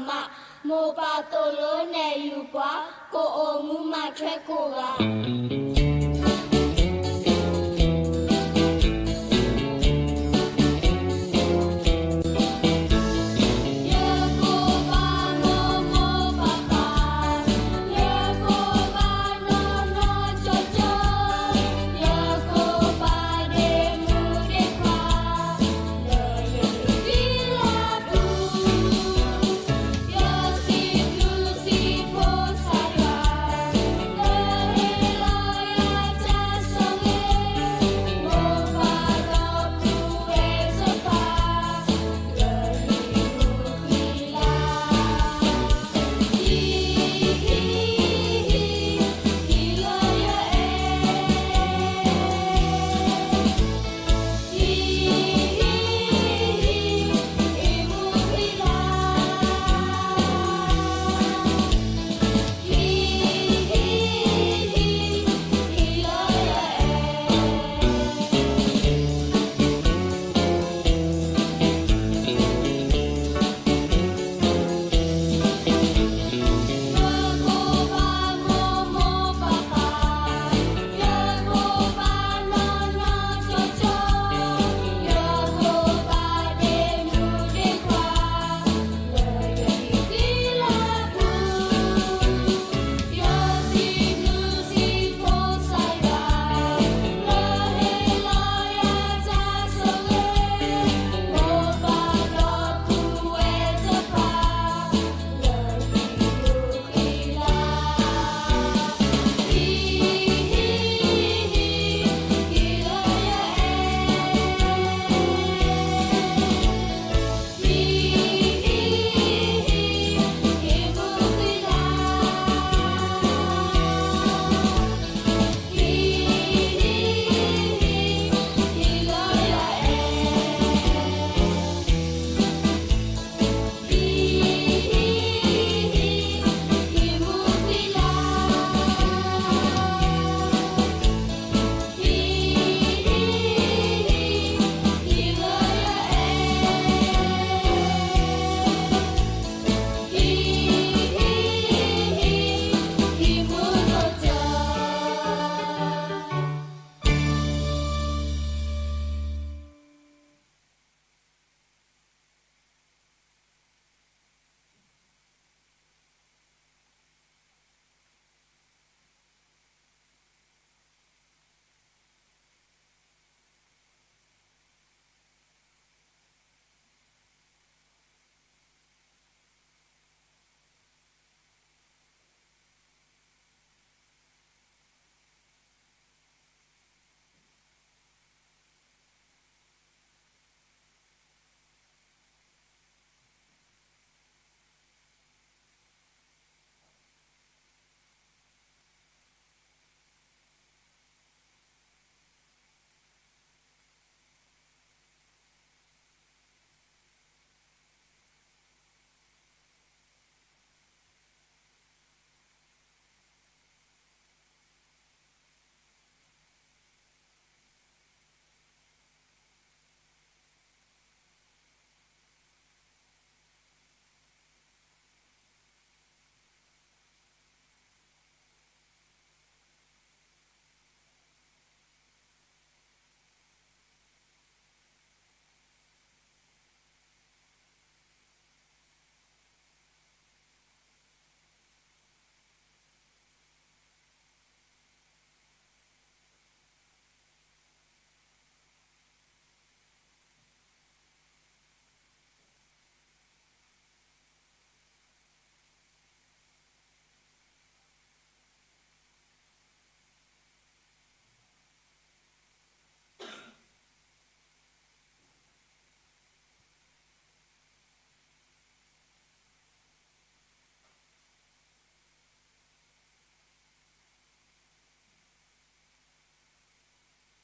မး, မိၢ်ပၢ်သိၣ်လိနဲၣ်ယုၢ်ပှၤ, ကအိၣ်မူမၤထွဲကိးဂၤ.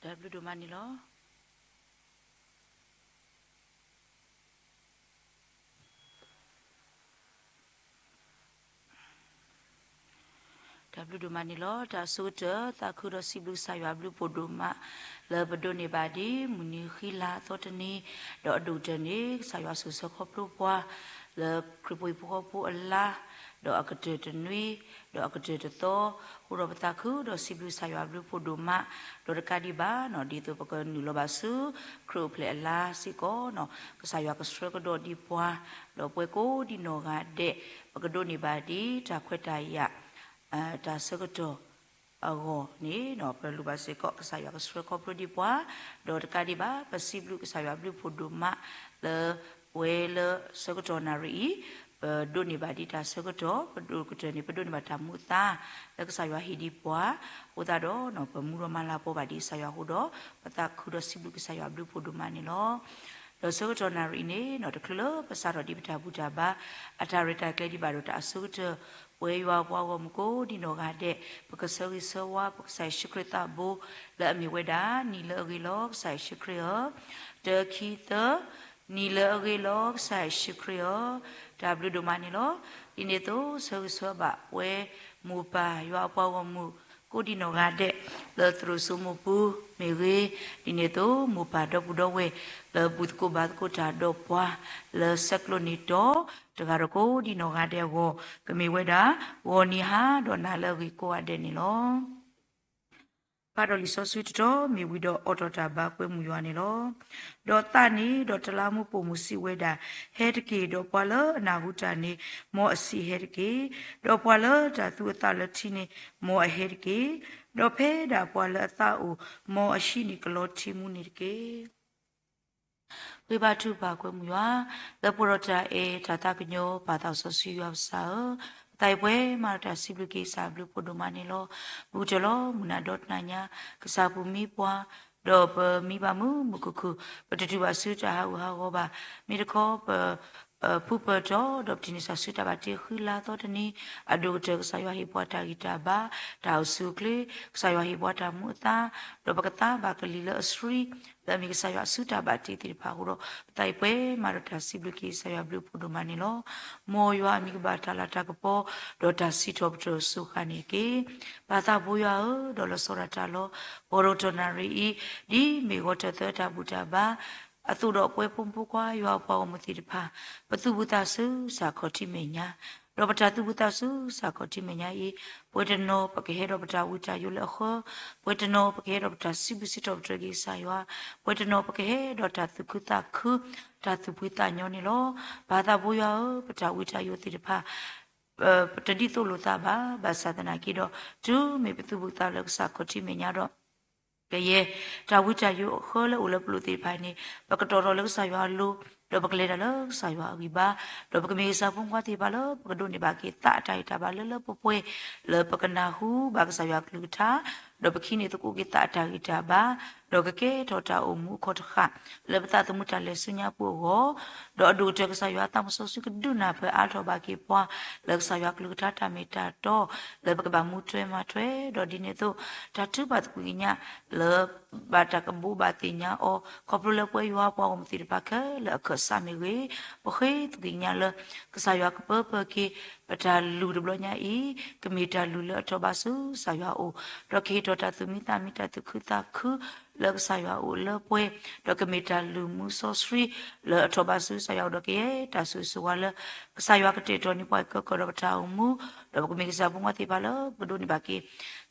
တၢ်ဘျုးဒိၣ်မးန့ၣ်လီၤ. တၢ်ဘျုးဒိၣ်မးန့ၣ်လီၤ. တၢ်အဆိကတၢၢ် သးခုဒီးစံးဘျုးကစၢ်ယွၤအဘျုးဖးဒိၣ်မး လၢပဒိးန့ၢ်ဘၣ်ဒ်မုၢ်နံၤဃံလၤအသီတနံၤ ဒီးအဒိၣ်ကတၢၢ်န့ၣ် ကစၢ်ယွၤဆိၣ်ဂ့ၤဆၢခီဖျိပှၤ လၢခရံာ်ဖိဟံၣ်ဖိဃီဖိအလါ, ဒီးအကတၢၢ်တနွံ, ဒီးအကတၢၢ်တသီ, အဃိဒီးပသးခုဒီးစံးဘျုးကစၢ်ယွၤအဘျုးဖှိၣ်ဒိၣ်မး, ဒီးတကးဒံးဘၣ်နီၤ ဒ်သိးပကနုာ်လီၤဘၣ်ဆူ ခရံာ်အိၣ်ဖျဲၣ်အလါစ့ၢ်ကီးနီၤ ကစၢ်ယွၤကဆှၢကဒီးဒံးပှၤ, ဒီးပဝဲကိးဒံနီၢ်ဂၤဒဲး ပကဒိးန့ၢ်ဘၣ်ဒ်တၢ်ခွဲးတၢ်ယာ် တၢ်ဆၢကတီၢ်အဂီၢ်န့ၣ် ပလိၣ်ဘၣ်စ့ၢ်ကီး ကစၢ်ယွၤကဆှၢခီဖျိဒံးပှၤ, ဒီးတကးဒံးဘၣ် ပစံးဘျုးကစၢ်ယွၤဘျုးဖှိၣ်ဒိၣ်မး လၢပဝဲလၢဆၢကတီၢ်နၣ်ရံၣ်အံၤ ပဒိးန့ၢ်ဘၣ်ဒ်တၢ်ဆၢကတီၢ် ပဒိၣ်ကတၢၢ်န့ၣ် ပဒိးန့ၢ်ဘၣ်တၢ်မူအသါ လၢကစၢ်ယွၤဟ့ၣ်ဒံးပှၤ, အဃိသတးဒီး ပမူဒီးမၤလၤကပီၤဘၣ်ဒံးကစၢ်ယွၤအဃိဒီး ပသးခုဒီးစံးဘျုးကစၢ်ယွၤဘျုးဖှိၣ်ဒိၣ်မးန့ၣ်လီၤ. ဒီးဆၢကတီၢ်နၣ်ရံၣ်အံၤန့ၣ် တချုးလၢပစးထီၣ်ဒံးပတၢ်ဘူၣ်တၢ်ဘါ အတၢ်ရဲၣ်တၢ်ကျဲၤဒံးဘၣ်ဒီးတၢ်အဆိကတၢၢ် ပဝဲယွၤအပှၤဂီၢ်မုၢ်ကိးဒံနီၢ်ဂၤဒဲး ပကဆၢဂ့ၤဆၢဝါ ပကစၢ်ယ့ၣ်ၡူးခရံာ်သးဘိ လၢအမ့ၢ်ဝဲဒၣ် နံၤလၢအဂ့ၤလီၤ ကစၢ်ယ့ၣ်ၡူးခရံာ်ဧၢ, တၢ ခံ သၢ, နံၤလၢအဂ့ၤလီၤကစၢ်ယ့ၣ်ၡူးခရံာ်ဧၢ, တၢ်ဘျုးဒိၣ်မးန့ၣ်လီၤ. ဒ်န့ၣ်အသိး ဆၢဂ့ၤဆၢဝါဘၣ်ပဝဲမိၢ်ပၢ်ယွၤအပှၤဂီၢ်မုၢ် ကိးဒံနီၢ်ဂၤဒဲး လၢသရိာ်စိမိၢ်ပူၤမ့ၢ်ဂ့ၤ, ဒ်န့ၣ်အသိး မိၢ်ပၢ်ဒီပုၢ်ဒီဝဲၢ် လၢဘူၣ်သကိးဘါသကိးတၢ်ဒီးပှၤ လၢဆဲးကျိးန့ၢ်တီၤ တဂၤဒီးကိးဒံနီၢ်ဂၤဒဲးအဂီၢ် ကမ့ၢ်ဝဲဒၣ် ဂီၤနံၤဟါဒီးနၤလၢအဂ့ၤကိးဂၤဒဲးန့ၣ်လီၤ. ဖးဒီးလံာ်စီဆှံတတီၤ မ့ၢ်ဝံၤဒီးအိးထီၣ်တၢ်ဘါကွဲမုာ်ယွၤန့ၣ်လီၤ. ဒီးသးန့ၣ်ဒီးတလးမူပိာ်မုၣ်စံးဝဲဒၣ်, ဟဲတက့ၢ်, ဒီးပှၤလၢအနၢ်ဟူတၢ်န့ၣ် မ်အဆံးဟဲတက့ၢ်, ဒီးပှၤလၢတၢ်သူအသးလၢထံန့ၣ် မ်အဟဲတက့ၢ်, ဒီးဖဲဒၣ်ပှၤလၢအသးအိၣ် မ်အဟံးန့ၢ်ကလီထံမူန့ၣ်တက့ၢ်. ဃ့ဘါထုကဖၣ်ကွဲမုာ်ယွၤ, လၢပှဲၤဒီးတၢ်အဲၣ်တၢ်သးကညီၤ ပၢ်သးစီဆှံယွၤပစၢ်ဧၢ, ပသးအံၤပှဲၤမးဒီးတၢ်စံးဘျုးက့ၤကစၢ်ဘျုးဖှိၣ်ဒိၣ်မးန့ၣ်လီၤ. ဘူၣ်တၢ်လီၤမုၢ်နၤဒီတနၤညါ, ကစၢ်ပူၤမံပှၤ, ဒီးပမံဘၣ်မုာ်မုာ်ခုၣ်ခုၣ်, ပတတုၤဘၣ်ဆူတၢ်ဟးဂူာ်ဟးဂီၤဘၣ်. မ့ၢ်တခီပ ဖုပၢၢ်တီဒီးပတံၢ်န့ၢ်စၢ်ဆူတၢ်ဘၣ်တ့ဃုလါသီတနံၤ, အဒိၣ်ကတၢၢ်ကစၢ်ယွၤဟ့ၣ်ပှၤတၢ်ဂံၢ်တၢ်ဘါ, တၢ်အိၣ်ဆူၣ်အိၣ်ချ့, ကစၢ်ယွၤဟ့ၣ်ပှၤတၢ်မူအသါ, ဒီးပကသါဘၣ်ကလံၤလၢအဆှံ, လၢအမ့ၢ်ကစၢ်ယွၤအစုတၢ်ဘၣ်တ့သ့ၣ်တဖၣ်အဃိဒီး ပသးအံၤပှဲၤမးဒီးတၢ်စံးဘျုးက့ၤကစၢ်ယွၤဘျုးဖှိၣ်ဒိၣ်မးန့ၣ်လီၤ. မ်ယွၤအမံၤကဘၣ်တၢ်လၤတၢ်ကပီၤ, ဒီးတၢ်စံးထီၣ်ပတြၢၤအစိၤဃၣ်န့ၣ်တက့ၢ်. ပၢ်သးဘိယွၤဧၢ, ဒီးလီၤဆီဒၣ်တၢ်လီၤ. ဂီၤဒီးတနၣ်ရံၣ်အံၤ, ဒ်မ့ၢ်ဂီၤတၢၢ်သၢတၢ်ဘူၣ်တၢ်ဘါ အသိးဒီးပဝဲဖိမုၣ်ဖိခွါယွၤအပှၤဂီၢ်မုၢ်သ့ၣ်တဖၣ်, ပသူၣ်ဘူၣ်သးစူၤစ့ၢ်ကီးထံမဲာ်ညါ, ဒီးပတၢ်သူၣ်ဘူၣ်သးစူၤစ့ၢ်ကီးထံမဲာ်ညါအံၤ, ပှဲၤတနီၤပကဟဲဒီးပတၢ်ဝံတၢ်ယိးလၢအဃၢ, ပှဲၤတနီၤပကဟဲဒီးပတၢ်စံးဘျုးစံးထီၣ်ပတြၢၤက့ၤကစၢ်ယွၤ, ပှဲၤတနီၤပကဟဲဒီးတၢ်သူၣ်ခုသးခု, တၢ်သူၣ်ဖှံသးညီန့ၣ်လီၤ. ပၢ်သးဘိယွၤဧၢ, ပတၢ်ဝံတၢ်ယိးသ့ၣ်တဖၣ် ပတဒ်သိးလိာ်သးဘၣ်, ဘၣ်ဆၣ်သနာ်က့ဒီး တုၤမ့ၢ်ပသူၣ်ဘူၣ်သးလၢကစၢ်ခီၣ်ထံးမဲာ်ညါဒီး ကယဲၢ်တၢ်ဝံတၢ်ယိးအဃၢလၢအိၣ်လၢပလိၤသ့ၣ်တဖၣ်န့ၣ် ပကတီၤထီၣ်လၢကစၢ်ယွၤအလိၤ, ဒီးပကလဲၤတၢ်လၢကစၢ်ယွၤအဂံၢ်ဘါ, ဒီးပကမ့ၢ်ကစၢ်ဖိမုၣ်ဖိခွါသ့ၣ်တဖၣ်လၢ ပကဒိးန့ၢ်ဘၣ်က့ၤသးအတၢ်ဂံၢ်တၢ်ဘါလၢလၢပှဲၤပှဲၤ, လၢပကနၢ်ဟူဘၣ်ကစၢ်ယွၤအကလုၢ်ကထါ, ဒီးပကဟံးန့ၢ်သကိးက့ၤသးအတၢ်ဂံၢ်တၢ်ဘါ, ဒီးကကဲထီၣ်တၢ်အိၣ်မူအခီၣ်တဃၣ် လၢပသးသမူတၢ်လဲၤဆူညါပူၤအဂီၢ်, ဒီးအဒိၣ်ကတၢၢ်ကစၢ်ယွၤအသးစီဆှံကဒုးနၢ်ပၢၢ်အါထီၣ်ဘၣ်က့ၤပှၤ လၢကစၢ်ယွၤအကလုၢ်ကထါတၢ်မ့ၢ်တၢ်တီ, လၢပကဘၣ်မူထွဲမၤထွဲ, ဒီးဒ်န့ၣ်အသိး တၢ်ထုကဖၣ်သကွံာ်ကညးလၢ ဘၣ်တၢ်ကဘိးဘၣ်သ့ၣ်ညါအီၤ, ခီဖျိလၢပဝဲယွၤအပှၤဂီၢ်မုၢ်သ့ၣ်တဖၣ်ခဲလၢာ်အခၢၣ်စးမ့ၢ်ဂ့ၤ, ပဃ့သကွံာ်ကညးလၢ ကစၢ်ယွၤကပၢပၢၢ်က့ၤ ပတၢ်လုၢ်တဘျီညါအံၤ ကမ့ၢ်တၢ်လုၢ်လၢအထီၣ်ဘးဆူကစၢ်ယွၤအအိၣ်, ဒီးကဟ့ၣ်ထီၣ်တၢ်သူၣ်မံသးမံ တၢ်သူၣ်ခုသးခု လၢကစၢ်ယွၤအအိၣ်လၢပှဲၤ, ဒီးကမ့ၢ်တၢ်လုၢ်မူစီဆှံ လၢအထီၣ်ဘးဆူကစၢ်ယွၤအအိၣ်, ဒီးကယဲၢ်တၢ်ဆိၣ်ဂ့ၤဆိၣ်ဝါလၢ ကစၢ်ယွၤကတဲာ်ကတီၤန့ၢ်ပှၤကကီၢ်ဒီးပတၢ်အိၣ်မူ, ဒီးပကမ့ၢ်ကစၢ်ဖိမုၣ်ဖိခွါသ့ၣ်တဖၣ်လၢ ပကဒိးန့ၢ်ဘၣ်က့ၤ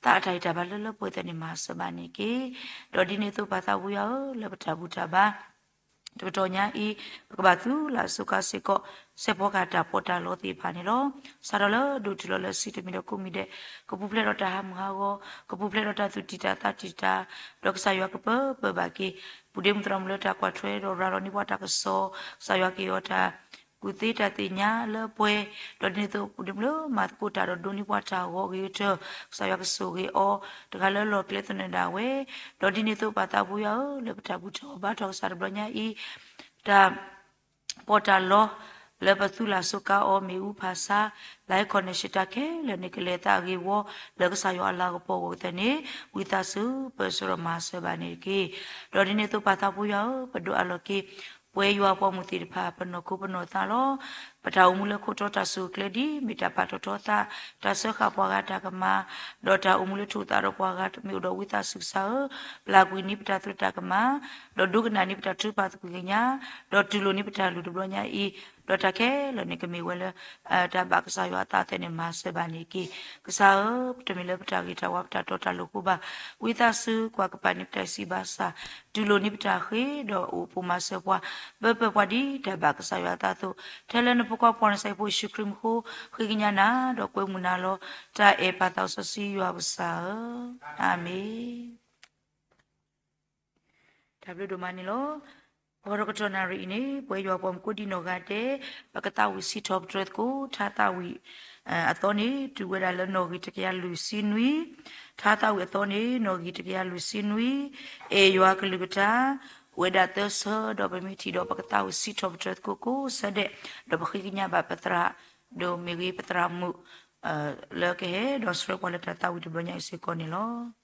သးအတၢ်ဂံၢ်တၢ်ဘါလၢလၢပှဲၤပှဲၤန့ၣ် မၤစၢၤဘၣ်န့ၣ်တက့ၢ်. ဒီးဒ်န့ၣ်အသိးပၢ်သးဘိယွၤဧၢ, လၢပတၢ်ဘူၣ်တၢ်ဘါ တကတီၢ်ညါအံၤ ပကဘၣ်သူၣ်လၢ်စိၤကါစ့ၢ်ကီး စဲးဖီကဟၣ်တၢ်ပီးတၢ်လီသ့ၣ်တဖၣ်န့ၣ်လီၤ. စးထီၣ်လၢဒိၣ်တုာ်လီၤလၢအဆံးတမံၤဒီးကိးမံၤဒဲး, ကပူၤဖျဲးဒီးတၢ်ဟးမုၢ်ဟးဂီၤ, ကပူၤဖျဲးဒီးတၢ်သူၣ်တံၢ်တၢ်သးတံၢ်တၢ်, ဒီးကစၢ်ယွၤကပၢပၢၢ်ဘၣ်က့ၤ ပုၢ်ဒ့မုၣ်သရၣ်မုၣ်လၢတၢ်ကွၢ်ထွဲဒီးရၤလီၤန့ၢ်ပှၤတၢ်ကစီၣ်, ကစၢ်ယွၤကဟ့ၣ်အီၤတၢ် ကူၣ်သ့တၢ်သ့ၣ်ညါလၢပှဲၤ, ဒီးဒ်န့ၣ်အသိး ပုၢ်ဒ့မုၣ်လၢမၤသကိးတၢ်ဒီးဒိးန့ၢ်ပှၤတၢ်ဂီၤအဂ့ၤကတၢၢ်, ကစၢ်ယွၤကဆိၣ်ဂ့ၤအီၤ တဂၤလၢလီၢ်ကျဲသနၢၣ်ဒၣ်ဝဲ, ဒီးဒ်န့ၣ်အသိးပၢ်သးဘိယွၤဧၢ, လၢပတၢ်ဘူၣ်ထီၣ်ဘါထီၣ်ကစၢ်တဘျီညါအံၤ, တၢ် ပီးတၢ်လီ လၢပသူၣ်လၢ်စိၤကါအီၤ မ့ၣ်အူဖးဆါ live connection တၢ်ခဲလၢာ်န့ၣ် ကလဲၤသးဂ့ၤဝီ လၢကစၢ်ယွၤအလၤကပီၤအဂီၢ်ကသ့န့ၣ် ဝံသးစူၤပၢၢ်ဆၢဒီးမၤစၢၤဘၣ်န့ၣ်တက့ၢ်. ဒီးဒ်န့ၣ်အသိးပၢ်သးဘိယွၤဧၢ, ပဒိးအးလီၤက့ၤ ပဝဲယွၤအပှၤဂီၢ်မုၢ်သ့ၣ်တဖၣ် ပနီၢ်ခိပနီၢ်သးလီၤ. ပတၢ်အိၣ်မူလၢခိၣ်တီတၢ်ဆိၣ်ဂ့ၤကျဲဒ် မ့ၢ်တၢ်ပာ်ထီၣ်ထီသး, တၢ်စၢဃာ်ပှၤဂၤတၢ်ကမၣ်, ဒီးတၢ်အိၣ်မူလၢထိၣ်သးဒီးပှၤဂၤ မ့ၢ်အိၣ်ဒီးဝံသးစူၤကစၢ်ဧၢ, ပျၢ်ကွံာ်န့ၢ်ပတၢ်သရၣ်တၢ်ကမၣ်, ဒီးဒိကနၣ်န့ၢ်ပတၢ်ထုကဖၣ်သကွံာ်ကညး, ဒီးတူၢ်လိာ်န့ၢ်ပတၢ်လုၢ်တဘျီညါအံၤ ဒီးတၢ်ခဲလၢာ်န့ၣ် ကမ့ၢ်ဝဲလၢ တၢ်ဘၣ်ကစၢ်ယွၤအသးအသိးန့ၣ် မၤစၢၤဘၣ်န့ၣ်တက့ၢ်. ကစၢ်ဧၢ, ပတမ့ၢ်လၢပတၢ်ဂ့ၤတၢ်ဝါ ပတၢ်တီတၢ်လိၤအဃိဘၣ်. ဝံသးစူၤ ကွၢ်ကပၤန့ၢ်ပတၢ်စံးဘၣ်ဆၣ်, တူၢ်လိာ်န့ၢ်ပတၢ်ဃ့, ဒီးအိၣ်ပိာ်မၤစၢၤပှၤ, ပၢပၢၢ်ပှၤဒ်တၢ်ဘၣ်ကစၢ်ယွၤအသးအသိး, ထဲလၢနဖိခွါပှၤနစဲဖိယ့ၣ်ၡူးခရံာ်မူအဃိ, ဃ့ကညးနၤ ဒီးကွဲမုာ်နၤလီၤ. တၢ်အဲၣ်ပၢ်သးစီဆှံယွၤပကစၢ်ဧၢ, အၤမ့ၣ်. တၢ်ဘျုးဒိၣ်မးန့ၣ်လီၤ. ဂီၤဒီးကတီၢ်နၣ်ရံၣ်အံၤန့ၣ် ပဝဲယွၤပှၤမုၣ်ကိးဒံနီၢ်ဂၤဒဲး, ပကသးဝံၣ်စံးထီၣ်ပတြၢၤသကိး ထါသးဝံၣ်အသီန့ၣ် တုၤဝဲဒၣ်လၢနီၣ်ဂံၢ်တကယၤလွံၢ်ဆံနွံ, ထါသးဝံၣ်အသီန့ၣ် နီၣ်ဂံၢ်တကယၤလွံၢ်ဆံနွံ, အဲၣ်ယွၤကလုၢ်ကထါ အိၣ်ဝဲဒၣ်သၢဆၢ, ဒီးပမ့ၢ်ထံၣ်ဒီး ပကသးဝံၣ်စံးထီၣ်ပတြၢၤသကိးကိးဆၢဒဲး, ဒီးပဃ့ကညးဘၣ်ပသရၣ်, ဒီးမ့ၢ်ဂ့ၤပသရၣ်မုၣ် လၢကဟဲဒီးဆှၢပှၤလၢတၢ်သးဝံၣ်တဘျီညါအံၤစ့ၢ်ကီးန့ၣ်လီၤ.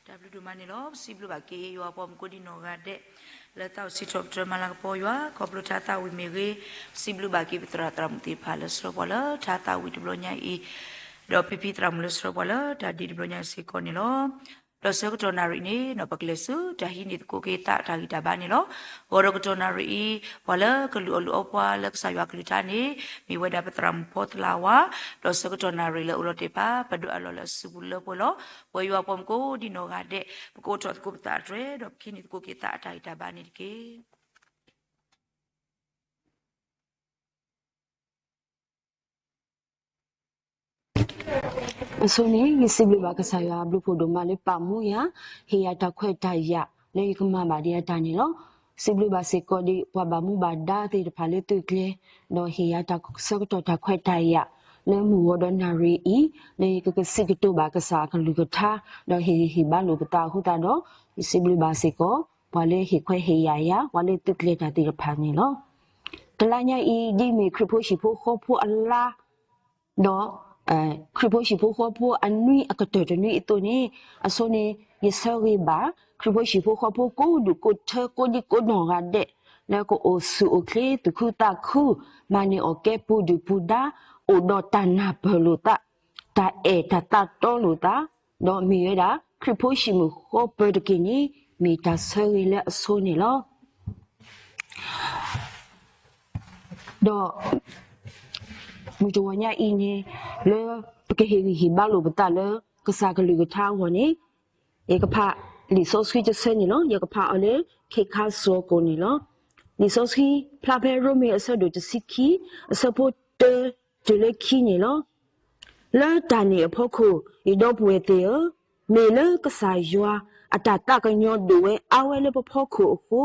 တၢ်ဘျုးဒိၣ်မးန့ၣ်လီၤ. ပစံးဘျုးဘၣ်က့ၤ ယွၤပှၤမုၣ်ကိးဒံနီၢ်ဂၤဒဲး လၢသးအိၣ်စံးထီၣ်ပတြၢၤမၤလၤကပီၤယွၤ ခီဖျိထါသးဝံၣ်မ့ၢ်ဂ့ၤ, ပစံးဘျုးဘၣ်က့ၤ ပသရၣ်သရၣ်မုၣ်သ့ၣ်တဖၣ်လၢဆှၢပှၤလၢထါသးဝံၣ်တဘျီညါအံၤ, ဒီးဖံဖံသရၣ်မုၣ်လၢဆှၢပှၤလၢတၢ်ဒ့တဘျီညါအံၤစ့ၢ်ကီးန့ၣ်လီၤ. ဒီးဆၢကတီၢ်နၣ်ရံၣ်န့ၣ် ပကလဲၤဆူတၢ်ဟံးန့ၢ်သကိးက့ၤသးတၢ်ဂံၢ်တၢ်ဘါန့ၣ်လီၤ. ဂီၤဒီးကတီၢ်နၣ်ရံၣ်အံၤ ပှၤလၢကလုၢ်အီၣ်လုၢ်အီပှၤလၢကစၢ်ယွၤကလုၢ်ကထါန့ၣ် မ့ၢ်ဝဲဒၣ်ပသရၣ်မုၣ်ဖီသလးဝါ, ဒီးဆၢကတီၢ်နၣ်ရံၣ်လၢအအိၣ်လီၤတ့ၢ်ပာ် ပဒိးအးလီၤလၢအစုပူၤလၢပှဲၤလီၤ. ပဝဲယွၤပှၤမုၣ်ကိးဒံနီၢ်ဂၤဒဲး ပကအိးထီၣ်သကိးပသးအတြဲၤ ဒီးပကဟံးန့ၢ်သကိးက့ၤသးအတၢ်ဂံၢ်တၢ်ဘါန့ၣ်တက့ၢ်. အဆိန့ၣ် ယစံးဘျုးဘၣ်ကစၢ်ယွၤအဘျုးဖှိၣ်ဒိၣ်မးလၢပာ်မူယၤ, ဟ့ၣ်ယၤတၢ်ခွဲးတၢ်ယာ်လၢယကမၤဘၣ်ဒံးအတၢ်န့ၣ်လီၤ. စံးဘျုးဘၣ်စ့ၢ်ကီးဒံး ပှၤဘၣ်မူဘၣ်ဒါသ့ၣ်တဖၣ်လၢသုးကျဲၤ, ဒီးဟ့ၣ်ယၤတၢ်ဆၢကတီၢ်တၢ်ခွဲးတၢ်ယာ် လၢမုၢ်ဂီၤဒီးနၣ်ရံၣ်အံၤ လၢယကကစံးကတိၤဘၣ်ကစၢ်အကလုၢ်ကထါ, ဒီးဟ့ၣ်ဂံၢ်ဟ့ၣ်ဘါလိာ်ပသးအဃိသတးဒီး ယစံးဘျုးဘၣ်စ့ၢ်ကီး ပှၤလၢဟ့ၣ်ခွဲးဟ့ၣ်ယာ်ယၤ ပှၤလၢသုးကျဲၤတၢ်သ့ၣ်တဖၣ်န့ၣ်လီၤ. တလါညါအံၤ ဒ်မ့ၢ်ခရံာ်ဖိဟံၣ်ဖိဃီဖိအလါ, ဒီး ခရံာ်ဖိဟံၣ်ဖိဃီဖိအနွံအကတၢၢ်တနွံအသိးန့ၣ်, အဆိန့ၣ် ယဆၢဂ့ၤဘၣ် ခရံာ်ဖိဟံၣ်ဖိဃီဖိကိးဒူၣ်ကိးထၢကိးဒံကိးနီၢ်ဂၤဒဲး လၢကအိၣ်ဆူၣ်အိၣ်ချ့သူၣ်ခုသးခု, မၤန့ၢ်အီၣ်ကဲပူၤဒုၣ်ပူၤဒါ, အိၣ်ဒီးတၢ်နၢ်ပၢၢ်လိာ်သး, တၢ်အဲၣ်တၢ်သးတီလိာ်သး, ဒီးမ့ၢ်ဝဲဒၣ် ခရံာ်ဖိဟံၣ်မုၢ်ဃီပၢၤတက့ၢ်န့ၣ် မ့ၢ်တၢ်ဆၢဂ့ၤလၢအဆိန့ၣ်လီၤ. ဒီး မုၢ်တဂီၤညါအံၤန့ၣ် လၢပကဟ့ၣ်ဂံၢ်ဟ့ၣ်ဘါလိာ်ပသးလၢ ကစၢ်ကလုၢ်ကထါအဂီၢ်န့ၣ်, ယကဖးလံာ်စီဆှံတဆၢန့ၣ်လီၤ. ယကဖးအီၤလၢ ခ့ခါစှီၤကိာ်န့ၣ်လီၤ. လံာ်စီဆှံဖျါဖဲရိမ့ၤအဆၢဒိၣ်တဆံခံ, အဆၢဖိတၢတုၤလၢခံန့ၣ်လီၤ. လၢတၢ်န့ၣ်အဖီခိၣ်, ယဒီပုၢ်ဝဲၢ်သ့ၣ်ဧၢ, မ့ၢ်လၢကစၢ်ယွၤအတၢ်သးကညီၤဒိၣ်ဝဲအါဝဲလၢပဖီခိၣ်အဃိ,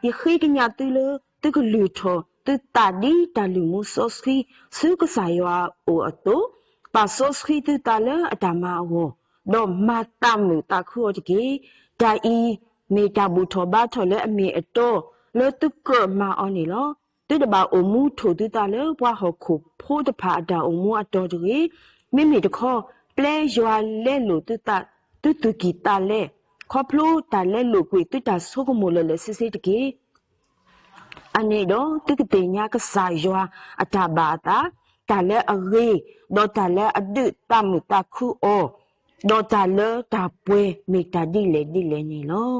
ယဃ့ကညးသုလၢ သုကလုၢ်ထီၣ်သုသးဒ်တၢ်လုၢ်မူစီဆှံဆူကစၢ်ယွၤအအိၣ်အသိး, ပာ်စီဆှံသုသးလၢအတၢ်မၤအဂီၢ်, ဒီးမၤသးမုာ်သးခုအီၤတက့ၢ်. တၢ်အံၤမ့ၢ်တၢ်ဘူၣ်ထီၣ်ဘါထီၣ်လၢအမ့ၢ်အတီ လၢသုကြၢးမၤအီၤန့ၣ်လီၤ. သုတဘၣ်အိၣ်မူထိၣ်သုသးလၢပှၤဟီၣ်ခိၣ်ဖိတဖၣ်အတၢ်အိၣ်မူအတီတဂ့ၤ. မ့မ့ၢ်တခီ, ပျဲယွၤလဲလိာ်သုသး, သုသူၣ်ကံၢ်သးလဲ, ခီဖျိတၢ်လဲလိာ်ကွံာ်သုတၢ်ဆိကမိၣ်လၢာ်လၢာ်ဆ့ဆ့တက့ၢ်. အန့ၣ်ဒီးသုကသ့ၣ်ညါကစၢ်ယွၤအတၢ်ဘၣ်အသး, တၢ်လၢအဂ့ၤ, ဒီးတၢ်လၢအဒုးသးမုာ်သးခုအီၤ, ဒီးတၢ်လၢတၢ်ပှဲၤမ့ၢ်တၢ်ဒ်လဲၣ်ဒ်လဲၣ်န့ၣ်လီၤ.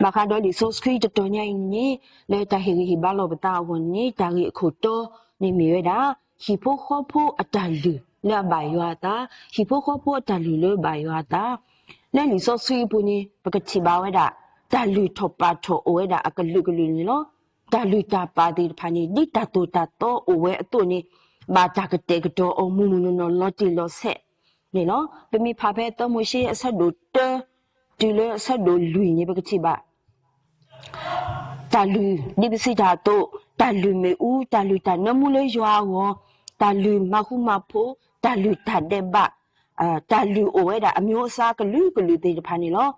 ဘၣ်ဃးဒီးလံာ်စီဆှံတတီၤညါအံၤန့ၣ်, လၢတၢ်ဟ့ၣ်ဂံၢ်ဟ့ၣ်ဘါလိာ်ပသးအဂီၢ်န့ၣ် တၢ်ဂ့ၢ်အခိၣ်တီန့ၣ်မ့ၢ်ဝဲဒၣ် ဟံၣ်ဖိဃီဖိအတၢ်လုၢ်လၢအဘၣ်ယွၤအသး, ဟံၣ်ဖိဃီဖိအတၢ်လုၢ်လၢအဘၣ်ယွၤအသး. လၢလံာ်စီဆှံအပူၤန့ၣ် ပကထံၣ်ဘၣ်ဝဲဒၣ် တၢ်လုၢ်ထီၣ်ပာ်ထီၣ်အိၣ်ဝဲဒၣ်အကလုာ်ကလုာ်န့ၣ်လီၤ. တၢ်လုၢ်တၢ်ပာ်သ့ၣ်တဖၣ်န့ၣ် ဒ်တၢ်သိၣ်တၢ်သီအိၣ်ဝဲအသိးန့ၣ်, ဘၣ်တၢ်ကတဲာ်ကတီၤအီၤမုၢ်မုၢ်နီၢ်နီၢ်လီၤတံၢ်လီၤဆဲးန့ၣ်လီၤ. ပမ့ၢ်ဖးဖဲသၢမိၤၡ့အဆၢဒိၣ်တၢ တုၤလၢအဆၢဒိၣ်လွံၢ်န့ၣ် ပကထံၣ်ဘၣ် တၢ်လုၢ်ဒ်ပစံးတၢ်အသိး, တၢ်လုၢ်မ့ၣ်အူ, တၢ်လုၢ်တၢ်နၢမူလၢယွၤအဂီၢ်, တၢ်လုၢ်မၤဃူမၤဖိး, တၢ်လုၢ်တၢ်ဒဲးဘး, တၢ်လုၢ်အိၣ်ဝဲဒၣ်အမျိုးအစားကလုာ်ကလုာ်သ့ၣ်တဖၣ်န့ၣ်လီၤ.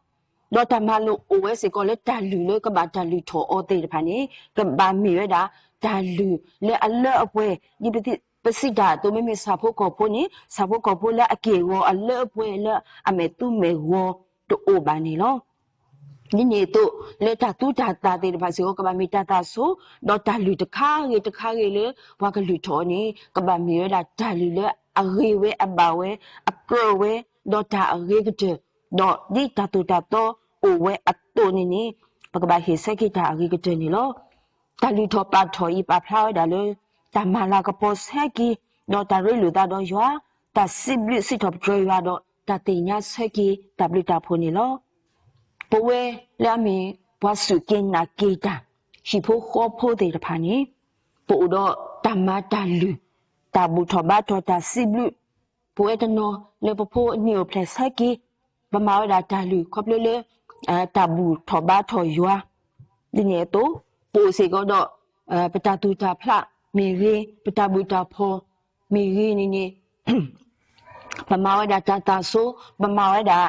ဒီးတၢ်မၤလိာ်အိၣ်ဝဲစ့ၢ်ကီးလၢတၢ်လုၢ်လၢကဘၣ်တၢ်လုၢ်ထီၣ်အီၤသ့ၣ်တဖၣ်န့ၣ် ကဘၣ်မ့ၢ်ဝဲဒၣ် တၢ်လုၢ်လၢအလၢအပှဲၤ, ဒ်ပစံးတၢ်အသိး မ့မ့ၢ်ဆၣ်ဖိကီၢ်ဖိန့ၣ် ဆၣ်ဖိကီၢ်ဖိလၢအက့ၢ်အဂီၤအလၢအပှဲၤလၢအမဲာ်သူမဲာ်ဂီၤတအိၣ်ဘၣ်န့ၣ်လီၤ. ဒ်န့ၣ်အသိး လၢတၢ်သူတၢ်သၣ်သ့ၣ်တဖၣ်စ့ၢ်ကီး ကဘၣ်မ့ၢ်တၢ်သၣ်ဆိ, ဒီးတၢ်လုၢ်တခါဂ့ၤတခါဂ့ၤလၢ ပှၤကလုၢ်ထီၣ်အီၤန့ၣ် ကဘၣ်မ့ၢ်ဝဲဒၣ်တၢ်လုၢ်လၢအဂ့ၤဝဲအဘၣ်ဝဲ အကြၢးဝဲ, ဒီးတၢ်အဂ့ၤကတၢၢ်, ဒီးဒ်တၢ်သိၣ်တၢ်သီအိၣ်ဝဲအသိးန့ၣ်န့ၣ် ပကဘၣ်ဟ့ၣ်ဆၢက့ၤတၢ်အဂ့ၤကတၢၢ်န့ၣ်လီၤ. တၢ်လုၢ်ထီၣ်ပာ်ထီၣ်အံၤပာ်ဖျါဝဲဒၣ်လၢ တၢ်မၤလၤကပီၤဆၢက့ၤ, ဒီးတၢ်ရ့လိာ်သးဒီးယွၤ, တၢ်စံးဘျုးစံးထီၣ်ပတြၢၤယွၤဒီး တၢ်သ့ၣ်ညါဆၢက့ၤတၢ်ဘျုးတၢ်ဖှိၣ်န့ၣ်လီၤ. ပဝဲလၢအမ့ၢ်ပှၤစူၢ်က့ၤနာ်က့ၤတၢ် ဟံၣ်ဖိဃီဖိသ့ၣ်တဖၣ်န့ၣ် ပအိၣ်ဒီးတၢ်မၤတၢ်လုၢ်, တၢ်ဘူၣ်ထီၣ်ဘါထီၣ်တၢ်စံးဘျုး, ပဝဲတနီၤလၢပဖိအနံၣ်အိၣ်ဖျဲၣ်ဆၢက့ၤ, ပမၤဝဲဒၣ်တၢ်လုၢ်ခီဖျိလၢ တၢ်ဘူၣ်ထီၣ်ဘါထီၣ်ယွၤ, ဒ်န့ၣ်အသိး ပအိၣ်စ့ၢ်ကီးဒီး ပတၢ်သူၣ်တၢ်ဖျးမ့ၢ်ဂ့ၤ, ပတၢ်ဘူၣ်တၢ်ဖှီၣ်မ့ၢ်ဂ့ၤန့ၣ်န့ၣ် ပမၤဝဲဒၣ်တၢ်သၣ်ဆိ, ပမၤဝဲဒၣ်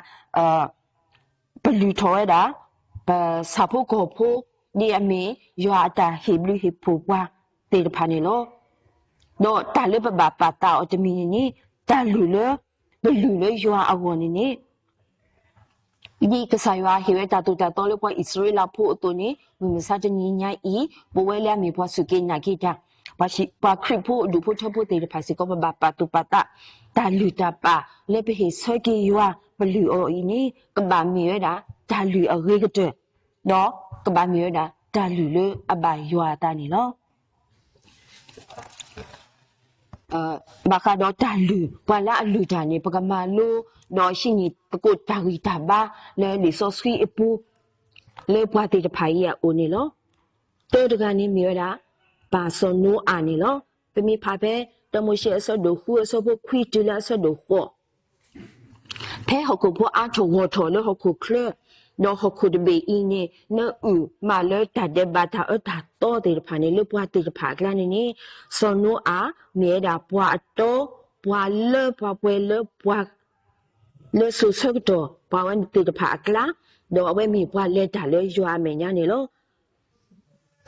ပလုၢ်ထီၣ်ဝဲဒၣ် ပဆၣ်ဖိကီၢ်ဖိ ဒ်အမ့ၢ်ယွၤအတၢ်ဟ့ၣ်ဘျုးဟ့ၣ်ဖှိၣ်ပှၤသ့ၣ်တဖၣ်န့ၣ်လီၤ. ဒီးတၢ်လၢပဘၣ်ပာ်သးအီၤတမံၤန့ၣ်န့ၣ် တၢ်လုၢ်လၢ ပလုၢ်လၢယွၤအဂီၢ်န့ၣ်န့ၣ် ဒ်ကစၢ်ယွၤဟ့ၣ်ဝဲတၢ်သိၣ်တၢ်သီလၢပှၤအံၣ်စရ့လးဖိအသိးန့ၣ် မုၢ်မဆါတနံၤညါအံၤ ပဝဲလၢအမ့ၢ်ပှၤစူၢ်က့ၤနာ်က့ၤတၢ် ပှၤခရံာ်ဖိအဒူၣ်ဖိထၢဖိသ့ၣ်တဖၣ်စ့ၢ်ကီး ပဘၣ်ပာ်သူၣ်ပာ်သး တၢ်လုၢ်တၢ်ပာ်လၢပဟ့ၣ်ဆၢက့ၤယွၤ ပလုၢ်အီၤအံၤန့ၣ် ကဘၣ်မ့ၢ်ဝဲဒၣ် တၢ်လုၢ်အဂ့ၤကတၢၢ် ဒီးကဘၣ်မ့ၢ်ဝဲဒၣ်တၢ်လုၢ်လၢအဘၣ်ယွၤအသးန့ၣ်လီၤ. ဘၣ်ဃးဒီးတၢ်လုၢ် ပှၤလၢအလုၢ်တၢ်န့ၣ် ပကမၤလိဒီးဟံးန့ၢ်သကိးတၢ်ဂံၢ်တၢ်ဘါလၢလံာ်စီဆှံအပူၤ လၢပှၤသ့ၣ်တဖၣ်အံၤအအိၣ်န့ၣ်လီၤ. တၢတဂၤန့ၣ်မ့ၢ်ဝဲဒၣ် ပၢ်စီၤနိအၤန့ၣ်လီၤ. ပမ့ၢ်ဖးဖဲ တၢမိၤၡ့အဆၢဒိၣ်ဃုအဆၢဖိခွံတုၤလၢအဆၢဒိၣ်ဃိး ဖဲဟီၣ်ခိၣ်ဖိအါထီၣ်ဂီၢ်ထီၣ်လၢဟီၣ်ခိၣ်ချၢ, ဒီးဟီၣ်ခိၣ်တဘ့ၣ်အံၤန့ၣ် နအုၣ်မးလၢတၢ်ဒဲးဘးတၢ်အၢတၢ်သီသ့ၣ်တဖၣ်န့ၣ် လၢပှၤသ့ၣ်တဖၣ်အကျါန့ၣ်န့ၣ်, စီၤနိအၤမ့ၢ်ဝဲဒၣ်ပှၤအတီ, ပှၤလၢပှၤပှဲၤလၢပှၤ လၢစိၤဆၢကတီၢ် ပှၤဝဲသ့ၣ်တဖၣ်အကျါ, ဒီးအဝဲမ့ၢ်ပှၤလဲၤတၢ်လၢယွၤအမဲာ်ညါန့ၣ်လီၤ.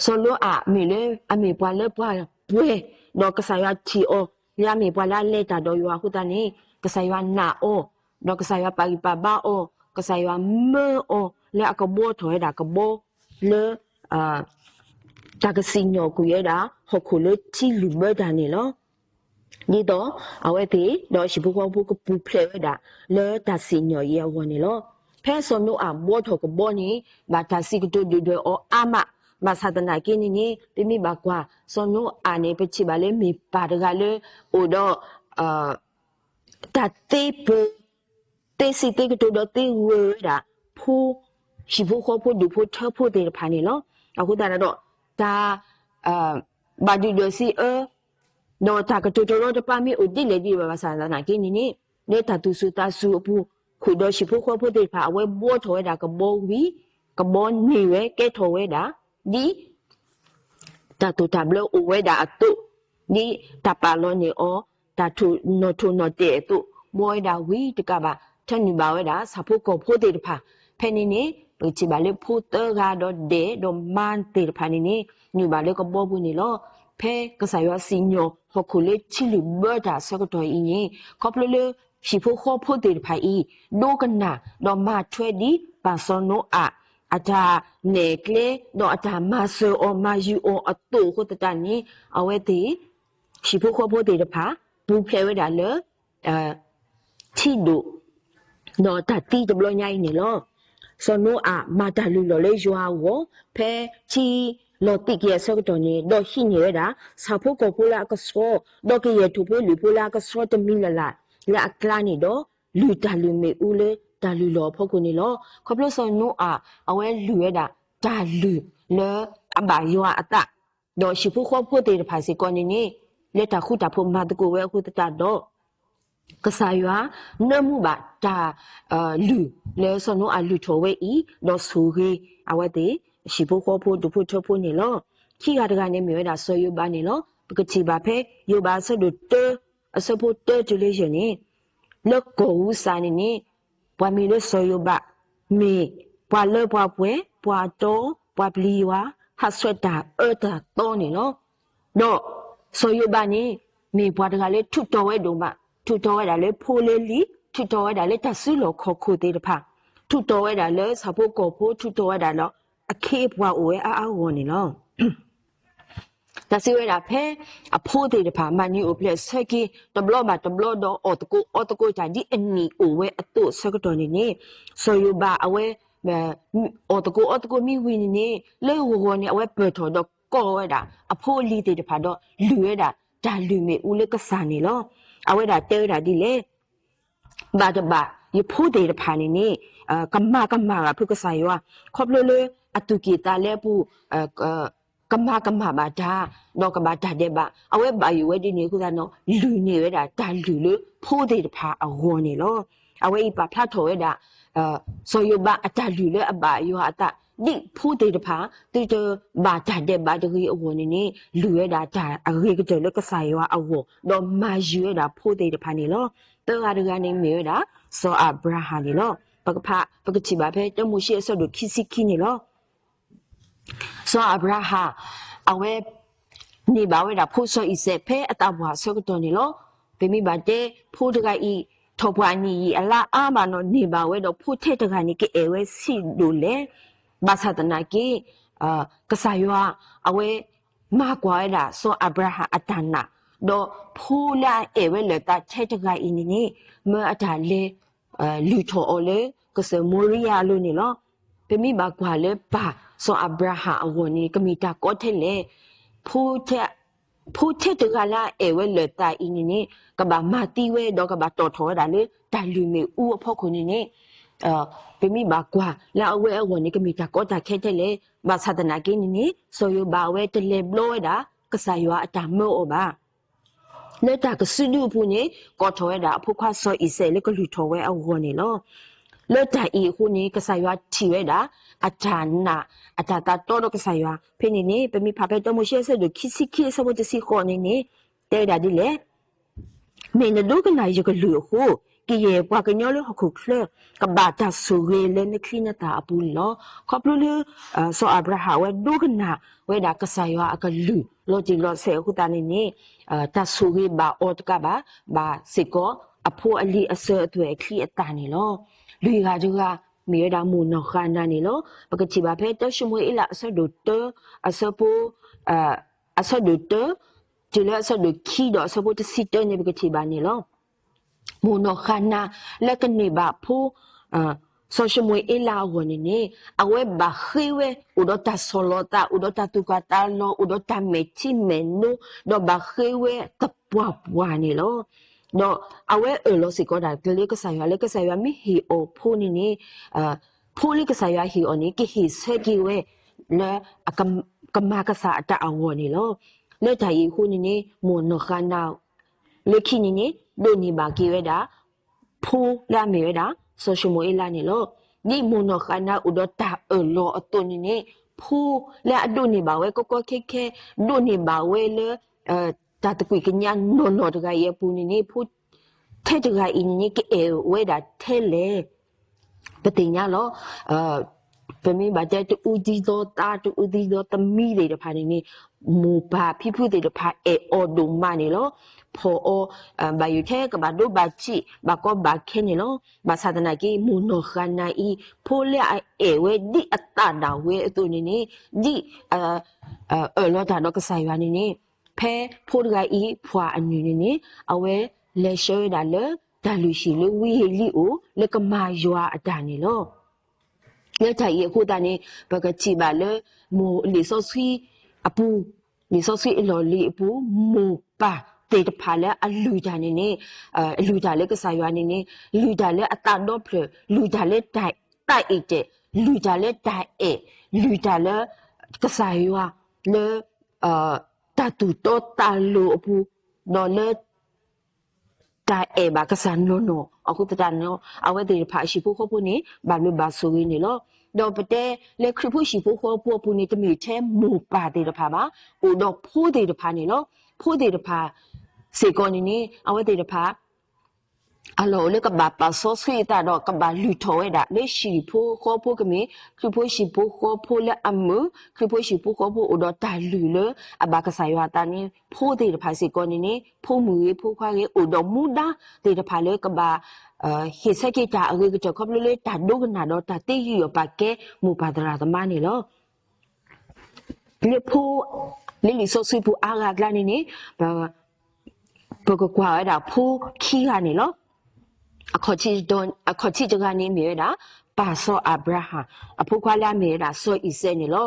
စီၤနိအၤမ့ၢ်လၢအမ့ၢ်ပှၤလၢပှၤပှဲၤ, ဒီးကစၢ်ယွၤထံၣ်အီၤ လၢအမ့ၢ်ပှၤလၢအလဲၤတၢ်ဒီးယွၤအဃိသတးန့ၣ် ကစၢ်ယွၤနာ်အီၤ, ဒီးကစၢ်ယွၤပာ်ဂံၢ်ပာ်ဘါအီၤ, ကစၢ်ယွၤမၢအီၤလၢအကဘှီထီၣ်ဝဲဒၣ်ကဘီလၢ တၢ်ကစံၣ်ညီၣ်ကွံာ်ဝဲဒၣ် ဟီၣ်ခိၣ်လၢထံလုၣ်ဘၢတၢ်န့ၣ်လီၤ. ဒ်သိးအဝဲသ့ၣ်ဒီးဟံၣ်ဖိဃီဖိကပူၤဖျဲးဝဲဒၣ် လၢတၢ်စံၣ်ညီၣ်အံၤအဂီၢ်န့ၣ်လီၤ. ဖဲစီၤနိအၤဘှီထီၣ်ကဘီန့ၣ် ဘၣ်တၢ်စံးကတိၤဒုၣ်ဒွဲၣ်အီၤအါမး, ဘၣ်ဆၣ်သနာ်က့န့ၣ်န့ၣ် ပမ့ၢ်ဘၣ်ကွၢ် စီၤနိအၤန့ၣ် ပထံၣ်ဘၣ်လၢမ့ၢ်ပၢ်တဂၤလၢ အိၣ်ဒီး တၢ်သ့ပၢၤ သ့စံးသ့ကတိၤဒီးသ့ဂၢၢ်ဝဲဒၣ် ဖိ ဟံၣ်ဖိဃီဖိဒူၣ်ဖိထၢဖိသ့ၣ်တဖၣ်န့ၣ်လီၤ. အဃိသတးဒီး တၢ် ဘၣ်ဒုၣ်ဒွဲၣ်စံးအၢ ဒီးတၢ်ကတိၤတရီတပါမ့ၢ်အိၣ်ဒ်လဲၣ်ဒ်လဲၣ်ဘၣ်ဆၣ်သနာ်က့န့ၣ်န့ၣ် လၢတၢ်သူၣ်စူၤသးစူၤအပူၤ ဃုာ်ဒီးဟံၣ်ဖိဃီဖိသ့ၣ်တဖၣ် အဝဲဘှီထီၣ်ဝဲဒၣ်ကဘီဝံၤ ကဘီန့ၢ်ဝဲကဲထီၣ်ဝဲဒၣ် ဒ် တၢ်တိာ်တၢ်ဘျၢအိၣ်ဝဲဒၣ်အသိး, ဒ်တၢ်ပာ်လီၤန့ၢ်အီၤ တၢ်နီၣ်ထိၣ်နီၣ်တဲာ်အသိး, ဘှီဝဲဒၣ်ဝံၤတကးဘၣ် ထၢနုာ်ဘၣ်ဝဲဒၣ် ဆၣ်ဖိကီၢ်ဖိသ့ၣ်တဖၣ်, ဖဲန့ၣ်န့ၣ် ပကထံၣ်ဘၣ်လၢဖိသၢဂၤဒီးဒဲးဒီးမါသ့ၣ်တဖၣ်န့ၣ်န့ၣ် နုာ်ဘၣ်လၢကဘီပူၤန့ၣ်လီၤ. ဖဲကစၢ်ယွၤစံၣ်ညီၣ်ဟီၣ်ခိၣ်လၢထံလုၣ်ဘၢတၢ်အဆၢကတီၢ်အံၤန့ၣ် ခီဖျိလၢ ဟံၣ်ဖိဃီဖိသ့ၣ်တဖၣ်အံၤ ဒိကနၣ်ဒီးမၤထွဲဒ်ပၢ်စီၤနိအၤ အတၢ်နဲၣ်ကျဲ ဒီးအတၢ်မၤစၢၤအီၤမၤယုာ်အီၤအသိးအဃိသတးန့ၣ် အဝဲသ့ၣ် ဟံၣ်ဖိဃီဖိသ့ၣ်တဖၣ် ပူၤဖျဲးဝဲဒၣ်လၢ ထံဒိၣ် ဒီးတၢ်သံတဘျီညါအံၤန့ၣ်လီၤ. စီၤနိအၤမၤတၢ်လုၢ်လီၢ်လၢယွၤအဂီၢ် ဖဲထံလီၤသံးက့ၤအဆၢကတီၢ်န့ၣ် ဒီးဟံးန့ၢ်ဝဲဒၣ် ဆၣ်ဖိကီၢ်ဖိလၢအကဆှီ ဒီးကယဲၢ်ထူၣ်ဖိလံၣ်ဖိလၢအကဆှီတမံၤလၢ်လၢ် လၢအကျါန့ၣ်ဒီး လုၢ်တၢ်လုၢ်မ့ၣ်အူလၢတၢ်လုၢ်လီၢ်အဖီခိၣ်န့ၣ်လီၤ. ခီဖျိစီၤနိအၤ အဝဲလုၢ်ဝဲဒၣ် တၢ်လုၢ်လၢအဘၣ်ယွၤအသး ဒီးဟံၣ်ဖိဃီဖိသ့ၣ်တဖၣ်စ့ၢ်ကီးန့ၣ်န့ၣ် လၢတၢ်ဃူတၢ်ဖိးမၤသကိးဝဲအဃိသတးဒီး ကစၢ်ယွၤ နၢမူဘၣ်တၢ် လုၢ်လၢစီၤနိအၤလုၢ်ထီၣ်ဝဲအံၤ ဒီးဆိၣ်ဂ့ၤ အဝဲသ့ၣ် ဟံၣ်ဖိဃီဖိဒူၣ်ဖိထၢဖိန့ၣ်လီၤ. ခံဂၤတဂၤန့ၣ်မ့ၢ်ဝဲဒၣ်စီၤယိၤဘးန့ၣ်လီၤ. ပကထံၣ်ဘၣ်ဖဲ ယိၤဘးအဆၢဒိၣ်တၢ အဆၢဖိတၢတုၤလၢယဲၢ်န့ၣ် လၢကီၢ်ဧူစၤန့ၣ်န့ၣ် ပှၤမ့ၢ်လၢစီၤယိၤဘး မ့ၢ်ပှၤလၢပှၤပှဲၤ ပှၤတီ ပှၤပျံၤယွၤ ဟးဆှဲးတၢ်အၢတၢ်သီန့ၣ်လီၤ. ဒီးစီၤယိၤဘးန့ၣ် မ့ၢ်ပှၤတဂၤလၢထူးတီၤဝဲဒိၣ်မး, ထူးတီၤဝဲဒၣ်လၢဖိလၢလံၤ, ထူးတီၤဝဲဒၣ်လၢတၢ်စုလီၢ်ခီၣ်ခိၣ်သ့ၣ်တဖၣ်, ထူးတီၤဝဲဒၣ်လၢဆၣ်ဖိကီၢ်ဖိ, ထူးတီၤဝဲဒၣ်လၢအခ့အပှၤအိၣ်ဝဲအါအါဂီၢ်န့ၣ်လီၤ. တၢ်စံးဝဲဒၣ်ဖဲ အဖိသ့ၣ်တဖၣ် မၤနံၤအိၣ်ဖျဲၣ်ဆၢက့ၤ တဘျီဘၣ်တဘျီဒီး အီၣ်သကိးအီသကိးတၢ်ဒ်အနံၣ်အိၣ်ဝဲအသိးအဆၢကတီၢ်န့ၣ်န့ၣ် စီၤယိၤဘးအဝဲ အီၣ်သကိးအီသကိးမ့ၢ်ဝံၤန့ၣ်န့ၣ် လၢဂီၤဂီၤန့ၣ် အဝဲပၢၢ်ထီၣ်ဒီးကိးဝဲဒၣ် အဖိအလံၤသ့ၣ်တဖၣ်ဒီး လုၢ်ဝဲဒၣ် တၢ်လုၢ်မ့ၣ်အူလၢကစၢ်န့ၣ်လီၤ. အဝဲဒၣ်တဲဝဲဒၣ်ဒ်လဲၣ် ဘၣ်တဘၣ် ယဖိသ့ၣ်တဖၣ်န့ၣ်န့ၣ် ကမၤကမၣ်ဘၣ်ဖုကစၢ်ယွၤ ခီဖျိလၢအသူၣ်ကံၢ်သးလဲအပူၤ ကမၤကမၣ်ဘၣ်တၢ် ဒီးကဘၣ်တၢ်ဒဲးဘး အဝဲဘၣ်ယိၣ်ဝဲဒ်န့ၣ်အဃိသတးဒီး လုၢ်န့ၢ်ဝဲဒၣ်တၢ်လုၢ်လၢဖိသ့ၣ်တဖၣ်အဂီၢ်န့ၣ်လီၤ. အဝဲအံၤပာ်ဖျါထီၣ်ဝဲဒၣ် စီၤယိၤဘးအတၢ်လုၢ်လၢအဘၣ်ယွၤအသး ဒ်ဖိသ့ၣ်တဖၣ် သုတဘၣ်တၢ်ဒဲးဘးတဂ့ၤအဂီၢ်န့ၣ်န့ၣ် လုၢ်ဝဲဒၣ်တၢ်အဂ့ၤကတၢၢ်လၢကစၢ်ယွၤအဂီၢ် ဒီးမၤယုၤဝဲဒၣ်ဖိသ့ၣ်တဖၣ်န့ၣ်လီၤ. သၢဂၤတဂၤန့ၣ်မ့ၢ်ဝဲဒၣ် စီၤအၤဘြၤဟၣ်န့ၣ်လီၤ. ပကဖး ပကထံၣ်ဘၣ်ဖဲတၢမိၤၡ့အဆၢဒိၣ်ခံဆံခံန့ၣ်လီၤ. စီၤအၤဘြၤဟၣ် အဝဲ န့ၢ်ဘၣ်ဝဲဒၣ်ဖိစီၤအံၤစဲးဖဲအသးပှၢ်အဆၢကတီၢ်န့ၣ်လီၤ. ပမ့ၢ်ဘၣ်တဲ ဖိတဂၤအံၤ ထီၣ်ပှၢ်အနံၣ်ယံာ်အလါအါမးနီၤ န့ၢ်ဘၣ်ဝဲဒီးဖိထဲတဂၤန့ၣ် ကအဲၣ်ဝဲဆံးဒိၣ်လဲၣ်. ဘၣ်ဆၣ်သနာ်က့ ကစၢ်ယွၤ အဝဲ မၤကွၢ်ဝဲဒၣ် စီၤအၤဘြၤဟၣ်အတၢ်နာ်, ဒီးဖိလၢအအဲၣ်ဝဲလၢာ်သးထဲတဂၤအံၤန့ၣ်န့ၣ် မၢအတၢ်လဲၤ လုၢ်ထီၣ်အီၤလၢကစၢၢ်မိရံယၤအလိၤန့ၣ်လီၤ. ပမ့ၢ်ဘၣ်ကွၢ်လၢပၢ်စီၤအၤဘြၤဟၣ်အဂီၢ်န့ၣ် ကမ့ၢ်တၢ်ကီထဲလဲၣ်. ဖိ ဖိထဲတဂၤလၢအအဲၣ်ဝဲလၢာ်သးအံၤန့ၣ်န့ၣ် ကဘၣ်မၤသံဝဲဒီးကဘၣ်တီၣ်ထီၣ်ဝဲဒၣ်လၢတၢ်လုၢ်မ့ၣ်အူအဖီခိၣ်န့ၣ်န့ၣ် ပမ့ၢ်ဘၣ်ကွၢ်လၢအဝဲအဂီၢ်န့ၣ် ကမ့ၢ်တၢ်ကီတၢ်ခဲထဲလဲၣ်. ဘၣ်ဆၣ်သနာ်က့န့ၣ်န့ၣ် စီၤယိၤဘးအဝဲတလဲၤဘျီဝဲဒၣ် ကစၢ်ယွၤအတၢ်မၢအီၤဘၣ်. လၢတၢ်ကစုဒုအပူၤန့ၣ် ကိးထီၣ်ဝဲဒၣ်အဖိခွါစီၤအံၤစဲးလၢကလုၢ်ထီၣ်ဝဲအဂီၢ်န့ၣ်လီၤ. လၢတၢ်အံၤအဃိန့ၣ် ကစၢ်ယွၤထံၣ်ဝဲဒၣ် အတၢ်နာ် အတၢ်သးတီဒီးကစၢ်ယွၤ. ဖဲန့ၣ်န့ၣ် ပမ့ၢ်ဖးဖဲတၢမိၤၡ့အဆၢဒိၣ်ခံဆံခံအဆၢဖိတဆံဃိးန့ၣ်န့ၣ် တဲဝဲဒၣ်ဒ်လဲၣ်. မ့ၢ်နဒိကနၣ်ယကလုၢ်အဃိ ကယဲၢ်ပှၤကညီလၢဟီၣ်ခိၣ်ချၢ ကဘၣ်တၢ်ဆိၣ်ဂ့ၤလၢနချံနသၣ်အပူၤန့ၣ်လီၤ. ခီဖျိလၢ စီၤအၤဘြၤဟၣ်ဝဲဒိကနၣ်ဝဲဒၣ်ကစၢ်ယွၤအကလုၢ် လီၤတံၢ်လီၤဆဲးအဃိသတးန့ၣ်န့ၣ် တၢ်ဆိၣ်ဂ့ၤဘၣ်အီၤတကးဘၣ် ဘၣ်စ့ၢ်ကီးအဖိအလံၤအစၢၤအသွဲၣ်အချံအသၣ်န့ၣ်လီၤ. လွံၢ်ဂၤတဂၤ မ့ၢ်ဝဲဒၣ်မိၢ်နီၢ်ဃၤနၤန့ၣ်လီၤ. ပကထံၣ်ဘၣ်ဖဲတၢၡမူၤအ့လးအဆၢဒိၣ်တၢ အဆၢဖိ အဆၢဒိၣ်တၢ တုၤလၢအဆၢဒိၣ်ခံဒီးအဆၢဖိတဆံတၢန့ၣ် ပကထံၣ်ဘၣ်န့ၣ်လီၤ. မိၢ်နီၢ်ဃၤနၤလၢကန့ၢ်ဘၣ်ဖိ စီၤၡမူၤအ့လးအဂီၢ်န့ၣ်န့ၣ် အဝဲဘၣ်ဃ့ဝဲ အိၣ်ဒီးတၢ်ဆီၣ်လီၤသး အိၣ်ဒီးတၢ်သူၣ်ကၢ်သးလီၤ အိၣ်ဒီးတၢ်မဲာ်ထံမဲာ်နိ ဒီးဘၣ်ဃ့ဝဲသပှၢ်ပှၢ်န့ၣ်လီၤ. ဒီးအဝဲအၢၣ်လီၤစ့ၢ်ကီးဒၣ်က့ၤလၢကစၢ်ယွၤ လၢကစၢ်ယွၤမ့ၢ်ဟ့ၣ်အီၤဖိန့ၣ်န့ၣ် ဖိလၢကစၢ်ယွၤဟ့ၣ်အီၤန့ၣ် ကဟ့ၣ်ဆၢက့ၤဝဲ လၢ ကမၤကစၢ်အတၢ်အဂီၢ်န့ၣ်လီၤ. လၢတၢ်အံၤအဃိန့ၣ်န့ၣ် မိၢ်နီၢ်ဃၤနၤ လၢခံန့ၣ်န့ၣ် ဒိးန့ၢ်ဘၣ်က့ၤဝဲဒၣ် ဖိလၢအမ့ၢ်ဝဲဒၣ် စီၤၡမူၤအ့လးန့ၣ်လီၤ. ဒ်မိၢ်နီၢ်ဃၤနၤအိၣ်ဒီးတၢ်အၢၣ်လီၤအသိးန့ၣ်န့ၣ် ဖိလၢအဒိးန့ၢ်ဘၣ်ဝဲကီကီခဲခဲ ဒိးန့ၢ်ဘၣ်ဝဲလၢ တၢ်သကွံာ်ကညးနီၢ်နီၢ်တဂၤအံၤအပူၤန့ၣ်န့ၣ် ဖိထဲတဂၤအံၤန့ၣ်န့ၣ် ကအဲၣ်ဝဲဒၣ်ထဲလဲၣ် ပသ့ၣ်ညါလီၤ. ပမ့ၢ်ဘၣ်တဲတအူဒံဒီသး တအူဒံဒီသမံသ့ၣ်တဖၣ်န့ၣ်န့ၣ် မိၢ်ပၢ်ဖံဖုသ့ၣ်တဖၣ်အဲၣ်အီၤဒိၣ်မးန့ၣ်လီၤ. ဖီၣ်အီၤ ဘၣ်ယိၣ်ထဲကဘၣ်ဒိဘၣ်ထံး ဘၣ်ကီဘၣ်ခဲန့ၣ်လီၤ. ဘၣ်ဆၣ်သနာ်က့ မိၢ်နီၢ်ဃၤနၤအံၤ ဖိလၢအအဲၣ်ဝဲဒ်အသးဒၣ်ဝဲအသိးန့ၣ်န့ၣ် ဒ် အၢၣ်လီၤတၢ်ဒီးကစၢ်ယွၤန့ၣ်န့ၣ် ဖဲဖိတဂၤအံၤ ဖှၣ်အနုာ်န့ၣ်န့ၣ် အဝဲလဲၤဆှၢဝဲဒၣ်လၢ တၢ်လုၢ်ဟံၣ်လၢဝံအ့လံအိၣ် လၢကမၤယွၤအတၢ်န့ၣ်လီၤ. လၢတၢ်အံၤအဃိသတးန့ၣ် ပကထံၣ်ဘၣ်လၢ မိၢ်လံာ်စီဆှံအပူၤ လံာ်စီဆှံအလီၢ်လံၤအပူၤ မိၢ်ပၢ်သ့ၣ်တဖၣ်လၢအလုၢ်တၢ်န့ၣ်န့ၣ် အလုၢ်တၢ်လၢကစၢ်ယွၤန့ၣ်န့ၣ် လုၢ်တၢ်လၢအသးဒီဖျၢၣ် လုၢ်တၢ်လၢတၢ် တၢ်အ့ၣ်တဲာ် လုၢ်တၢ်လၢတၢ်အဲၣ် လုၢ်တၢ်လၢ ကစၢ်ယွၤလၢ တၢ်သူၣ်တီသးလိၤအပူၤ ဒီးလၢ တၢ်အဲၣ်ဘၣ်ကစၢ်နီၢ်နီၢ်အဃိသတးန့ၣ် အဝဲသ့ၣ်တဖၣ်အဟံၣ်ဖိဃီဖိန့ၣ် ဘၣ်ဘျုးဘၣ်ဆိၣ်ဂ့ၤန့ၣ်လီၤ. ဒီးပတဲလၢခရံာ်ဖိဟံၣ်ဖိဃီဖိအပူၤန့ၣ် တမ့ၢ်ထဲမိၢ်ပၢ်သ့ၣ်တဖၣ်ဘၣ်, အိၣ်ဒီးဖိသ့ၣ်တဖၣ်န့ၣ်လီၤ. ဖိသ့ၣ်တဖၣ်စ့ၢ်ကီးန့ၣ်န့ၣ် အဝဲသ့ၣ်တဖၣ် အလီၢ်အိၣ်လၢကဘၣ်ပာ်စီဆှံအသးဒီးကဘၣ်လုၢ်ထီၣ်ဝဲဒၣ် လၢဟံၣ်ဖိဃီဖိကမ့ၢ် ခရံာ်ဖိဟံၣ်ဖိဃီဖိလၢအမုာ် ခရံာ်ဖိဟံၣ်ဖိဃီဖိအိၣ်ဒီးတၢ်လုၢ်လၢအဘၣ်ကစၢ်ယွၤအသးန့ၣ် ဖိသ့ၣ်တဖၣ်စ့ၢ်ကီးန့ၣ်န့ၣ် ဖိမုၣ်ဂ့ၤဖိခွါဂ့ၤ အိၣ်ဒီးမူဒါသ့ၣ်တဖၣ်လၢကဘၣ် ဟ့ၣ်ဆၢက့ၤတၢ်အဂ့ၤကတၢၢ် ခီဖျိလၢတၢ်ဒိကနၣ်ဒီးတၢ်သ့ယုၢ်အီၣ်ပာ်ကဲမိၢ်ပၢ်သရၣ်သမါန့ၣ်လီၤ. လၢဖိ လၢလံာ်စီဆှံပူၤအါဂၤအကျါန့ၣ်န့ၣ် ပကကွၢ်ဝဲဒၣ်ဖိခံဂၤန့ၣ်လီၤ. အခီၣ်ထံးတဂၤန့ၣ်မ့ၢ်ဝဲဒၣ် ပၢ်စီၤအၤဘြၤဟၣ် အဖိခွါလၢအမ့ၢ်ဝဲဒၣ်စီၤအံၤစဲးန့ၣ်လီၤ.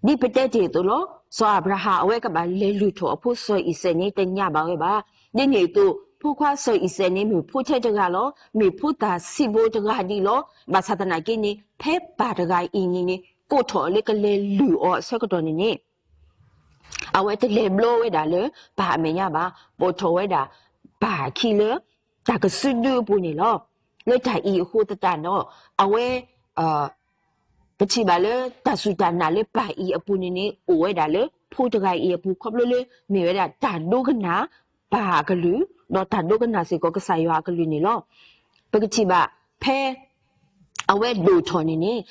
ဒ်ပတဲတ့ၢ်အသိးလီၤ. စီၤအၤဘြၤဟၣ်အဝဲကဘၣ်လဲၤလုၢ်ထီၣ်အဖိစီၤအံၤစဲးန့ၣ် တညးဘၣ်ဝဲဘၣ်. ဒ်န့ၣ်အသိး ဖိခွါစီၤအံၤစဲးန့ၣ်မ့ၢ်ဖိထဲတဂၤလီၤ. မ့ၢ်ဖိသၣ်ဆံးဘိတဂၤဒံးလီၤ. ဘၣ်ဆၣ်သနာ်က့န့ၣ် ဖဲပၢ်တဂၤအံၤန့ၣ်န့ၣ် ကိးထီၣ်လၢကလဲၤလုၢ်အီၤအဆၢကတီၢ်န့ၣ်န့ၣ် အဝဲတလဲၤဘျီဝဲဒၣ်လၢပၢ်အမဲာ်ညါဘၣ်, ပိာ်ထီၣ်ဝဲဒၣ်ပၢ်အခံလၢ တၢ်ကစုဒုအပူၤန့ၣ်လီၤ. လၢတၢ်အံၤအဃိသတးဒီး အဝဲ ပထံၣ်ဘၣ်လၢတၢ်စူၢ်တၢ်နာ်လၢပၢ်အံၤအပူၤန့ၣ်န့ၣ် အိၣ်ဝဲဒၣ်လၢဖိတဂၤအံၤအပူၤ ခီဖျိလၢမ့ၢ်ဝဲဒၣ်တၢ်ဒိကနၣ်ပၢ်အကလုၢ် ဒီးတၢ်ဒိကနၣ်စ့ၢ်ကီးကစၢ်ယွၤအကလုၢ်န့ၣ်လီၤ. ပကထံၣ်ဘၣ်ဖဲ အဝဲဒိၣ်ထီၣ်န့ၣ်န့ၣ်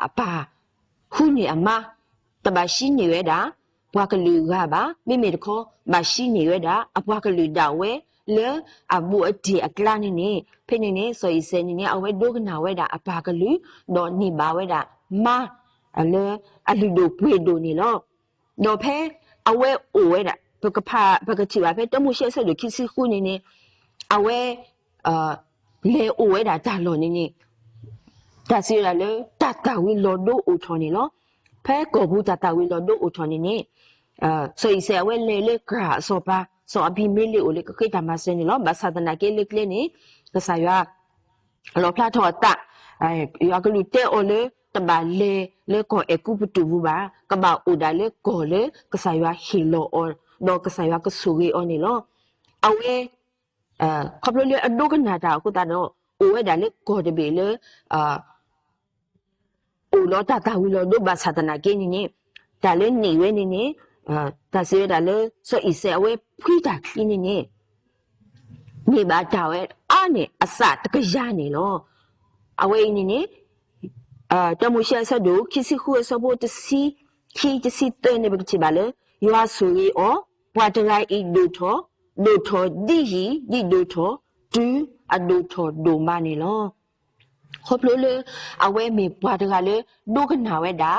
အပၢ် ဃုန့ၢ်အမါ တဘၣ်ဟံးန့ၢ်ဝဲဒၣ် ပှၤကလုာ်ဂၤဘၣ်, မ့မ့ၢ်တခီ ဘၣ်ဟံးန့ၢ်ဝဲဒၣ် အပှၤကလုာ်ဒၣ်ဝဲ လၢအဘူးအတံၢ်အကျါန့ၣ်န့ၣ်, ဖဲန့ၣ်န့ၣ် စီၤအံၤစဲးန့ၣ်န့ၣ် အဝဲဒိကနၣ်ဝဲဒၣ်အပၢ်ကလုၢ်, ဒီးန့ၢ်ဘၣ်ဝဲဒၣ် မါ လၢအလုၢ်ဒိၣ်ပှ့ၤဒိၣ်န့ၣ်လီၤ. ဒီးဖဲအဝဲအိၣ်ဝဲဒၣ် ပကဖး ပကထံၣ်ဘၣ်ဖဲတၢမိၤၡ့အဆၢဒိၣ်ခံဆံဃုန့ၣ်န့ၣ် အဝဲ လဲၤအိၣ်ဝဲဒၣ်တၢ်လီၢ်န့ၣ်န့ၣ် တၢ်စံးဝဲဒၣ်လၢ တၢ်သၣ်ဝံၤလီၤဒိအိၣ်ထီၣ်န့ၣ်လီၤ. ဖဲကီၢ်ပူၤတၢ်သၣ်ဝံၤလီၤဒိအိၣ်ထီၣ်န့ၣ်န့ၣ် စီၤအံၤစဲးအဝဲလဲၤလၢကြၢ်အစီၤပၤ စီၤအဘံၤမ့လ့းအိၣ်လၢကဃ့တၢ်မၤစၢၤန့ၣ်လီၤ. ဘၣ်ဆၣ်သနာ်က့လၢကျဲန့ၣ် ကစၢ်ယွၤ လီၣ်ဖျါထီၣ်အသး ယွၤကလူးတဲအီၤလၢ တဘၣ်လဲၤလၢကီၢ်အဲၤကူပတူးပူၤဘၣ်, ကဘၣ်အိၣ်ဒၣ်လၢကီၢ်လၢကစၢ်ယွၤဟ့ၣ်လီၤအီၤ, ဒီးကစၢ်ယွၤကဆိၣ်ဂ့ၤအီၤန့ၣ်လီၤ. အဝဲ ခီဖျိလၢအဒိကနၣ်တၢ်အဃိသတးဒီး အိၣ်ဝဲဒၣ်လၢကီၢ်တဘ့ၣ်လၢ အိၣ်ဒီးတၢ်သၣ်ဝံၤလီၤဒိဘၣ်ဆၣ်သနာ်က့န့ၣ်န့ၣ် တၢ်လၢန့ၢ်ဝဲန့ၣ်န့ၣ် တၢ်စံးဝဲဒၣ်လၢ စီၤအံၤစဲးအဝဲဖှံတၢ်ချံန့ၣ်န့ၣ် န့ၢ်ဘၣ်တၢ်ဝဲအါန့ၢ်အသးတကယၤန့ၣ်လီၤ. အဝဲအံၤန့ၣ်န့ၣ် တၢမိၤၡ့အဆၢဒိၣ် ခံဆံဃုအဆၢဖိတဆံခံ တဆံသၢန့ၣ် ပကထံၣ်ဘၣ်လၢ ယွၤဆိၣ်ဂ့ၤအီၤ, ပှၤတဂၤအံၤဒိၣ်ထီၣ်, ဒိၣ်ထီၣ်ဒ်ယံၤဒ်ဒိၣ်ထီၣ်, တုၤအဒိၣ်ထီၣ်ဒိၣ်မးန့ၣ်လီၤ. ခီဖျိလၢ အဝဲမ့ၢ်ပှၤတဂၤလၢ ဒိကနၣ်ဝဲဒၣ်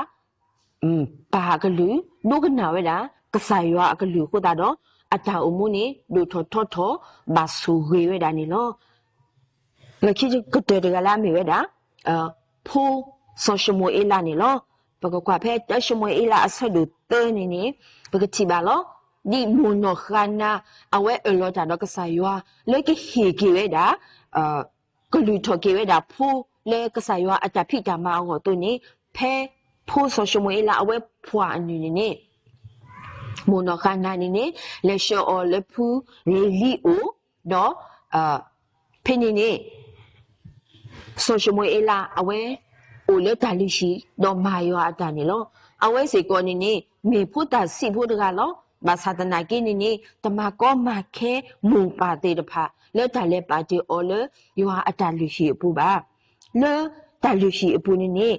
ပၢ်အကလုၢ်, ဒိကနၣ်ဝဲဒၣ် ကစၢ်ယွၤအကလုၢ်အဃိသတးဒီး အတၢ်အိၣ်မူန့ၣ် ဒိၣ်ထီၣ်ထီထီၣ် ဘၣ်ဆိၣ်ဂ့ၤဝဲဒၣ်န့ၣ်လီၤ. လၢခံကတၢၢ်တဂၤလၢအမ့ၢ်ဝဲဒၣ် ဖိစီၤၡမူၤအ့လးန့ၣ်လီၤ. ပကကွၢ်ဖဲတၢၡမူၤအ့လး အဆၢဒိၣ်သၢန့ၣ်န့ၣ် ပကထံၣ်ဘၣ်လီၤ. ဒ်မိၢ်နီၢ်ဃါနၤ အဝဲအၢၣ်လီၤတၢ်ဒီးကစၢ်ယွၤ လၢကဟ့ၣ်က့ၤဝဲဒၣ် ကလုၢ်ထီၣ်က့ၤဝဲဒၣ်ဖိလၢကစၢ်ယွၤအတၢ်ဖံးတၢ်မၤအဂီၢ်အသိးန့ၣ် ဖဲဖိစီၤၡမူၤအ့လးအဝဲဖှီၣ်အနုၢ်န့ၣ်န့ၣ် မိၢ်နီၢ်ဃါနၤန့ၣ်န့ၣ် လဲၤဆှၢအီၤလၢဖုလ့ၤလံအိၣ်, ဒီး ဖဲန့ၣ်န့ၣ် စီၤၡမူၤအ့လး အဝဲအိၣ်လၢတၢ်လုၢ်ဟံၣ် ဒီးမၤယွၤအတၢ်န့ၣ်လီၤ. အဝဲစ့ၢ်ကီးန့ၣ်န့ၣ် မ့ၢ်ဖိသၣ်ဆံးဖိတဂၤလီၤ. ဘၣ်ဆၣ်သနာ်က့န့ၣ်န့ၣ် တမၤကီမၤခဲမိၢ်ပၢ်သ့ၣ်တဖၣ် လၢတၢ်လဲၤပာ်တ့ၢ်အီၤလၢ ယွၤအတၢ်လုၢ်ဟံၣ်အပူၤဘၣ်. လၢတၢ်လုၢ်ဟံၣ်အပူၤန့ၣ်န့ၣ်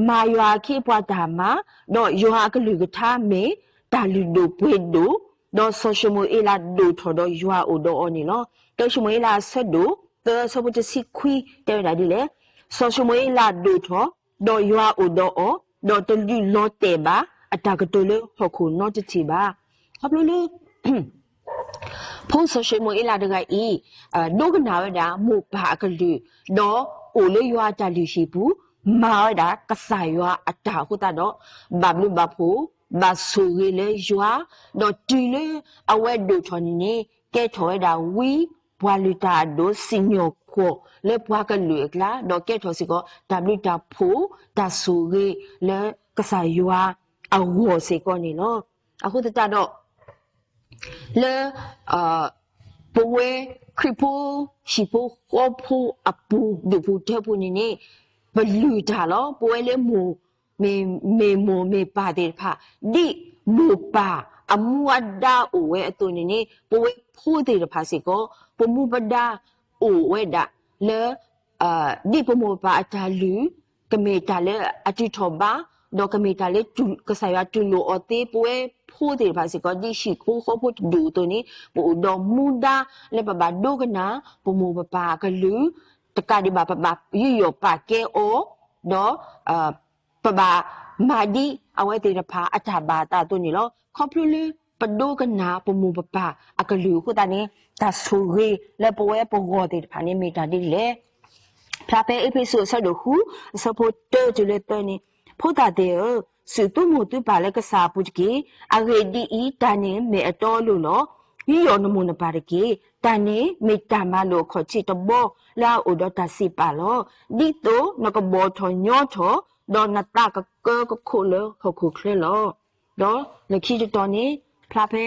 မၤယွၤအခ့အပှၤတၢ်မၤ, ဒီးယွၤအကလုၢ်ကထါမ့ၢ်တၢ်လုၢ်ဒိၣ်ပှ့ၤဒိၣ်, ဒီးစီၤၡမူၤအ့လးဒိၣ်ထီၣ်ဒီးယွၤအိၣ်ဒီးအီၤန့ၣ်လီၤ. တၢၡမူၤအ့လးအဆၢဒိၣ်သၢ အဆၢဖိတဆံခွံ တဲဝဲဒၣ်ဒ်လဲၣ်, စီၤၡမူၤအ့လးဒိၣ်ထီၣ်, ဒီးယွၤအိၣ်ဒီးအီၤ, ဒီးတလုၢ်လီၤတဲာ်ဘၣ် အတၢ်ကတိၤလၢဟီၣ်ခိၣ်နီတထံၣ်ဘၣ်. ခီဖျိလၢ ဖိစီၤၡမူၤအ့လးတဂၤအံၤ ဒိကနၣ်ဝဲဒၣ်မိၢ်ပၢ်အကလုၢ်, ဒီးအိၣ်လၢယွၤအတၢ်လုၢ်ဟံၣ်ပူၤ, မၤဝဲဒၣ်ကစၢ်ယွၤအတၢ်အဃိသတးဒီး ဘၣ်ဘျုးဘၣ်ဖှိၣ်, ဘၣ်ဆိၣ်ဂ့ၤလၢယွၤ, ဒီးတုၤလၢအဝဲဒိၣ်ထီၣ်န့ၣ်န့ၣ် ကဲထီၣ်ဝဲဒၣ်ဝံပှၤလုၢ်တၢ်အဒိၣ် စံၣ်ညီၣ်ကွီၢ်လၢပှၤကလုာ်အကျါ, ဒီးကဲထီၣ်စ့ၢ်ကီး တၢ်ဘျုးတၢ်ဖှိၣ် တၢ်ဆိၣ်ဂ့ၤလၢကစၢ်ယွၤအဂီၢ်စ့ၢ်ကီးန့ၣ်လီၤ. အဃိသတးဒီး လၢ ပဝဲခရံာ်ဖိဟံၣ်ဖိဃီဖိအပူၤ ဒူၣ်ဖိထၢဖိန့ၣ်န့ၣ် ပလုၢ်တၢ်လီၤ. ပဝဲလၢမိၢ် မ့ၢ်မိၢ်မ့ၢ်ပၢ်သ့ၣ်တဖၣ် ဒ်မိၢ်ပၢ်အမူအဒါအိၣ်ဝဲအသိးန့ၣ်န့ၣ် ပဝဲဖိသ့ၣ်တဖၣ်စ့ၢ်ကီး ပမူပဒါအိၣ်ဝဲဒၣ်လၢ ဒ်ပမိၢ်ပၢ်အတၢ်လုၢ် ကမ့ၢ်တၢ်လၢအတုၤထီၣ်ဘး, ဒီးကမ့ၢ်တၢ်လၢကစၢ်ယွၤတူၢ်လိာ်အီၤသ့ ပဝဲဖိသ့ၣ်တဖၣ်စ့ၢ်ကီး ဒ်ဟံၣ်ဖိဃီဖိတဒူၣ်အသိးန့ၣ် ပအိၣ်ဒီးမူဒါလၢပဘၣ်ဒိကနၣ် ပမိၢ်ပပၢ်အကလုၢ်, တကးဒံးဘၣ် ပဘၣ်ယူးယီၣ်ပာ်ကဲအီၤ, ဒီး ပဘၣ်မၤဒ်အဝဲသ့ၣ်တဖၣ်အတၢ်ဘၣ်အသးအသိးန့ၣ်လီၤ. ခီဖျိလၢပဒိကနၣ်ပမိၢ်ပပၢ်အကလုၢ်အဃိသတးန့ၣ် တၢ်ဆိၣ်ဂ့ၤလၢပဝဲပဂီၢ်သ့ၣ်တဖၣ်န့ၣ် မ့ၢ်တၢ်ဒ်လဲၣ်. ဖျါဖဲအ့းဖ့းစူးအဆၢဒိၣ်ဃု အဆၢဖိတၢတုၤလၢသၢန့ၣ်, ဖိသၣ်သ့ၣ်ဧၢ, စူၢ်သူမိၢ်သူပၢ်လၢကစၢ်အပူၤတက့ၢ်. အဂ့ၢ်ဒ်အံၤ, တၢ်န့ၣ်မ့ၢ်အတီအလိၤလီၤ. ယူးယီၣ်နမိၢ်နပၢ်တက့ၢ်. တၢ်န့ၣ်မ့ၢ်တၢ်မၤလိာ်အခီၣ်ထံးတဘီလၢအအိၣ်ဒီးတၢ်စံးပာ်လီၤ. ဒ်သိးနကဘီၣ်ထီၣ်ညီထီၣ်, ဒီးနသးကကၢကခိၣ်လၢဟီၣ်ခိၣ်ချၢလီၤ. ဒီးလၢခံတတီၤန့ၣ် ဖျါဖဲ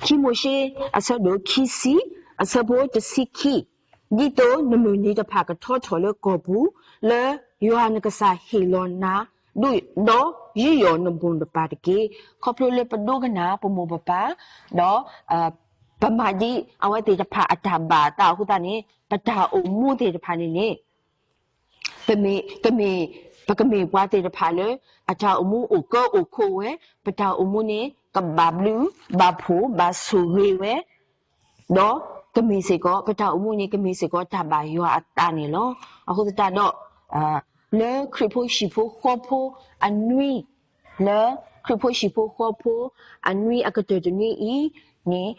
ခံမိၤၡ့ အဆၢဒိၣ်ခံဆံ အဆၢဖိတဆံခံ, ဒ်သိးနမုၢ်နံၤတဖၣ်ကထီထီၣ်လၢကီၢ်ပူၤ, လၢယွၤနကစၢ်ဟ့ၣ်လီၤနၤ, ဒီးယူးယီၣ်နမိၢ်နပၢ်တက့ၢ်. ခီဖျိလၢပဒိကနၣ်ပမိၢ်ပပၢ်, ဒီး ပမၤဒ်အဝဲသ့ၣ်တဖၣ်အတၢ်ဘၣ်အသးအဃိသတးန့ၣ် ပတၢ်အိၣ်မူသ့ၣ်တဖၣ်န့ၣ်န့ၣ် ပမ့ၢ် ပကမ့ၢ်ပှၤသ့ၣ်တဖၣ်လၢ အတၢ်အိၣ်မူအိၣ်ကၢအိၣ်ခိးဝဲ, ပတၢ်အိၣ်မူန့ၣ် ကဘၣ်ဘျုးဘၣ်ဖှိၣ် ဘၣ်ဆိၣ်ဂ့ၤဝဲ, ဒီးကမ့ၢ်စ့ၢ်ကီး ပတၢ်အိၣ်မူန့ၣ် ကမ့ၢ်စ့ၢ်ကီးတၢ်ဘၣ်ယွၤအသးန့ၣ်လီၤ. အဃိသတးဒီး လၢခရံာ်ဖိဟံၣ်ဖိဃီဖိအနွံ, လၢခရံာ်ဖိဟံၣ်ဖိဃီဖိအနွံအကတၢၢ်တနွံအံၤန့ၣ်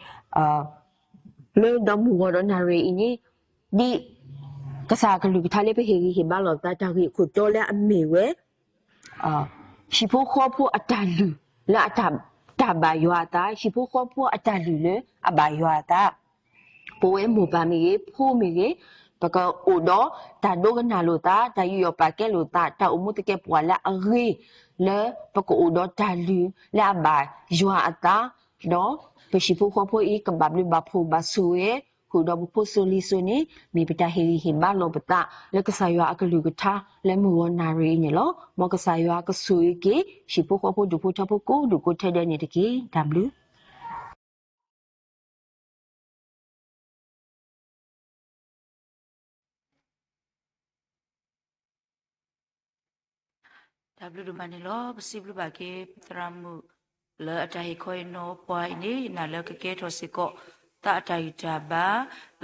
လၢဒီးမုၢ်ဂီၤဒီးနၣ်ရံၣ်အံၤန့ၣ် ဒ်ကစၢ်ကလုၢ်ကထါလၢပဟ့ၣ်ဂံၢ်ဟ့ၣ်ဘါလိာ်သး တၢ်ဂ့ၢ်အခိၣ်တီလၢအမ့ၢ်ဝဲ ဟံၣ်ဖိဃီဖိအတၢ်လုၢ်လၢအတၢ်ဘၣ်ယွၤအသး, ဟံၣ်ဖိဃီဖိအတၢ်လုၢ်လၢအဘၣ်ယွၤအသး, ပဝဲမိၢ်ပၢ်မ့ၢ်ဂ့ၤ, ဖိမ့ၢ်ဂ့ၤ, ပကအိၣ်ဒီးတၢ်ဒိကနၣ်လိာ်သး, တၢ်ယူးယီၣ်ပာ်ကဲလိာ်သး, တၢ်အိၣ်မူသကဲးပဝးလၢအဂ့ၤ, လၢပကအိၣ်ဒီးတၢ်လုၢ်လၢအဘၣ်ယွၤအသး, ဒီးပဟံၣ်ဖိဃီဖိအံၤ ကဘၣ်ဘျုးဘၣ်ဖှိၣ်ဘၣ်ဆိၣ်ဂ့ၤ ဃုာ်ဒီးပဖိစိၤလံၤစိၤန့ၣ် မ့ၢ်ပတၢ်ဟ့ၣ်ဂံၢ်ဟ့ၣ်ဘါလိာ်ပသး လၢကစၢ်ယွၤအကလုၢ်ကထါ လၢမုၢ်ဂီၤနၣ်ရံၣ်အံၤန့ၣ်လီၤ. မ်ကစၢ်ယွၤကဆိၣ်ဂ့ၤက့ၤ ဟံၣ်ဖိဃီဖိဒူၣ်ဖိထၢဖိကိးဒူၣ်ကိးထဲဒဲးန့ၣ်တက့ၢ်. တၢ်ဘျုး တၢ်ဘျုးဒိၣ်မးန့ၣ်လီၤ. ပစံးဘျုးဘၣ်က့ၤပသရၣ်မုၣ်လၢအတၢ်ဟ့ၣ်ခီဟ့ၣ်နီၤပှၤအံၤန့ၣ် ယနာ်လၢကကဲထီၣ်စ့ၢ်ကီး သးအတၢ်ဂံၢ်တၢ်ဘါ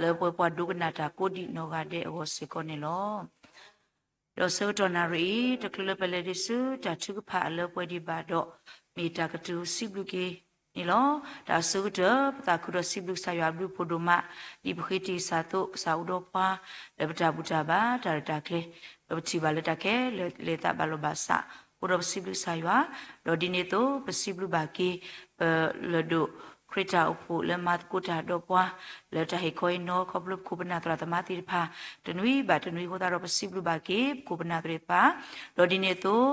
လၢပှၤဒိကနၣ်တၢ်ကိးဒံးနီၢ်ဂၤဒဲးအဂီၢ်စ့ၢ်ကီးန့ၣ်လီၤ. ဒီးဆၢကတီၢ်နၣ်ရံၣ်အံၤ တချုးလၢပလဲၤဒံးဆူတၢ်ထုကဖၣ်အလၢပှဲၤဒံးဘၣ်ဒီး မ့ၢ်တၢ်ကတိၤစံးဘျုးက့ၤန့ၣ်လီၤ. တၢ်အဆိကတၢၢ် ပသးခုဒီးစံးဘျုးကစၢ်ယွၤအဘျုးအဖှိၣ်ဒိၣ်မး ဒ်ပဃ့တ့ၢ်စၢ်အသိး ကစၢ်အိၣ်ဒီးပှၤ လၢပတၢ်ဘူၣ်တၢ်ဘါ တၢ်ရဲၣ်တၢ်ကျဲၤ လၢပထံၣ်ဘၣ်လၢတၢ်ခဲလၢာ်လၢသးဘၣ်လီၤဘၣ်စး အဃိဒီးပစံးဘျုးကစၢ်ယွၤ, ဒီးဒ်န့ၣ်အသိး ပစံးဘျုးဘၣ်က့ၤ ပလၢၢ်ဒိၣ်ခရံာ်တၢ်အိၣ်ဖှိၣ်လၢမၤသကိးတၢ်ဒီးပှၤ လၢတၢ်ဟ့ၣ်ခီဟ့ၣ်နီၤခီဖျိပခိၣ်ပနၢ်သရၣ်သမါသ့ၣ်တဖၣ် တနွံဘၣ်တနွံအဃိသတးဒီး ပစံးဘျုးဘၣ်က့ၤ ပခိၣ်ပနၢ်သ့ၣ်တဖၣ်, ဒီးဒ်န့ၣ်အသိး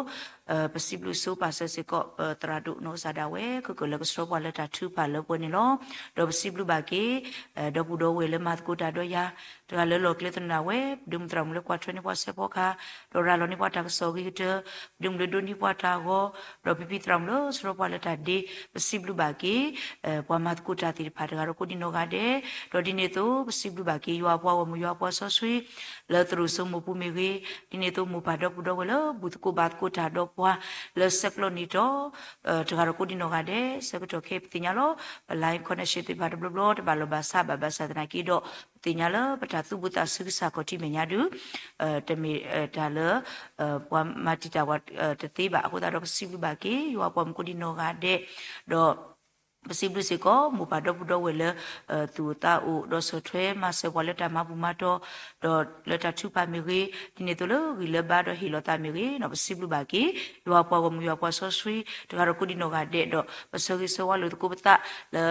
ပစံးဘျုးဆိပာ်စၢၤစ့ၢ်ကီး ပသရၣ်ဒိၣ်နီၢ်ကစၢ်ဒၣ်ဝဲ ခဲကၢၣ်လၢကဆှၢပှၤလၢတၢ်ထုကဖၣ်လၢပှဲၤန့ၣ်လီၤ. ဒီးပစံးဘျုးဘၣ်က့ၤ ဒီပုၢ်ဒီဝဲၢ်လၢမၤသကိးတၢ်ဒီးယၤ တဂၤလၢလီၢ်ကျဲသနၢၣ်ဝဲ ပဒုးမုၢ်သရၣ်မုၣ်လၢကွၢ်ထွဲန့ၢ်ပှၤစဲးဖီကဟၣ်, ဒီးရၤလီၤန့ၢ်ပှၤတၢ်ကစီၣ်အဂ့ၤကတၢၢ်, ပဒုးမုၢ်လၢဒိးန့ၢ်ပှၤတၢ်ဂီၤ, ဒီးဖံဖံသရၣ်မုၣ်လၢဆှၢပှၤလၢတၢ်ဒ့, ပစံးဘျုးဘၣ်က့ၤ ပှၤမၤသကိးတၢ်သ့ၣ်တဖၣ်တဂၤဒီးကိးဒံးနီၢ်ဂၤဒဲး, ဒီးဒ်န့ၣ်အသိး ပစံးဘျုးဘၣ်က့ၤယွၤအပှၤဂီၢ်မုၢ်ယွၤအပှၤစီဆှံ လၢသရိာ်စိမိၢ်ပူၤမ့ၢ်ဂ့ၤ, ဒ်န့ၣ်အသိးမိၢ်ပၢ်ဒီပုၢ်ဒီဝဲၢ်လၢဘူၣ်သကိးဘါသကိးတၢ်ဒီးပှၤ လၢဆဲးကျိးနံၤတီၤ တဂၤဒီးကိးဒံးနီၢ်ဂၤဒဲး, ဆၢကတီၢ်ခဲအံၤပသ့ၣ်ညါလီၤ ပ line connection သ့ၣ်တဖၣ်တဘျီဘျီတဘၣ်လီၢ်ဘၣ်စးဘၣ်ဘၣ်ဆၣ်သနာ်က့ဒီး ပသ့ၣ်ညါလၢပတၢ်သူၣ်ဘီၣ်သးစူၤကစၢ်ခီၣ်ထံးမဲာ်ညါဒုး တမ့ၢ်တၢ်လၢ ပှၤမၤတံာ်တာ်ပှၤတသ့ဘၣ်အဃိသတးဒီး ပစံးဘျုးဘၣ်က့ၤ ယွၤပှၤမူကိးဒံးနီၢ်ဂၤဒဲး, ဒီး ပစံးဘျုးစ့ၢ်ကီး မိၢ်ပၢ်ဒီပုၢ်ဒီဝဲၢ်လၢ သူၣ်အိၣ်သးအိၣ်ဒီးဆီၣ်ထွဲမၤစၢၤပှၤလၢတၢ်မၤဘူၣ်မၤတီၤ, ဒီးလၢတၢ်ထုကဖၣ်မ့ၢ်ဂ့ၤ, ဒ်န့ၣ်အသိးလၢဂံၢ်လၢဘါဒီးဟ့ၣ်လီၤသးမ့ၢ်ဂ့ၤ, ပစံးဘျုးဘၣ်က့ၤ ယွၤပှၤဂီၢ်မုၢ်ယွၤပှၤစီဆှံ တဂၤဒီးကိးဒံးနီၢ်ဂၤဒဲးဒီး ပဆၢဂ့ၤဆၢဝါလိာ်သကိးပသးလၢ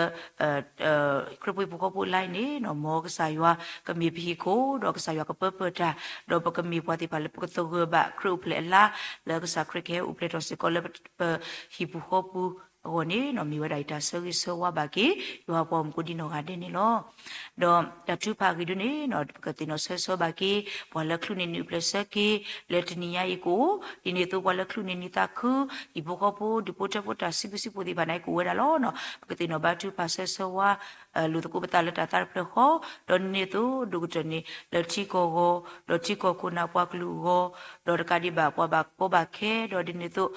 ခရံာ်ဖိဟံၣ်ဖိဃီဖိအလါအံၤန့ၣ် မ်ကစၢ်ယွၤကမ့ၢ်ပဟံၣ်ခိၣ် ဒီးကစၢ်ယွၤကပၢပၢၢ်တၢ်, ဒီးပကမ့ၢ်ပှၤသ့ၣ်တဖၣ်လၢပကသဂၢၢ်ဘၣ်ခရံာ်အိၣ်ဖျဲၣ်အလါ လၢကစၢ်ခရံာ်ကဟဲအိၣ်ဖျဲၣ်ထီၣ်စ့ၢ်ကီးလၢပဟံၣ်ပူၤဃီပူၤအဂီၢ်န့ၣ် မ့ၢ်ဝဲဒၣ်ယတၢ်ဆၢဂ့ၤဆၢဝါဘၣ်က့ၤ ယွၤပှၤဂီၢ်မုၢ်ကိးဒံးနီၢ်ဂၤဒဲးန့ၣ်လီၤ. ဒီးတၢ်ထုကဖၣ်အဂ့ၢ်ဒ်န့ၣ် ပကသ့ၣ်နီၣ်ဆၢဂ့ၤဆၢဝါဘၣ်က့ၤ ပှၤလၢချုးန့ၢ်နံၤအိၣ်ဖျဲၣ်ဆၢက့ၤ လၢတနံၤညါအံၤကအိၣ်, ဒ်န့ၣ်အသိးပှၤလၢချုးန့ၢ်နံၤသးခု ဟံၣ်ဖိဃီဖိ ဒူၣ်ဖိထၢဖိတၢ်စံးဘျုးစံးဖှိၣ်သ့ၣ်တဖၣ်န့ၣ်ကအိၣ်ဝဲဒၣ်လီၤ. ပကသ့ၣ်နီၣ်ဘါထုကဖၣ်ဆၢဂ့ၤဆၢဝါ လိာ်သကိးပသးလၢတၢ်သးတဖျၢၣ်ဃီ, ဒီးဒ်န့ၣ်အသိး ဒိၣ်ကတၢၢ်န့ၣ် လၢထံကီၢ်ဂီၤ ဒီးထံကီၢ်ခိၣ်နၢ်ပှၤကလုာ်အဂီၢ်, ဒီးတကးဒံးဘၣ်ပှၤဘၣ်ကီဘၣ်ခဲ ဒီးဒ်န့ၣ်အသိး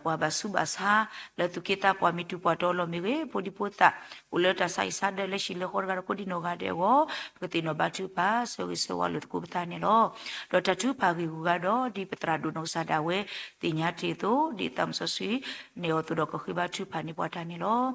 ပှၤဘၣ်ဆူးဘၣ်ဆါ လၢသူၣ်က့သးပှၢ်မ့ၢ်တူၢ်ပှၤတီလီၤမ့ၢ်ဂ့ၤ, ဖိဒံဖိသၣ် အိၣ်လၢတၢ်ဆါဟံၣ်ဆါဒၢးလၢဟံၣ်လၢဃီတဂၤဒီးကိးဒံးနီၢ်ဂၤဒဲးအဂီၢ်, ပကသ့ၣ်နီၣ်ဘါထုကဖၣ် ဆၢဂ့ၤဆၢဝါလိာ်သကိးပသးန့ၣ်လီၤ. ဒီးတၢ်ထုကဖၣ်ဂ့ၢ်ဂူၤဂၤဒီး ဒ်ပသရၣ်ဒိၣ်နီၢ်ကစၢ်ဒၣ်ဝဲ သ့ၣ်ညါတ့ၢ်အသိး ဒ်သးမုၣ်စီဆှံ နဲၣ်အီၤအသိးဒီးကဃ့ဘါထုကဖၣ်န့ၢ်ပှၤတၢ်န့ၣ်လီၤ.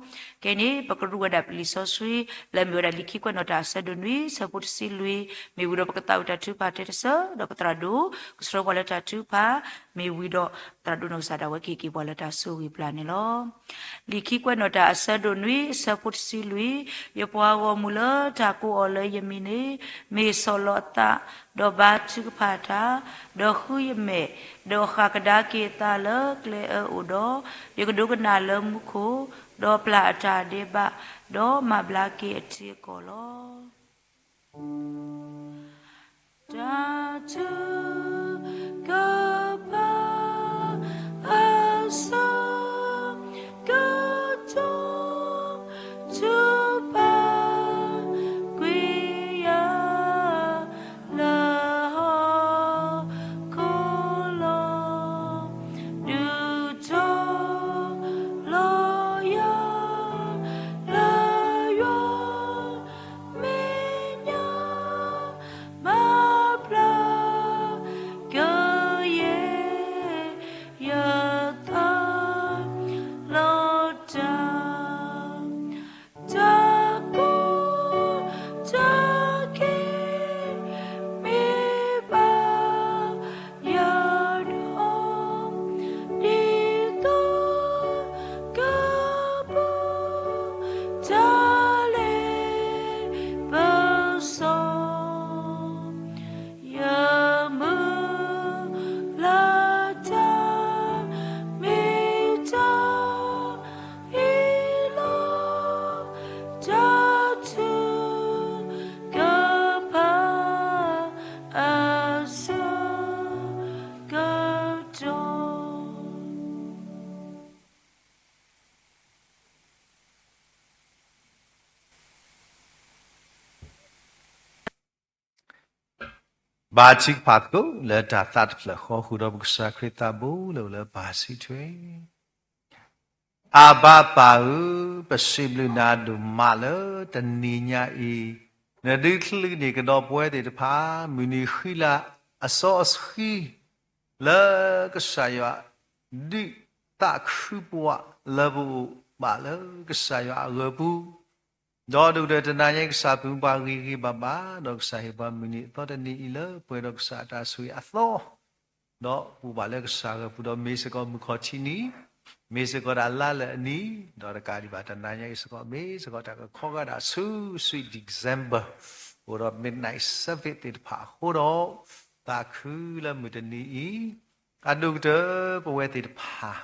ခဲအံၤန့ၣ် ပကရူၢ်ဝဲဒၣ်လံာ်စီဆှံ လၢအမ့ၢ်ဝဲဒၣ်လံာ်ခံကွဲးနီၣ်တၢ်အဆၢဒိၣ်နွံ ဆၢဖိတဆံလွံၢ်, မ့ၢ်ဝံၤဒီးပကသးဝံၣ်တၢ်ထုကဖၣ်ထဲတစၢၢ်, ဒီးပသရၣ်ဒိၣ် ကဆှၢပှၤလၢတၢ်ထုကဖၣ်, မ့ၢ်ဝံၤဒီးသရၣ်ဒိၣ်နီၢ်ကစၢ်ဒၣ်ဝဲကဟ့ၣ်က့ၤပှၤလၢတၢ်ဆိၣ်ဂ့ၤပျၢ်န့ၣ်လီၤ. လံာ်ခံကွဲးနီၣ်တၢ်အဆၢဒိၣ်နွံ အဆၢဖိတဆံလွံၢ်, ယပှၤဂီၢ်မုၢ်လၢတၢ်ကိးအီၤလၢယမံၤန့ၣ် မ့ၢ်ဆီၣ်လီၤအသး, ဒီးဘါထုကဖၣ်တၢ်, ဒီးဃုယမဲာ်, ဒီးဃၣ်ကဒါက့ၤအသးလၢကျဲအၢအိၣ်ဒီး, ယကဒိကနၣ်လၢမူခိၣ်, ဒီးပျၢ်အတၢ်ဒဲးဘး, ဒီးမၤဘျါက့ၤအထံအကီၢ်လီၤ. တၢ်ထုကဖၣ်အဆၢကတီၢ် ထုကဖၣ်ကွံာ်ယၤ လၢဟီၣ်ခိၣ်လီၤ. ဒုးထီၣ်လီၤယၤ လၢယွၤမဲာ်ညါ မၤဘျါကယၤ ပာ်ထုကဖၣ်သကိးလၢတၢ်သးတဖျၢၣ်ဃီ ဃုာ်ဒီးပကစၢ်ခရံာ်သးဘိလၢအိၣ်လၢပၢ်စုထွဲ အဘၣ်ပၢ်ဧၢ, ပစံးဘျုးနၤဒိၣ်မးလၢတနံၤညါအံၤ, နဒုးချုးန့ၢ်ကဒီးပဝဲသ့ၣ်တဖၣ် မုၢ်နံၤဃံလၤအစီအဆှံ လၢကစၢ်ယွၤဒုးသးခုပှၤလၢပအိၣ်ဘၣ်လၢကစၢ်ယွၤအဂၢၢ်ပူၤ, ဒီးဒိၣ်ကတၢၢ်တနၤညါ ကစၢ်ပာ်မူပှၤဂ့ၤဂ့ၤဘၣ်ဘၣ်, ဒီးကစၢ်ဟ့ၣ်ပှၤမုၢ်နံၤအသီတနံၤအံၤလၢပှဲၤဒီးကစၢ်အတၢ်ဆိၣ်ဂ့ၤအသီ ဒီးပအိၣ်ဘၣ်လၢကစၢ်ဂၢၢ်ပူၤ ဒီးမ့ၢ်စ့ၢ်ကီးမုၢ်ခီၣ်ထံးနံၤ, မ့ၢ်စ့ၢ်ကီးတၢ်လါလၢအနံၤ, ဒီးတကးဒံးဘၣ်တနၤညါအံၤစ့ၢ်ကီး မ့ၢ်စ့ၢ်ကီးတၢ်ကခီဂာ်ဒၣ်ဆူ Sweet December အိၣ်ဒီး midnight service သ့ၣ်တဖၣ်အဃိဒီး, သးခုလၢမုၢ်တနံၤအံၤ, အဒိၣ်ကတၢၢ်ပဝဲသ့ၣ်တဖၣ်,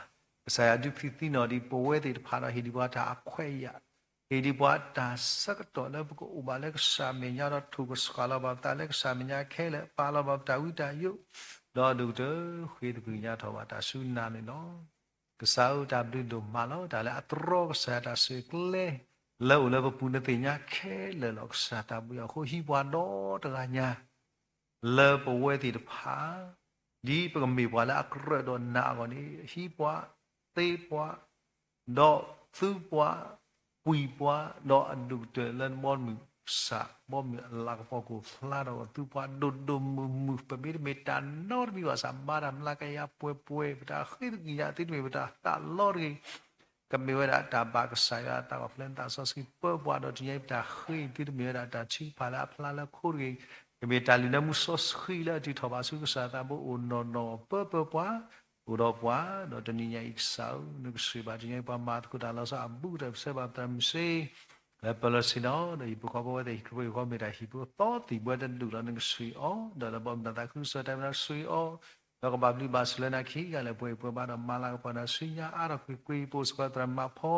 ကစၢ်ယွၤဒုးဖံးသံနီၣ်ဒံးပဝဲသ့ၣ်တဖၣ်ဒီး ဟ့ၣ်ဒံးပှၤတၢ်အခွဲးအယာ် ဟ့ၣ်ဒံးပှၤတၢ်ဆၢကတီၢ်လၢပကအိၣ်ဘၣ်လၢကစၢ်မဲာ်ညါ ဒီးထိၣ်ကဆှီလီၤဘၣ်ပသးလၢကစၢ်မဲာ်ညါခဲလၢာ်, ပာ်လီၤဘၣ်ပတၢ်ဝံတၢ်ယိး, ဒီးဒိၣ်ကတၢၢ်ဃ့သကွံာ်ကညးထီၣ်ဘၣ်တၢ်ဆူနၤန့ၣ်လီၤ. ကစၢ်ဧၢ တၢ်ဘျုးဒိၣ်မးလီၤ. တၢ်လၢအတြီကစၢ်ယွၤတၢ်ဆိၣ်ဂ့ၤကျဲ လၢအိၣ်လၢပပူၤနသ့ၣ်ညါခဲလၢာ်လီၤ. ကစၢ်သးဘိယွၤအဃိ ဟံးပှၤဒီတဂၤညါ လၢပဝဲသ့ၣ်တဖၣ် ဒ်ပကမ့ၢ်ပှၤလၢအကြၢးဒီးနၤအဂီၢ်န့ၣ် ဟံးပှၤ, သ့ပှၤ, ဒီးသူပှၤ, ပှံၤပှၤ, ဒီးအဒိၣ်ကတၢၢ်လၢနဘီမုၢ်ကစၢ် ဘီမုၢ်အလၤကပီၤကအိၣ်ဖျါထီၣ် သူပှၤဒိၣ်ဒိၣ်မုၢ်မုၢ် ပမ့ၢ်တမ့ၢ်တၢ်နီတမံၤဘၣ်ဆၣ် မၤတၢ်မျးကယၤပှဲၤပှဲၤ ပတၢ်ဃ့သကွံာ်ညါသုတမ့ၢ်ပတၢ်သးလီတဂ့ၤ ကမ့ၢ်ဝဲဒၣ်တၢ်ဘၣ်ကစၢ်ယွၤအသး ပှၤပျဲနသးစီဆှံပၢပှၤ ဒီးတနံၤညါအံၤပတၢ်ဃ့သုတမ့ၢ်ဝဲဒၣ်တၢ်ထုကဖၣ်လၢအဖျါလၢခိတဂ့ၤ, ကမ့ၢ်တၢ်လုၢ်လၢမူစီဆှံလၢအတုၤထီၣ်ဘၣ်ဆူကစၢ်သးဘိအိၣ်နီၢ်နီၢ်ပၢပၢပှၤ, အိၣ်ဒီးပှၤ, ဒီးတနံၤညါအံၤကစၢ်ဧၢ နကဆိၣ်ဂ့ၤဘၣ်တနံၤညါအံၤပှၤမၤသကိးတၢ်လီၤဆီအဘူးကတၢၢ် ပဆၢဘၣ်ပသရၣ်မုၣ်စ့ လၢပၢၤလီၢ်ဆ့ၣ်နီၤ ဒီးဟံၣ်ဖိဃီဖိဝဲသ့ၣ် ဟံၣ်ဖိဃီမ့ၢ်တၢ်ဟံၣ်ဖိသီသံၣ်ဘှဲတဒူၣ်လီၤ နကဆိၣ်ဂ့ၤအီၤ ဒီးလၢဘီမုၢ်နသးခုကစီၣ်တၢ်မၤနၤကဆိၣ်ဂ့ၤအီၤ, ဒီးကဘၣ်ဘျုးဘၣ်ဆိၣ်လၢနၤခံဂၤလၢပှဲၤပှဲၤဘၣ်ဒီးမၤလၤကပီၤနၤဆူညါအါထီၣ်ကွ့ၢ်ကွ့ၢ် ပအိၣ်စ့ၢ်ကီးသရၣ်မုၣ်ဖီ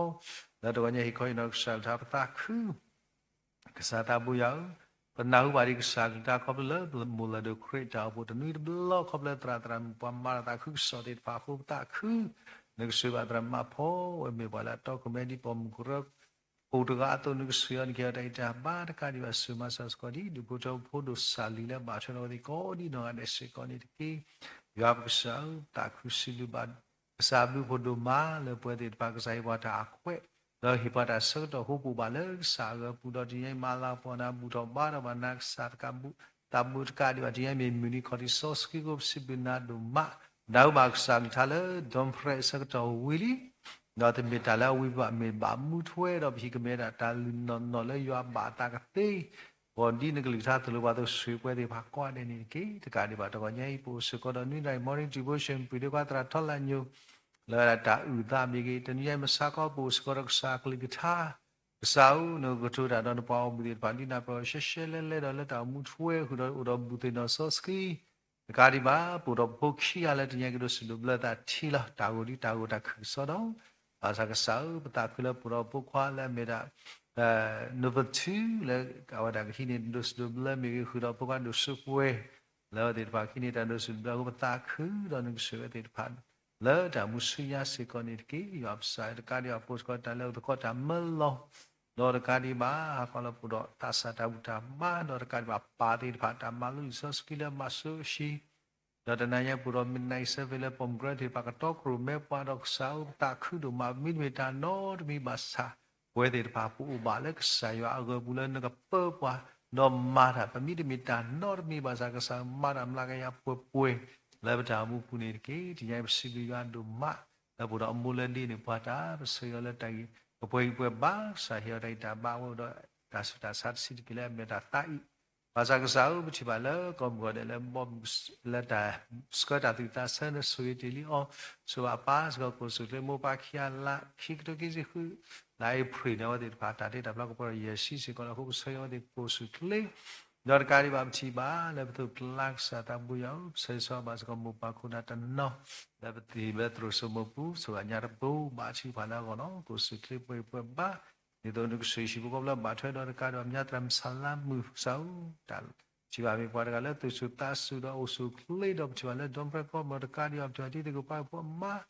လၢတဂီၤညါဟ့ၣ်ခီဟ့ၣ်နီၤကစၢ်လၢထါပသးခု ကစၢ်သးဘိယွၤဧၢ, ပနၢ်ဟူဘၣ်ဒံးကစၢ်ကလုၢ်ကထါခီဖျိလၢပမိၢ်လၢဒိၣ်ခရံာ်တၢ်အိၣ်ဖှိၣ်တနွံတဘျီခီဖျိသရၣ်သရၣ်မုၣ်ပှၤမၤတၢ်သးခုကစီၣ်သ့ၣ်တဖၣ်အဃိပသးခု, နကဆိၣ်ဂ့ၤဘၣ်သရၣ်မုၣ်ဖီ ဝဲမ့ၢ်ပှၤလၢအတီခိၣ်မဲဒ်ပိာ်မုၣ်ကရၢ အိၣ်တဂၤအသိး နကဆိၣ်ဂ့ၤအီၤ နကဟ့ၣ်အီၤတၢ်ဂံၢ်တၢ်ဘါတကးဒံးဘၣ် စၢၤမၤစၢၤစ့ၢ်ကီးဒ် ဒူၣ်ဖိထၢဖိဒိၣ်စၢ်လံၤလၢဘၣ်ထွဲဒီးအဝဲသ့ၣ်ကိးဒံနီၢ်ဂၤဒဲးစ့ၢ်ကီးန့ၣ်တက့ၢ်. ယွၤပကစၢ်ဧၢ ပသးခုစံးဘျုးဘၣ် ကစၢ်အဘျုးဖှိၣ်ဒိၣ်မးလၢပဝဲသ့ၣ်တဖၣ် ကစၢ်ဟ့ၣ်ပှၤတၢ်အခွဲး ဒီးဟ့ၣ်ပှၤတၢ်ဆၢကတီၢ်ဃိပအိၣ်ဘၣ်လၢကစၢ်အဂၢၢ်ပူၤဒီး တနံၤညါအံၤမၤလၤကပီၤနၤ ဘူၣ်ထီၣ်ဘါထီၣ်ဘၣ်နၤ ကစၢ်သးဘိတကးဒံးဘၣ် တနံၤညါအံၤမ့ၢ်မုၢ်နံၤခီၣ်ထံးစီဆှံကိးပစံးဘျုးနၤဒိၣ်မး, နၢ်ဟူဘၣ်ကစၢ်ကလုၢ်ကထါလၢ ဒွၣ်ဖရဲးအဆၢကတီၢ်ဝံၤလံ ဒီးတမ့ၢ်တၢ်လၢအဝံၤဘၣ် မ့ၢ်ဘၣ်မူထွဲဒီး ပဟံးကမ့ၢ်ဝဲဒၣ်တၢ်လုၢ်နီၢ်နီၢ်လၢယွၤဘၣ်အသးကသ့, ဂီၤဒ်နကလုၢ်ကထါသိၣ်လိပှၤသိးဆိၣ်ဂ့ၤပဝဲသ့ၣ်တဖၣ်ကိးဂၤဒဲးန့ၣ်တက့ၢ်. တကးဒံးဘၣ် တဂီၤညါအံၤ ပအိၣ်စ့ၢ်ကီးဒီးနွံနၣ်ရံၣ် Morning Devotion ပှ့ၤဒံးပှၤသရၣ်ထီလၢညိ လၢဝဲဒၣ်တၢ်အုၣ်သးမ့ၢ်ဂ့ၤ, တနံၤညါအံၤမုၢ်ဆါခီ ပအိၣ်စ့ၢ်ကီးဒီးကစၢ်အကလုၢ်ကထါ, ကစၢ်ဧၢ နကကတိၤတၢ်ဒီးနပှၤဂီၢ်မုၢ်သ့ၣ်တဖၣ် ဒ်နၢ်ပၢၢ်အီၤရှဲရှဲလဲၣ်လဲၣ်ဒီး လၢတၢ်အိၣ်မူထွဲဃုာ်ဒီး အိၣ်ဒီးဘူၣ်သ့ၣ်နီၣ်စီဆှံ တကးဒံးဘၣ် ပအိၣ်ဒီးပဖိခံဂၤလၢတနံၤညါကဒိးစံးဒိးဘျၢသးထံလီၤ. တၢ်ဂိၢ်ဒ်တၢ်ဂိၢ်တၢ်ခုၣ်ကစီဒီး ဘၣ်ဆၣ်ကစၢ်ဧၢ ပသးခုလၢပအိၣ်ဒီးဖိခွါလၢအမ့ၢ်ဒၣ် Nova Two လၢအဝဲဒၣ်ကဟံးန့ၢ်ဒိးစံးဒိးဘျၢမ့ၢ်ဂ့ၤ ဃုာ်ဒီးဖိခွါဒိၣ်စိပှဲၤ လၢအဝဲသ့ၣ်တဖၣ်ကဟံးန့ၢ်တၢ်ဒိးစံးဒိးဘျၢအဃိ ပသးခုဒီးနကဆိၣ်ဂ့ၤအဝဲသ့ၣ်တဖၣ် လၢတၢ်မူဆူညါစ့ၢ်ကီးန့ၣ်တက့ၢ်. ယွၤပကစၢ်တကးဒံးဘၣ် ပအိၣ်စ့ၢ်ကီးတၢ်လၢအသကိးတၢ်မၢလီၤ ဒီးတကးဒံးဘၣ် ဟါခီလၢပအိၣ်ဒီးသးစၢ်တၢ်ဘူၣ်တၢ်ဘါ ဒီးတကးဒံးဘၣ်ပၢ်သ့ၣ်တဖၣ် တၢ်မၤလိလံာ်စီဆှံလၢမၤဆိအဟံၣ် ဒီးတနၤညါပအိၣ်ဒီး midnight service လၢပိာ်မုၣ်ကရၢသ့ၣ်တဖၣ် ကတီကြိၣ်မဲပှၤဒီးကစၢ်ဧၢ ပသးခုဒိၣ်မး ပမ့တမ့ၢ်တၢ်နီတမံၤဘၣ်ဆၣ် ပဝဲသ့ၣ်တဖၣ်ပအိၣ်ဘၣ်လၢကစၢ်ယွၤအဂၢၢ်ပူၤလၢနကပၢပှၤ ဒီးမၤတၢ် ပမ့တမ့ၢ်တၢ်နီတမံၤဘၣ်ဆၣ် ကစၢ်မၤတၢ်မျးကယၤပှဲၤပှဲၤ လၢပတၢ်အိၣ်မူပူၤန့ၣ်တက့ၢ်. တနံၤညါအံၤပစံးဘျုးယွၤဒိၣ်မး လၢပအိၣ်ဒီးအမိၢ်လၢဒ့န့ၣ် ပှၤတၢ်ပဆၢဂ့ၤအီၤလၢတၢ်ဂ့ၤ ကပှဲၤဂံၢ်ပှဲၤဘါ ကစၢ်ဟ့ၣ်အီၤတၢ်ဂံၢ်တၢ်ဘါဝဲဒီး တၢ်ဆူးတၢ်ဆါတဆံးတက့ၢ်လၢအမ့ၢ်တၢ်သးအံၣ် ဘၣ်ဆၣ်ကစၢ်ဧၢ ပထံၣ်ဘၣ်လၢကီၢ်မုၢ်ဂီၤဒဲးလၢ လၢတၢ်ဆှၢတၢ်သူၣ်သးဆၢနဆိၣ်ဂ့ၤတ့ၢ်လံအီၤ ဆိၣ်ဘၣ်ပၢ်စ့ၢ်ကီး ကိးဆူၣ်ချ့မိၢ်ပၢ်ခံဂၤလါ ခံကထိခံဆံဃု လါအ့ဖြ့ၣ်န့ၣ် အဝဲသ့ၣ်တဖၣ်တၢ်တ့တၢ်ဖျီကပှဲၤဒီးယဲၢ်ဆံစ့ၢ်ကီးလီၤ. အဃိပဆၢဂ့ၤအဝဲသ့ၣ်ကိးဆူၣ်ချ့ ဒီးတကးဒံးဘၣ်ပထံၣ်ဘၣ်လၢပသိးပကျါကစၢ်သးဘိယွၤဧၢ ပဆၢဂ့ၤဆၢဝါဘၣ်စ့ၢ်ကီးမိၢ်ပၢ်ခိၣ်နၢ်တနီၤ လၢပသံၣ်ဘျၢသရိာ်စိမိၢ်ပူၤ ဆိၣ်ဂ့ၤညါတပူၤ ဘၣ်ထုကဖၣ်လၢအဂီၢ်လီၤ. ကိးဆူၣ်ချ့ပှဲၤပှဲၤဘါ ဒ်သိးနကဆိၣ်ဂ့ၤဟံၣ်ဖိဃီဖိလၢဘၣ်ထွဲဒီးတကးဒံးဘၣ် မၠါသရၣ်မုၣ်ဆါဧၢ တၢ်ထံၣ်ဘၣ်မ့ၢ်ပှၤတဂၤလၢသူၣ်ဆူၣ်သးဆူၣ်ဒီးအိၣ်ဆူၣ်ချ့ဒီး ပထံၣ်ဘၣ်လၢ ဒွၣ်ဖရဲး ကီၢ်မီၤ တကးဒံးဘၣ် ပထံၣ်ဘၣ်တံၤသကိးပာ်ကဖၢမး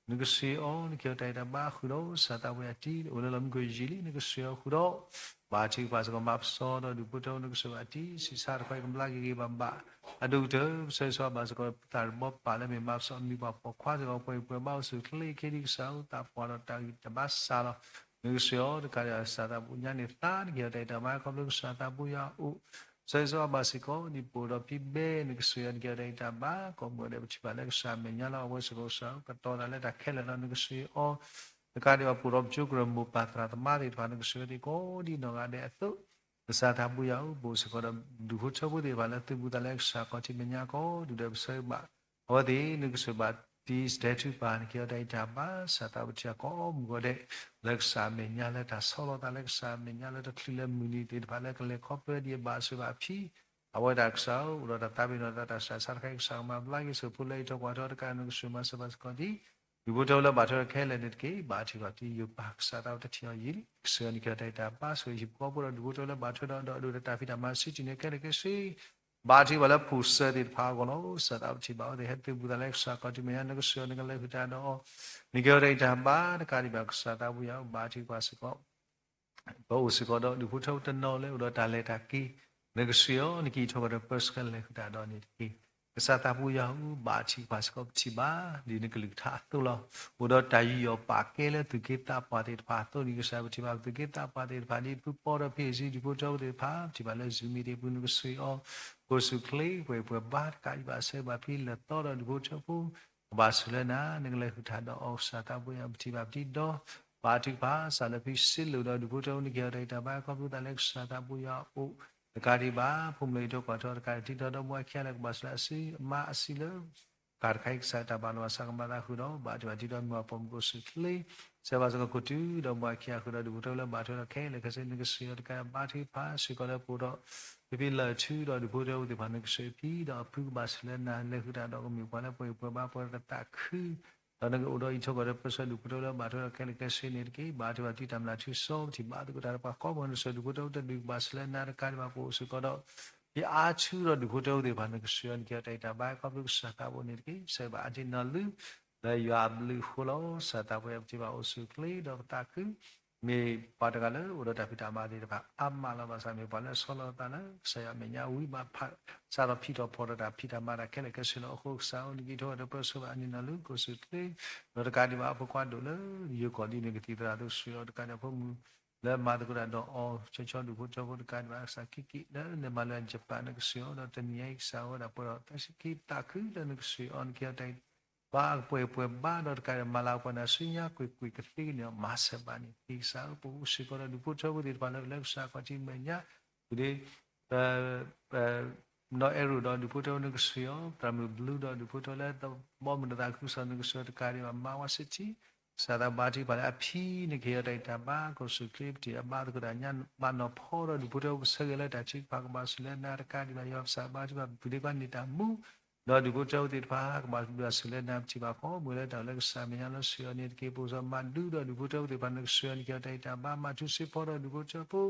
နကဆိၣ်ဂ့ၤအီၤ နကဟ့ၣ်အီၤတၢ်ဂံၢ်တၢ်ဘါဃုာ်ဒီး ကစၢ်သးဝံၣ်အတံၤ အိၣ်လၢလီၢ်မံခိၣ်ယံာ်လံ နကဆိၣ်ဂ့ၤအီၤဃုာ်ဒီး ဘါထုကဖၣ်စ့ၢ်ကီး မၤပစီဒီးဒူၣ်ဖိထၢဖိနကစၢၢ်ဘၣ်တံၢ် ဆံးဆါတခီအံၤ ကဘျါက့ၤဂ့ၤဘၣ်ဘၣ် အဒိၣ်ကတၢၢ် ပဆၢဂ့ၤဆၢဝါဘၣ်စ့ၢ်ကီး ပသးတဘီပာ်လၢမ့ၢ်မၤပစီအမံၤပှၤပိာ်ခွါစ့ၢ်ကီး ပှဲၤပှဲၤဘၣ်အိၣ်ဆူၣ်ချ့ ခ့ဒံကစၢ်ဧၢ သးပှၢ်ဒီးတၢ်ဂံၢ်တၢ်ဘါစၢ်လီၤ. နကစၢၢ်အီၤတကးဒံးဘၣ် ကစၢ်သးပူၤညါန့ၣ် သါနက့ၤအီၤတၢ်အံၤတၢ်ဘါ ခီဖျိကစၢ်သးပူၤယွၤအိၣ် ဆၢဂ့ၤဆၢဝါဘၣ်စ့ၢ်ကီး ဒ်ပအိၣ်ဒီးဖံဘဲ နကစၢၢ်အီၤနက့ၤအီၤတၢ်အံၤတၢ်ဘါ ကိးမုၢ်ဂီၤဒဲး ပထံၣ်ဘၣ်လၢကစၢ်အမဲာ်ညါလီၤ. အဝဲစ့ၢ်ကီးကစၢ် ကတီၤတၢ်လၢတၢ်ခဲလၢာ်လီၤ. နကစၢၢ်အီၤ တကးဒံးဘၣ် ပအိၣ်ဒီးပကၠိကရၢမိၢ်ပၢ်သရၣ်သမါသ့ၣ်တဖၣ် နကစၢၢ်အီၤသ့ၣ်ကိးဒ်နီၢ်ဂၤဒဲးအသိး ကစၢ်သးပူၤယွၤဧၢ ပအိၣ်စ့ၢ်ကီးဒီးဒူၣ်ဖိထၢဖိသ့ၣ်တဖၣ်လၢသုးဘူးသးလၢကစၢ်ခီၣ်ထံးမဲာ်ညါကိးဒူၣ်ဒဲး ပဆၢဂ့ၤဘၣ် အဝဲသ့ၣ် နကစၢၢ်ဘၣ်တံၢ်စတဲထူပၢ် နက့ၤအီၤတၢ်အံၤတၢ်ဘါ ကစၢ်သးပူၤထံၣ်အကိးမုၢ်ဂီၤဒဲး လၢကစၢ်အမဲာ်ညါလၢတၢ်ဆီလီၤသးလၢကစၢ်အမဲာ်ညါလၢတချုးလၢမုၢ်နံၤသ့ၣ်တဖၣ်လၢကလဲၤခီဖျိဒံးအဘၣ်အစၢၤဘၣ်အဖံ အဝဲဒၣ်ကစၢ်ဧၢ အိၣ်ဒီးတၢ်သးပ့ၤနီၣ်တၢ်တၢ်ဆးဆါတခါအံၤ ကစၢ်ကမၤဘျါက့ၤ ဆိၣ်ဖိလၢအံးထွဲကွၢ်ထွဲတကး နကစၢၢ်မၤစၢၤဘၣ်စ့ၢ်ကီးဒ် ဒူၣ်ဖိထၢဖိလၢဘၣ်ထွဲဒီးခဲလၢာ်န့ၣ်တက့ၢ်. ဘါထုကဖၣ်ပတံၢ်ယိာ်ပၢ် ကစၢ်သးပူၤတထံၣ်အီၤယံာ်လံ ကစၢၢ်အီၤနက့ၤအီၤတၢ်အံၤတၢ်ဘါ ဆိၣ်ဂ့ၤဟံၣ်ဖိဃီဖိဒီးဒူၣ်ဖိထၢဖိလၢဘၣ်ထွဲဒီးဒီးအဒိၣ်ဒီးတၢ်ဖံးတၢ်မၤ ဆံးတံၢ်န့ၢ်ခဲလၢာ်ခဲဆ့ ဘါထုကဖၣ်လၢဖိၣ်စၢၤသ့ၣ်တဖၣ်အဂီၢ်လီၤ. ကစၢ်သးပူၤထံၣ်ဘၣ်အဝဲသ့ၣ် ဟဲသုးဘူးသးလၢကစၢ်ခီၣ်ထံးမဲာ်ညါ နကစၢၢ်အီၤနကလဲၤဃုာ်တၢ်ဒီးအီၤ နက့ၤအီၤတၢ်အံၤတၢ်ဘါ တကးဒံးဘၣ် ကစၢ်သးပူၤယွၤဧၢ ဘါထုကဖၣ်စ့ၢ်ကီး ပအိၣ်စ့ၢ်ကီးဒီးဒူၣ်ဖိထၢဖိတနီၤလၢအိၣ်ဒီးတၢ်လဲၤတၢ်က့ၤ နကစၢၢ်အီၤ နက့ၤအံးထွဲကွၢ်ထွဲပၢဆှၢလဲၤဃုာ်တၢ်ဒီးန့ၣ်တက့ၢ်. ကစၢ်သးပူၤယွၤဧၢ ဘါထုကဖၣ်စ့ၢ်ကီး ပထံၣ်ဘၣ်ဒ်နကလုၢ်ကထါအသိးလီၤ. အိၣ်ဒီးတၢ်ယူးယီၣ်ပာ်ကဲလၢသုးက့သးပှၢ်သ့ၣ်တဖၣ်အသိးန့ၣ် ကစၢ်ပထံၣ်ဘၣ် သုးက့သးပှၢ်သ့ၣ်တဖၣ် ဒ်ဖုပီဒီးဖံးစ့ၢ် ဒူၣ်ဖိထၢဖိသ့ၣ်တဖၣ် ပထံၣ်ဘၣ်လၢ Zoom မံၤသ့ၣ်ပူၤ နကစၢၢ်အီၤ ကိးဆူၣ်ချ့ ပှဲၤပှဲၤဘါ တကးဒံးဘၣ် ဆၢဂ့ၤဘၣ်ဖံလၢာ်သီဒီးဒူၣ်ဖိထၢဖိ ကဘၣ်ဆိၣ်လၢနၤ နကလဲၤဃုာ်တၢ်ဒီးအီၤ ကစၢ်သးပူၤယွၤ ပထံၣ်ဘၣ်ပတံၢ်ဒီး ဘါထုကဖၣ် စးလၢဖံစ့လိာ်ဒီးဒူၣ်ဖိထၢဖိ နက့ၤအီၤတၢ်အံၤတၢ်ဘါ ခီဖျိသးလၢကစၢ်သးပူၤယွၤအအိၣ် တကးဒံးဘၣ် ဖိမုၣ်လၢအံးထွဲကွၢ်ထွဲတကး တံၤထီၣ်ဒီးဘှါခံဂၤလၢကဘၣ်ဆိၣ်လၢအစု အမါအစုလၢ ကးတခါအံၤ ကစၢ်တၢ်ဘၣ်နီၢ်ဘၣ်ဆၣ်ကမၤသးဃုာ်ဒီး ဘါထုကဖၣ်တံၢ်ဒီးမုၢ်အပီၢ်မုၢ်ကိးဆူၣ်ချ့ ဆၢဂ့ၤဘၣ်စ့ၢ်ကီးခိၣ်တုဒီးဘှါခံဂၤဃုာ်ဒီးဒူၣ်ဖိထၢဖိလၢဘၣ်ထွဲဒီးခဲလၢာ်ခဲဆ့ နကစၢၢ်အီၤတကးဘါထုကဖၣ်စ့ၢ်ကီးလၢပအိၣ်ဒီး ဖံဖံလၢာ်ထူဒီးဒူၣ်ဖိထၢဖိသ့ၣ်တဖၣ် နကစၢၢ်ဖံဒီးအဖုကဘၣ်ဆိၣ်လၢနၤ လဲၤဃုာ်တၢ်ဒီးကမ့ၢ်ပှၤလၢပှဲၤပှဲၤဘါ ပှဲၤဒီးတၢ်သးခု ဒီးနကအိၣ်ဒီးအံးထွဲကွၢ်ထွဲပၢဆှၢဒူၣ်ဖိထၢဖိလၢဘၣ်ထွဲဒီးခဲလၢာ်ခဲဆ့န့ၣ်တက့ၢ်. ဘါထုကဖၣ်တံၢ်တၢ်မျၢ်ထူစီ ပထံၣ်ဘၣ်သကိးတၢ်ဒီးပှၤကိးမုၢ် နကစၢၢ်ဒူၣ်ဖိထၢဖိတဒူၣ်ကဘၣ်ဆိၣ်လၢနၤ တကးဒံးဘၣ် ပအိၣ်စ့ၢ်ကီးဒီး ဖံအါဆူဒီးဒူၣ်ဖိထၢဖိသ့ၣ်တဖၣ် နကစၢၢ်အီၤ နက့ၤအီၤတၢ်အံၤတၢ်ဘါ ခီဖျိကစၢ်သးပူၤန့ၣ်တက့ၢ်. ဆၢဂ့ၤဘၣ်အါတံၢ်နီၢ်လုၢ် လၢယွၤအဘျုးအဃိလီၤ. ကစၢ်သးပူၤယွၤ ပထံၣ်ဘၣ်အိၣ်ဆူၣ်ချ့ဒီးပသးခု မ့ၢ်ပှၤတဂၤလၢအိၣ်ဒီးတၢ်ဖံးတၢ်မၤသ့ၣ်တဖၣ် အါမးလီၤ. ဘၣ်ဆၣ်မ့ၢ်ပှၤလၢဆီလီၤသးလၢကစၢ်ယွၤအမဲာ်ညါ ဝံဘၣ်ဖး စးထီၣ်ဖံးထီၣ်ဖီၣ်ထီၣ်တၢ်ဖံးတၢ်မၤတၢ်ခဲလၢာ်ခဲဆ့လီၤ. အဃိကစၢ်ဧၢ နက့ၤအံးထွဲဒီးပၢဆှၢဘၣ်အနံၣ်နီၢ်လုၢ် ကိးဆူၣ်ချ့ ဒီးတကးဒံးဘၣ် အဖိခွါဒိၣ်လၢယိၤကီၢ်ဒ်နကသံၣ်သရၣ်အသိး ကစၢ်အီၤ တကးဒံးဘၣ် ဖိမုၣ်လၢမၤသကိးတၢ်ဒီးအီၤ ဆၢဆီဒူၣ်ဖိထၢဖိ တကးဒံးဘၣ် ကစၢ်ခံက့ၤလၢနမၤလၢယပၢ် နကစၢ်အီၤ ဒီးတနံၤအံၤ ကစၢ်ဝဲဒၣ်ပှဲၤဒီးတၢ်ဆံးခံသးခုလၢနကစၢ်အီၤ နက့ၤအီၤတၢ်အံၤ ဘါကပှဲၤပှဲၤဘါဒီးတကးဒံး မၤလၤကပီၤနၤဆူညါကွ့ၢ်ကွ့ၢ်ကသ့န့ၣ် မၤစၢၤဘၣ်န့ၣ် ကစၢ်ဧၢ ပအိၣ်စ့ၢ်ကီးဒီးဒူၣ်ဖိထၢဖိသ့ၣ်တဖၣ်လၢ လၢကစၢ်ခီၣ်ထံးမဲာ်ညါ ပဒ့ နီၢ်အဲၣ်ရိၣ်ဒီးဒူၣ်ဖိထၢဖိ နကစၢ်အီၤ သရၣ်မုၣ်ဘျုးဒီးဒူၣ်ဖိထၢဖိလၢ ဘီမုၢ်နသးခုကစီၣ် နကစၢ်အီၤ တကးဒံးဘၣ် မါဝါစ့ၢ်ထံ ကစၢ်သးဘါထုကဖၣ်လၢအဖံ နက့ၤအီၤတၢ်အံၤတၢ်ဘါ ကိးဆူၣ်ချ့ ပထံၣ်အဘါသကိးတၢ်ညါ ဘၣ်နီၢ်ဖီဒီးဒူၣ်ဖိထၢဖိ ကဆၢဂ့ၤလၢတၢ်ထုကဖၣ်ကဘၣ်ဆိၣ်လၢနၤ တကးဒံးဘၣ် ယွၤပစၢ်ဘါထုကဖၣ် ပူၤဒ့ကွၢ်န့ၢ်တၢ်မူ ဒီးဒူၣ်ဖိထၢဖိသ့ၣ်တဖၣ် ကဘၣ်ဘျုးဘၣ်ဆိၣ်လၢနၤ ပထံၣ်ဘၣ်ကိးမုၢ်လၢတၢ်အိၣ်လၢကစၢ်မဲာ်ညါလၢ ကစၢ်အီၤန့ၣ်တက့ၢ်. ပအိၣ်စ့ၢ်ကီး မၤဒူဒီးဒူၣ်ဖိထၢဖိသ့ၣ်တဖၣ် နကစၢ်အီၤ နက့ၤအီၤတၢ်အံၤတၢ်ဘါ မၤထူစ့ဖီဒီးဒူၣ်ဖိထၢဖိ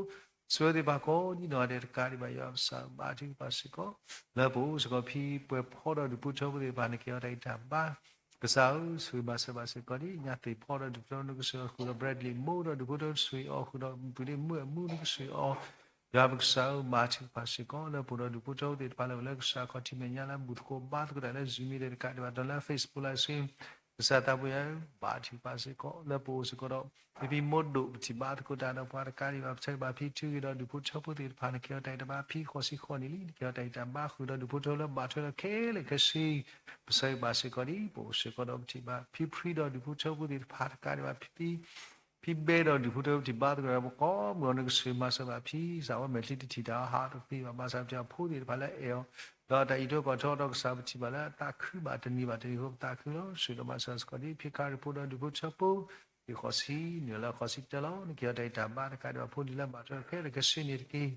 ဆိၣ်ဂ့ၤသ့ၣ်တဖၣ်ကိးဒ်နီၢ်ဂၤဒဲး တကးဒံးဘၣ် ယွၤပစၢ်ဘါထုကဖၣ်စ့ၢ်ကီး လၢပအိၣ်စ့ၢ်ကီးဖံပှဲၤဖီဒီးဒူၣ်ဖိထၢဖိသ့ၣ်တဖၣ် နက့ၤအီၤတၢ်အံၤတၢ်ဘါ ကစၢ်ဧၢ ဆိၣ်ဂ့ၤမၤစၢၤဘၣ်စ့ၢ်ကီးဒ်ညါသ့ၣ်ဖီဒီးဒူၣ်ဖိထၢဖိ နကစၢ်အီၤဃုာ်ဒီး Bradley မိၢ်ဒီးဒူၣ်ဖိထၢဖိ ဆိၣ်ဂ့ၤအီၤဃုာ်ဒီး ပူၤဒ့မုၢ်အမူ နကစၢ်အီၤ ယွၤပကစၢ်ဧၢ ဘါထုကဖၣ်စ့ၢ်ကီး လၢပအိၣ်ဒီးဒူၣ်ဖိထၢဖိသ့ၣ်တဖၣ်လၢ လၢကစၢ်ခီၣ်ထံးမဲာ်ညါလၢ ဘူၣ်သကိးဘါသကိးတၢ်လၢ Zoom မံၤသ့ၣ်တကးဒံးဘၣ် ဒီးလၢ Facebook လၢစ့ၢ် ကစၢ်သးပူၤယွၤ ဘါထုကဖၣ်စ့ၢ်ကီး လၢပအိၣ်စ့ၢ်ကီးဒီး ဖံဖံမိၢ်ဒိၣ် ပထံၣ်ဘါသကိးတၢ်ဒီးပှၤတကးဒံးဘၣ် ပဆၢဂ့ၤဘၣ်ဖံထုဂ့ၤဒီးဒူၣ်ဖိထၢဖိသ့ၣ်တဖၣ် နက့ၤအီၤတၢ်အံၤတၢ်ဘါ ဖံဃိးဆံဃိးနံၣ်လံ နက့ၤအီၤတၢ်အံၤတၢ်ဘါ ဃုာ်ဒီးဒူၣ်ဖိထၢဖိလၢဘၣ်ထွဲဒီးခဲလၢာ်ခဲဆ့ ပဆၢဂ့ၤဘၣ်စ့ၢ်ကီးဒ် ပအိၣ်စ့ၢ်ကီးဒီး ပထံၣ်ဘၣ်ဖံဖရံဒီးဒူၣ်ဖိထၢဖိသ့ၣ်တဖၣ် တကးဒံးဘၣ် ဖံ ဖံဘဲဒီးဒူၣ်ဖိထၢဖိ ပထံၣ်ဘါသကိးတၢ်ဒီးပှၤကိးမုၢ် နကစၢ်မၤစၢၤဘၣ်ဖံ စးဝဲမဲာ်ချံတထံၣ်တၢ်ဟးတသ့ဘၣ် ဘၣ်ဆၣ်ပထံၣ်အဖိသ့ၣ်တဖၣ်လၢအဲၣ်အီၤ ဒီးတၢ်အံးထွဲကွၢ်ထွဲဒီးကစၢ် ပထံၣ်ဘၣ်လၢအသးခုဘၣ် တနံၤဘၣ်တနံၤအဃိ ပသးခုလီၤ. ဆၢဒီးမၤစၢၤစ့ၢ်ကီးဒ် ဖံခါရံၣ်ဖိဒီးဒူၣ်ဖိထၢဖိ ဖံဃိးဆံနုာ်လၢဃိးဆံတၢလီၤ နက့ၤအီၤတၢ်အံၤတၢ်ဘါ တကးဒံးဘၣ်ဖိဒံးလၢဘၣ်ထွဲခဲလၢာ်ခဲဆ့န့ၣ်တက့ၢ်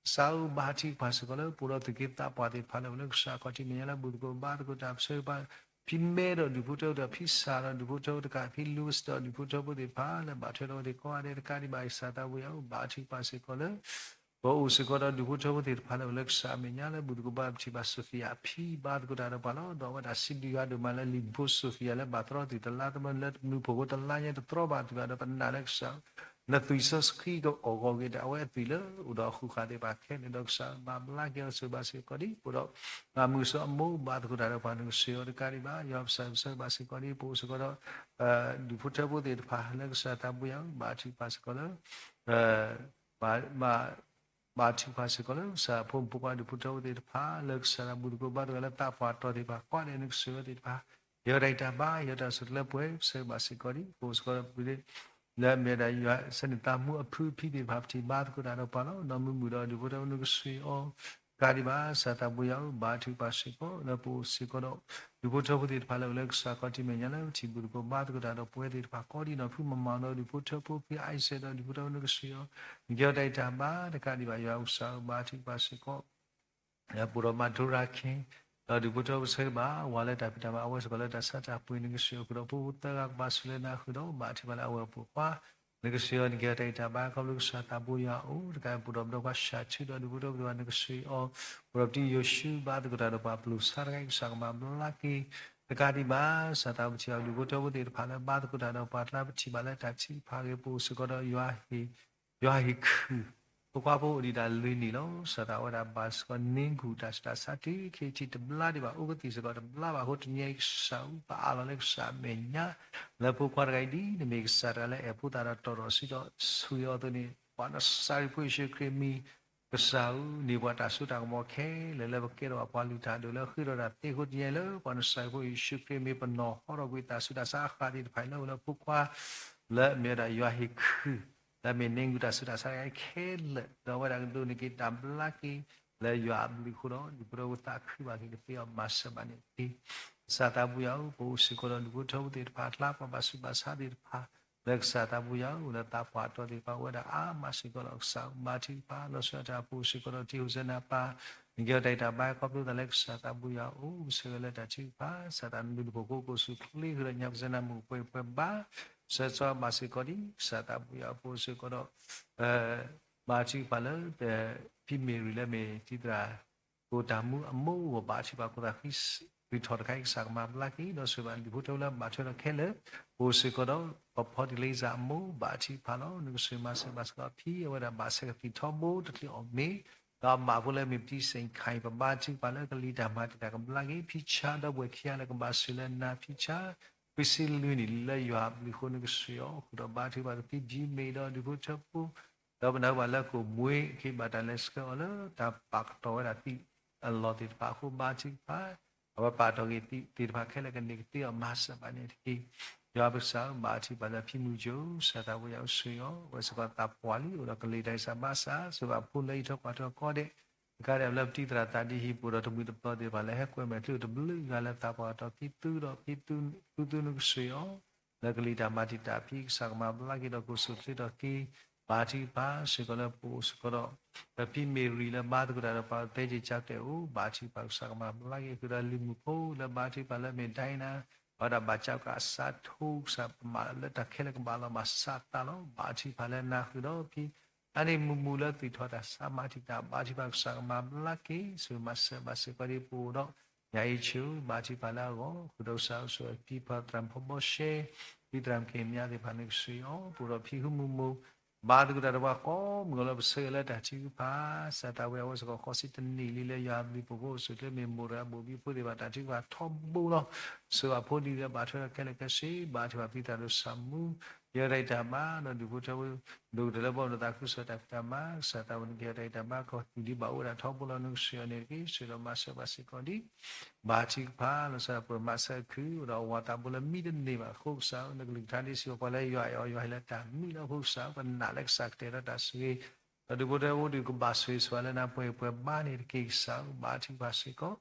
ကစၢ်ဧၢ ဘါထုကဖၣ်စ့ၢ်ကီးလၢ ပအိၣ်ဒီးသုးက့သးပှၢ်သ့ၣ်တဖၣ်လၢ လၢကစၢ်ခီၣ်ထံးမဲာ်ညါလၢ ဘူၣ်သကိးဘါသကိးတၢ် ပဆၢဂ့ၤဘၣ် ဖံမဲဒီးဒူၣ်ဖိထၢဖိဒီး ဖံစၢ်ဒီးဒူၣ်ဖိထၢဖိတကး ဖံလူးစ့ၢ်ဒီးဒူၣ်ဖိထၢဖိသ့ၣ်တဖၣ်လၢ ဘၣ်ထွဲဒီးအဝဲသ့ၣ်ကိးဂၤဒဲး တကးဒံးဘၣ် ကစၢ်သးပူၤယွၤဧၢ ဘါထုကဖၣ်စ့ၢ်ကီးလၢ ပအိၣ်စ့ၢ်ကီးဒီးဒူၣ်ဖိထၢဖိသ့ၣ်တဖၣ်လၢ လၢကစၢ်အမဲာ်ညါလၢ ဘူၣ်သကိးဘါ ပထံၣ်ဘၣ် Sophia ဖံဘါသကိးတၢ်ဒီးပှၤလီၤ. ဒီးအဝဲဒၣ်စံးဘျုးယွၤဒိၣ်မးလၢ လံာ်ဖိ Sophia လၢဘၣ်တြီသုးတလါ တမ့ၢ်လၢတမုၢ်ဖှိၣ်ဖိတလါညါ တတြီဘၣ်သုးဘၣ်ဒီး ပနာ်လၢကစၢ် နသွံၣ်စီဆှံကအီၣ်ဂီၢ်ဂ့ၤဒီး အဝဲအသွံၣ်လၢအိၣ်ဒီးဃုာ်ဃာ်သ့ၣ်တဖၣ်ခဲလၢာ်ဒီး ကစၢ်မၤဘျါက့ၤအီၤ ဆိၣ်ဂ့ၤဘၣ်စ့ၢ်ကီးဒံး ပအိၣ်ဒီး မၤမုာ်စီၤအမိၢ် ဘါသကိးတၢ်ဒီးပှၤ နကဆိၣ်ဂ့ၤအီၤတကးဒံးဘၣ် ယွၤပကစၢ်ဆိၣ်ဂ့ၤဘၣ်စ့ၢ်ကီးဒံး ပအိၣ်စ့ၢ်ကီးဒီး ဒူၣ်ဖိထၢဖိသ့ၣ်တဖၣ်လၢ ကစၢ်သးဘိယွၤဧၢ ဘါထုကဖၣ်စ့ၢ်ကီးလၢ ဘါထုကဖၣ်စ့ၢ်ကီးလၢ ကစၢ်ဖိမုၣ်ဖိခွါ ဒူၣ်ဖိထၢဖိသ့ၣ်တဖၣ် လၢကစၢ်တၢ်ဘူၣ်သကိးဘါသကိးလၢ သးပှၢ်တီၢ်သ့ၣ်တဖၣ် ကိးဂၤဒဲး နကဆိၣ်ဂ့ၤအီၤသ့ၣ်တဖၣ် ယဲတၢ်အံၤတၢ်ဘါ ယဲတၢ်ဆိၣ်တၢ်လၢပှဲၤ ဆိၣ်ဂ့ၤဘၣ်စ့ၢ်ကီးဒံး ပအိၣ်စ့ၢ်ကီးဒီး လၢအမ့ၢ်ဝဲဒၣ်ယွၤစဲန့ၣ် သးမူအဖုအဖံသ့ၣ်တဖၣ် ပထံၣ်ဘါသကိးတၢ်ဒီးပှၤလီၤ. နီၢ်မုာ်မုာ်ဒီး ဒူၣ်ဖိထၢဖိ နကဆိၣ်ဂ့ၤအီၤ တကးဒံးဘၣ် ကစၢ်သးဘိယွၤဧၢ ဘါထုကဖၣ်စ့ၢ်ကီး လၢပအိၣ်စ့ၢ်ကီးဒီး ဒူၣ်ဖိထၢဖိသ့ၣ်တဖၣ်လၢ အိၣ်လၢကစၢ်ခီၣ်ထံးမဲာ်ညါလၢ ပထံၣ်ဘူၣ်သကိးဘါသကိးတၢ်ဒီးပှၤသ့ၣ်တဖၣ် ကိးဒံးနီၢ်ဖုမၤမၤဒီး ဒူၣ်ဖိထၢဖိ ဖံအံစဲးဒီး ဒူၣ်ဖိထၢဖိ နကဆိၣ်ဂ့ၤအီၤ နကဲအီၤတၢ်အံၤတၢ်ဘါ တကးဒံးဘၣ် ယွၤကစၢ်ဧၢ ဘါထုကဖၣ်စ့ၢ်ကီး ပအိၣ်ဒီးမၤဒိရၤခ့ ဒီးဒူၣ်ဖိထၢဖိ ဆိၣ်ဂ့ၤဘၣ် ဝၤလၢတၢ်ဖံးတၢ်မၤ အဝဲစ့ၢ်ကီးလၢတၢ်ဆါတၢ်ပှ့ၤ နကဆိၣ်ဂ့ၤအီၤ ဃုာ်ဒီးဖိသၢဂၤကဘၣ်ဆိၣ်လၢနၤဃုာ်ဒီး ဘါထုကဖၣ်လၢအဝဲအပိာ်ခွါ နကဆိၣ်ဂ့ၤအီၤ နကဲအီၤတၢ်အံၤတၢ်ဘါ ခီဖျိကစၢ်သးဘိယွၤအအိၣ် တကးပအိၣ်ဒီးပဒီကွၢ်စၢ်ထံဒီး ဒူၣ်ဖိထၢဖိသ့ၣ်တဖၣ် နကဆိၣ်ဂ့ၤအီၤ ပအိၣ်ဒီးပတံၤယိၤၡူ ဘါသကိးတၢ်ဒီးပှၤပျိာ်ဆါတဂၤအံၤ ကစၢ်ကမၤဘျါက့ၤ တကးဒံးဘၣ် ကစၢ်သးဘိယွၤ ဒူၣ်ဖိထၢဖိသ့ၣ်တဖၣ်လၢ ဘါသကိးတၢ်ဒီးပှၤကျါ ပထံၣ်ဘၣ်လၢတၢ်ထုကဖၣ်ဂ့ၤ ပအိၣ်စ့ၢ်ကီးဒီး ယွၤဟ့ၣ် ယွၤဟ့ၣ်ခုၣ် ဖိခွါဖိအိၣ်ဒံးဒၣ်လွံၢ်နံၣ်လီၤ. ကစၢ်သးဝဲဒၣ်ဘၣ်စ့ၢ်ကီးန့ၢ်ဂူာ်တၢ်ဆူးတၢ်ဆါတုၤခဲအံၤထံးတဘျါဒံးဘၣ် အိၣ်ကသံၣ်စ့ၢ်ကီးတဘျါဘၣ်အဃိ တနံၤအံၤကစၢ်ဧၢ ပအးလီၤလၢကစၢ်အမဲာ်ညါ လၢဖိခွါတဂၤအံၤဒ် နမ့ၢ်ကစၢ်တဂၤလၢအဲၣ်ဖိသၣ်ဒီးတီၢ်ထီၣ်ဆှံဒီးဆိၣ်ဂ့ၤအီၤအသိးန့ၣ် ပှၤနစၤရံဖိယ့ၣ်ၡူးခရံာ်မံၤ ကစၢ်ဧၢ န့ၢ်ပှၤတၢ်စိတၢ်ကမီၤခဲလၢာ်လၢပကဲထီၣ်ပှၤလုၢ်တၢ်ဒိၣ်လၢအဃ့ထီၣ်တၢ်သ့အဃိ တနံၤအံၤလၢ ပှၤနစၤရံဖိယ့ၣ်ၡူးခရံာ်မ့ၢ်ပနီၢ်ဟီထီၣ်ကွံာ်တၢ်ဆူးတၢ်ဆါအဃၢ်သ့ၣ်တဖၣ်အံၤလၢအိၣ်လၢဖိခွါ လၢအမ့ၢ်ဝဲဒၣ်ယွၤဟ့ၣ်ခုၣ် လၢအမ့ၢ်န့ၢ်ဂူာ်တၢ်ဆူးတၢ်ဆါတဂၤအံၤခဲလၢာ် ဒီးအဝဲဒၣ်ကဒိးန့ၢ်က့ၤတၢ်ဘျါက့ၤ လၢယွၤအဘျုးအဃိဒီး ဒူၣ်ဖိထၢဖိသးခုဘၣ်က့ၤကသ့အီၤမၤစၢၤဘၣ်န့ၣ်တက့ၢ်. ကစၢ်သးဘိယွၤဧၢ ပအိၣ်စ့ၢ်ကီးဒီးဒူၣ်ဖိထၢဖိသ့ၣ်တဖၣ်အကျါ ပှၤဘၣ်ဆူးဘၣ်ဆါသ့ၣ်တဖၣ် လၢကစၢ်သးဘိယွၤဧၢ လၢသးပှၢ်တီၢ်သ့ၣ်တဖၣ်အိၣ်ဝဲဒၣ်အါမးစ့ၢ်ကီးဒီး ကစၢ်ဘါထုကဖၣ် လီၤဆီဒၣ်တၢ် ပအိၣ်စ့ၢ်ကီးဒီးတံၤ ဟိၣ်စဲနၤပၢ် နကဲအီၤတၢ်အံၤတၢ်ဘါ ခီဖျိသးလၢကစၢ်သးဘိယွၤအအိၣ် ပဆၢဂ့ၤလၢတၢ်ထုကဖၣ် ကစၢ်သးနဘျုးနဖှိၣ်ကိးကိးဆူၣ်ချ့ဃုာ်ဒီးညါ ပစဲနၤမုၢ်ပှဲၤပှဲၤဘါ ဆၢစီဘၣ်စ့ၢ်ကီးဒံး ကစၢ်သးဘိယွၤ ပအိၣ်စ့ၢ်ကီးဒီး ဘါထုကဖၣ်လၢ ဖံမ့ၢ်ရံၤလၢမ့ၢ်တံၤသရၣ် ကိၣ်တၢ်မူအမိၢ်အဂီၢ် ဘါထုကဖၣ် ခိၣ်သၣ်ဃံ ဃုထီၣ်တခါအံၤ ကစၢ်ကမၤဘျါက့ၤ ဒီးဆိၣ်ဂ့ၤဘၣ်ဒူၣ်ဖိထၢဖိလၢဘၣ်ထွဲဒီးခဲလၢာ် ပအိၣ်စ့ၢ်ကီးဒီး ပဖီတံၢ်လံစၢ်အမိၢ် ဘါထုကဖၣ်လီၤ. နကဆိၣ်ဂ့ၤမၤစၢၤဘၣ်စ့ၢ်ကီးဖံ အဝဲဒၣ်ဘၣ်ဆဲးကသံၣ်ထီဘိတချုးအီၣ်မ့ၤ ဒီးအမါဖိလၢမ့ၢ်ပတံၤစ့ၣ်ခါအံၤ ပဘါထုကဖၣ်လၢကလံၤတၢ်မၤတံာ်တာ်ကဘျါက့ၤ ဖံဆါဒီပုၢ်ဝဲၢ်ခံဂၤလၢကဘၣ်ဆိၣ်လၢနၤ ဖံဆါ ခွံဆံလွံၢ်နံၣ်လံလၢယွၤအဘျုးအဃိ နကဆိၣ်ဂ့ၤအီၤ ဃုာ်ဒီးဘါထုကဖၣ်ကသံဖံမ့ၢ်ဒီးဒူၣ်ဖိထၢဖိ ဒီးပနၢ်ဟူဘၣ်လၢကအိၣ်မူဝဲ ကဘၣ်တၢ်လဲၤဆှၢအီၤလၢတၢ်ပာ်ကတီၢ်ဝဲဒၣ်သံးအလီၢ်သ့ၣ်တဖၣ်အဃိ ဘါထုကဖၣ် အဝဲပာ်တီၢ်က့ၤသံးသ့ၣ်တဖၣ်ခဲလၢာ် ကန့ၢ်ကသ့အီၤမၤစၢၤဘၣ်န့ၣ်တက့ၢ်. ယွၤပကစၢ်ဧၢ ဘါထုကဖၣ်လၢဖံမုၢ်ကၠိ ကစၢ်သးဘိယွၤ ဆိၣ်ဂ့ၤအီၤ အဝဲစ့ၢ်ကီးသးပှၢ်လံ အိၣ်ဒီးကလံၤတၢ်အံၤစၢ်ဘါစၢ် ဆိၣ်ဂ့ၤဘၣ်ဖိလၢဟံၣ်ထီၣ်ကွၢ်ထီၣ်ကိးဂၤဒဲး တကးဒံးဘၣ်လၢပတံၤသရၣ်သးဒ့ဟံၣ်ပူၤဒီးတမှံၤတပျီၤသ့ၣ်တဖၣ်လၢဟဲကွဲမဲာ်ချုးတဘျုးဂၤလၢ သးပှၢ်ကတီၢ်ဖံသုဒီးဖံသု ဖံသု နကဆိၣ်ဂ့ၤအီၤ လၢကလံၤတၢ်မၤတံာ်တာ်ဖံ ကစၢ်ကမၤဘျါက့ၤဒီး ကိၣ်စိၤချ့ထီၣ်က့ၤ ဘါထုကဖၣ်စ့ၢ်ကီးလၢပအိၣ်စ့ၢ်ကီးဒီး ဒီးဖံမ့ၢ်ရံၤလၢဘါသကိးတၢ်ဒီးပှၤသဲက့ၤကၠီတဲာ်အိၣ် ဘါထုကဖၣ် ကစၢ်ကမၤဘျါက့ၤ ဃုာ်ဒီးလံၤမုၣ်ဖိလၢဘါထုကဖၣ်လၢမ့ၢ်ဒဲနၤ အဝဲဒၣ်ဘၣ်ကၠီကးအစးထိ ကစၢ်ပမၤလၢတၢ်ခဲလၢာ်ကဘၣ်လီၤမၤစးသးလီၤ. ဘါထုကဖၣ်လၢနၤဃုာ်ဒီးဖံ အါန့ၢ်မုာ်မုာ်လၢသွံၣ်ထီၣ်တၢ်ဆါမၤတံာ်တာ် ဘါထုကဖၣ် ကစၢ်ကမၤဘျါက့ၤ ဆိၣ်ဂ့ၤမၤစၢၤဘၣ်စ့ၢ်ကီးဒ်ပအိၣ်ဒီး ညါအံၤဆၢ ဘါထုကဖၣ်လၢအဂီၢ် ဃုာ်ဒီးကစၢ်အိၣ်ဆိးဝဲဖံဖီသရၣ်ဖီဘီရှဲ ဖံသရၣ်မုၣ်က့ၤမါသ့ၣ်တဖၣ် နကဆိၣ်ဂ့ၤအီၤ ပအိၣ်ဒီးဖံဃုမုၢ်မိၢ် ဘါသကိးတၢ်ဒီးပှၤကိးမုၢ်ဂီၤလၢပဆၢဂ့ၤလၢတၢ်ထုကဖၣ် စၢ်သးဝဲအဝဲစ့ၢ်ကီးဃီဆံတနံၣ်လံလၢယွၤအဘျုးအဖှိၣ်ကိးစိၤကျဲမ့ၢ်မိၢ်တဂၤဘိၣ်ဘံဖိသ့ၣ်တဖၣ် တၢ်ထုကဖၣ်ထီဘိလီၤ. ဆိၣ်ဂ့ၤဘၣ်ဖိလံၤလၢဘၣ်ထွဲဒီးခဲလၢာ်ခဲဆ့ ဘါထုကဖၣ်ဖံသရၣ်ဒိၣ်စၢ်မူ ယဲဒၣ်အံၤတၢ်ဘါ ဒီးဒူၣ်ဖိထၢဖိ ဒိၣ်ကတၢၢ်လၢပှၤဒိၣ်သးခုကစီၣ်တၢ်ဖံးတၢ်မၤ ကစၢ်သးဝဲန့ၣ်ကဲတၢ်အံၤတၢ်ဘါ ကီၢ်သူၣ်ဒံးဘၣ်အိၣ်ဝဲဒၣ်ထီဘိလီၤ နကဆိၣ်ဂ့ၤအီၤန့ၣ်တက့ၢ် ဆိၣ်ဂ့ၤဒီးမၤစၢၤဘၣ်စ့ၢ်ကီးဒ် ဘါထုကဖၣ် လီၤဆီဒၣ်ပှၤမၤစၢၤခု ဒီးအဝၤသးဘိလၢမံတန့ၢ်ဘၣ်အဃိကစၢ် နကလုၢ်ကထါဒ်စံးဘၣ်ပှၤလၢယွၤအဲၣ်အီၤ ယွၤဟ့ၣ်လၢတၢ်မံလီၤအဃိကစၢ် ပနာ်လၢကစၢ်ကတဲာ်ဒီးတၢ်ဆိၣ်ဂ့ၤ ဒီးဒူၣ်ဖိထၢဖိဒုးကဘၣ်ဆိၣ်ဂ့ၤဆိၣ်ဝါလၢနၤ ပှဲၤပှဲၤဘါန့ၣ်တက့ၢ်ကစၢ် ဘါထုကဖၣ်စ့ၢ်ကီး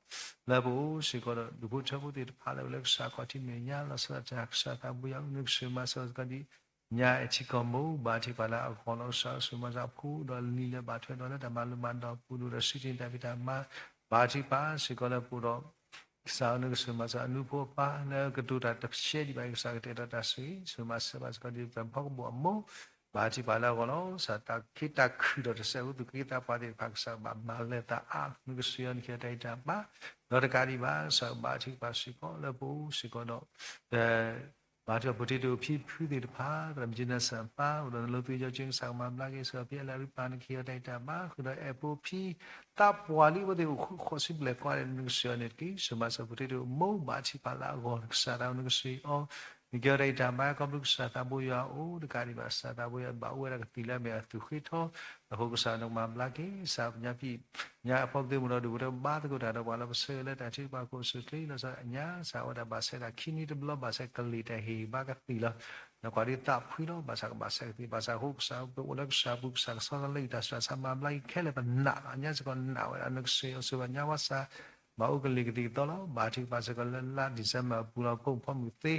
လၢပအိၣ်စ့ၢ်ကီးဒီးဒူၣ်ဖိထၢဖိသ့ၣ်တဖၣ်လၢအိၣ်လၢကစၢ်ခီၣ်ထံးမဲာ်ညါ လီၤဆီဒၣ်တၢ်ကစၢ်သးဘိယွၤ နကဆိၣ်ဂ့ၤမၤစၢၤစ့ၢ်ကီးဒ် ညါအထံကီၢ်မိၢ် ဘါထုကဖၣ်လၢအဂီၢ်လီၤ ကစၢ်ဆိၣ်ဂ့ၤမၤစၢၤအဖိဒီးလံၤလၢဘၣ်ထွဲဒီးလၢတၢ်မၤလိမၤဒိးပူၤဒိၣ်ဒီး စံးထံၣ်တၢ်ဖံးတၢ်မၤ ဘါထုကဖၣ်စ့ၢ်ကီးလၢပအိၣ်ဒီး ကစၢ်ဧၢ နကဆိၣ်ဂ့ၤမၤစၢၤအနူဖိအပၢ်လၢကတိၤတၢ်တရှဲဒံးဘၣ်အံၤ ကစၢ်ကတဲာ်ဒီးတၢ်ဆိၣ်ဂ့ၤ ဆိၣ်ဂ့ၤမၤစၢၤဘၣ်စ့ၢ်ကီးဒ် သရၣ်ဖီကဘိၣ်အမိၢ် ဘါထုကဖၣ်လၢအဂီၢ်လီၤ ကစၢ်တၢ်ခ့တၢ်ခုၣ်ဒီးတစဲးအိၣ်သူၣ်က့သးပှၢ်သ့ၣ်တဖၣ် ကစၢ်ဘၣ်မၤလၢသးအါ နကဆိၣ်ဂ့ၤအီၤ နကဲတၢ်အံၤတၢ်ဘါ ဒီးတကးဒံးဘၣ် ကစၢ်ဘါထုကဖၣ်စ့ၢ်ကီးလၢပအိၣ်စ့ၢ်ကီးဒီး ဒီး ဘါထုကဖၣ် potato ဖံဖုသ့ၣ်တဖၣ် သရၣ်မုၣ်ကၠံနၤစၢ်အပၢ် အိၣ်ဒီးနလိသံကၠီကၠ့ ကစၢ်ကမၤဘျါက့ၤ စၢဖံအလၢအရံပၢ် နကဟ့ၣ်အီၤတၢ်ဂံၢ်တၢ်ဘါ ဃုာ်ဒီးအဲၣ်ဖိဖံ သးပှၢ်လံ အဝဲသ့ၣ်အိၣ်ဃုဃိးဆံဘျဲၣ်ကိးဂၤဒဲး နကစၢ်ယွၤန့ၣ်တက့ၢ်. ဆၢမၤစၢၤ potato မိၢ် ဘါထုကဖၣ်လၢအဂီၢ် ကစၢ်သးနကစၢ်အီၤ နကဟ့ၣ်အီၤတၢ်ဂံၢ်တၢ်ဘါ ခီဖျိကစၢ်သးဘိယွၤအိၣ် တကးဒံးဘၣ် ကစၢ်သးဘိယွၤ ဘၣ်အိၣ်ဝဲဒၣ်ကသံၣ်လၢအမ့ၢ်အသူၣ်ဃ့ထီ အဃိကစၢ်နကမၤဘျါက့ၤ ကစၢ်ပညါဖံး ညါအဖီပသ့ၣ်မုၢ်ဒီး ဒုၣ်ဖိထၢဖိဘါသကိးတၢ်ဒီးပှၤလၢပဆၢလၢတၢ်ထုကဖၣ်ခိၣ်အစုၣ်ချ့လီၤဆီဒၣ်ညါ ကစၢ်ဝဲဒၣ်ဘၣ်ဆဲးတၢ်ခံနွံတဘျီ ဘၣ်ဆဲးကလံၤတၢ်ဟ့ၣ်ဂံၢ်ဘါကသံၣ်လီၤ. နကွၢ်ဒ်သးဖှံလီၤ ဘၣ်ဆၣ်ကဘၣ်ဆဲးကသံၣ် ဘၣ်ဆၣ်အဃိကစၢ်ပအိၣ်လၢကစၢ်ပူၤ ကစၢ်ကဆီတလဲအံၤ တၢ်ဆူးတၢ်ဆါမၤဘျါက့ၤခဲလၢာ် ပနာ်လီၤ ညါစ့ၢ်ကီးနာ်ဝဲဒၣ် နကစၢ်ယွၤဆိၣ်ဂ့ၤဘၣ်ညါဘၣ်ဆၣ် ဘၣ်အိၣ်ကလံၤကသံၣ်ကသီလီၤ. ဘါထုကဖၣ်စ့ၢ်ကီးလၢလါ December အပူၤလီၤ ဖိမုၣ်ဖိမုၣ်သ့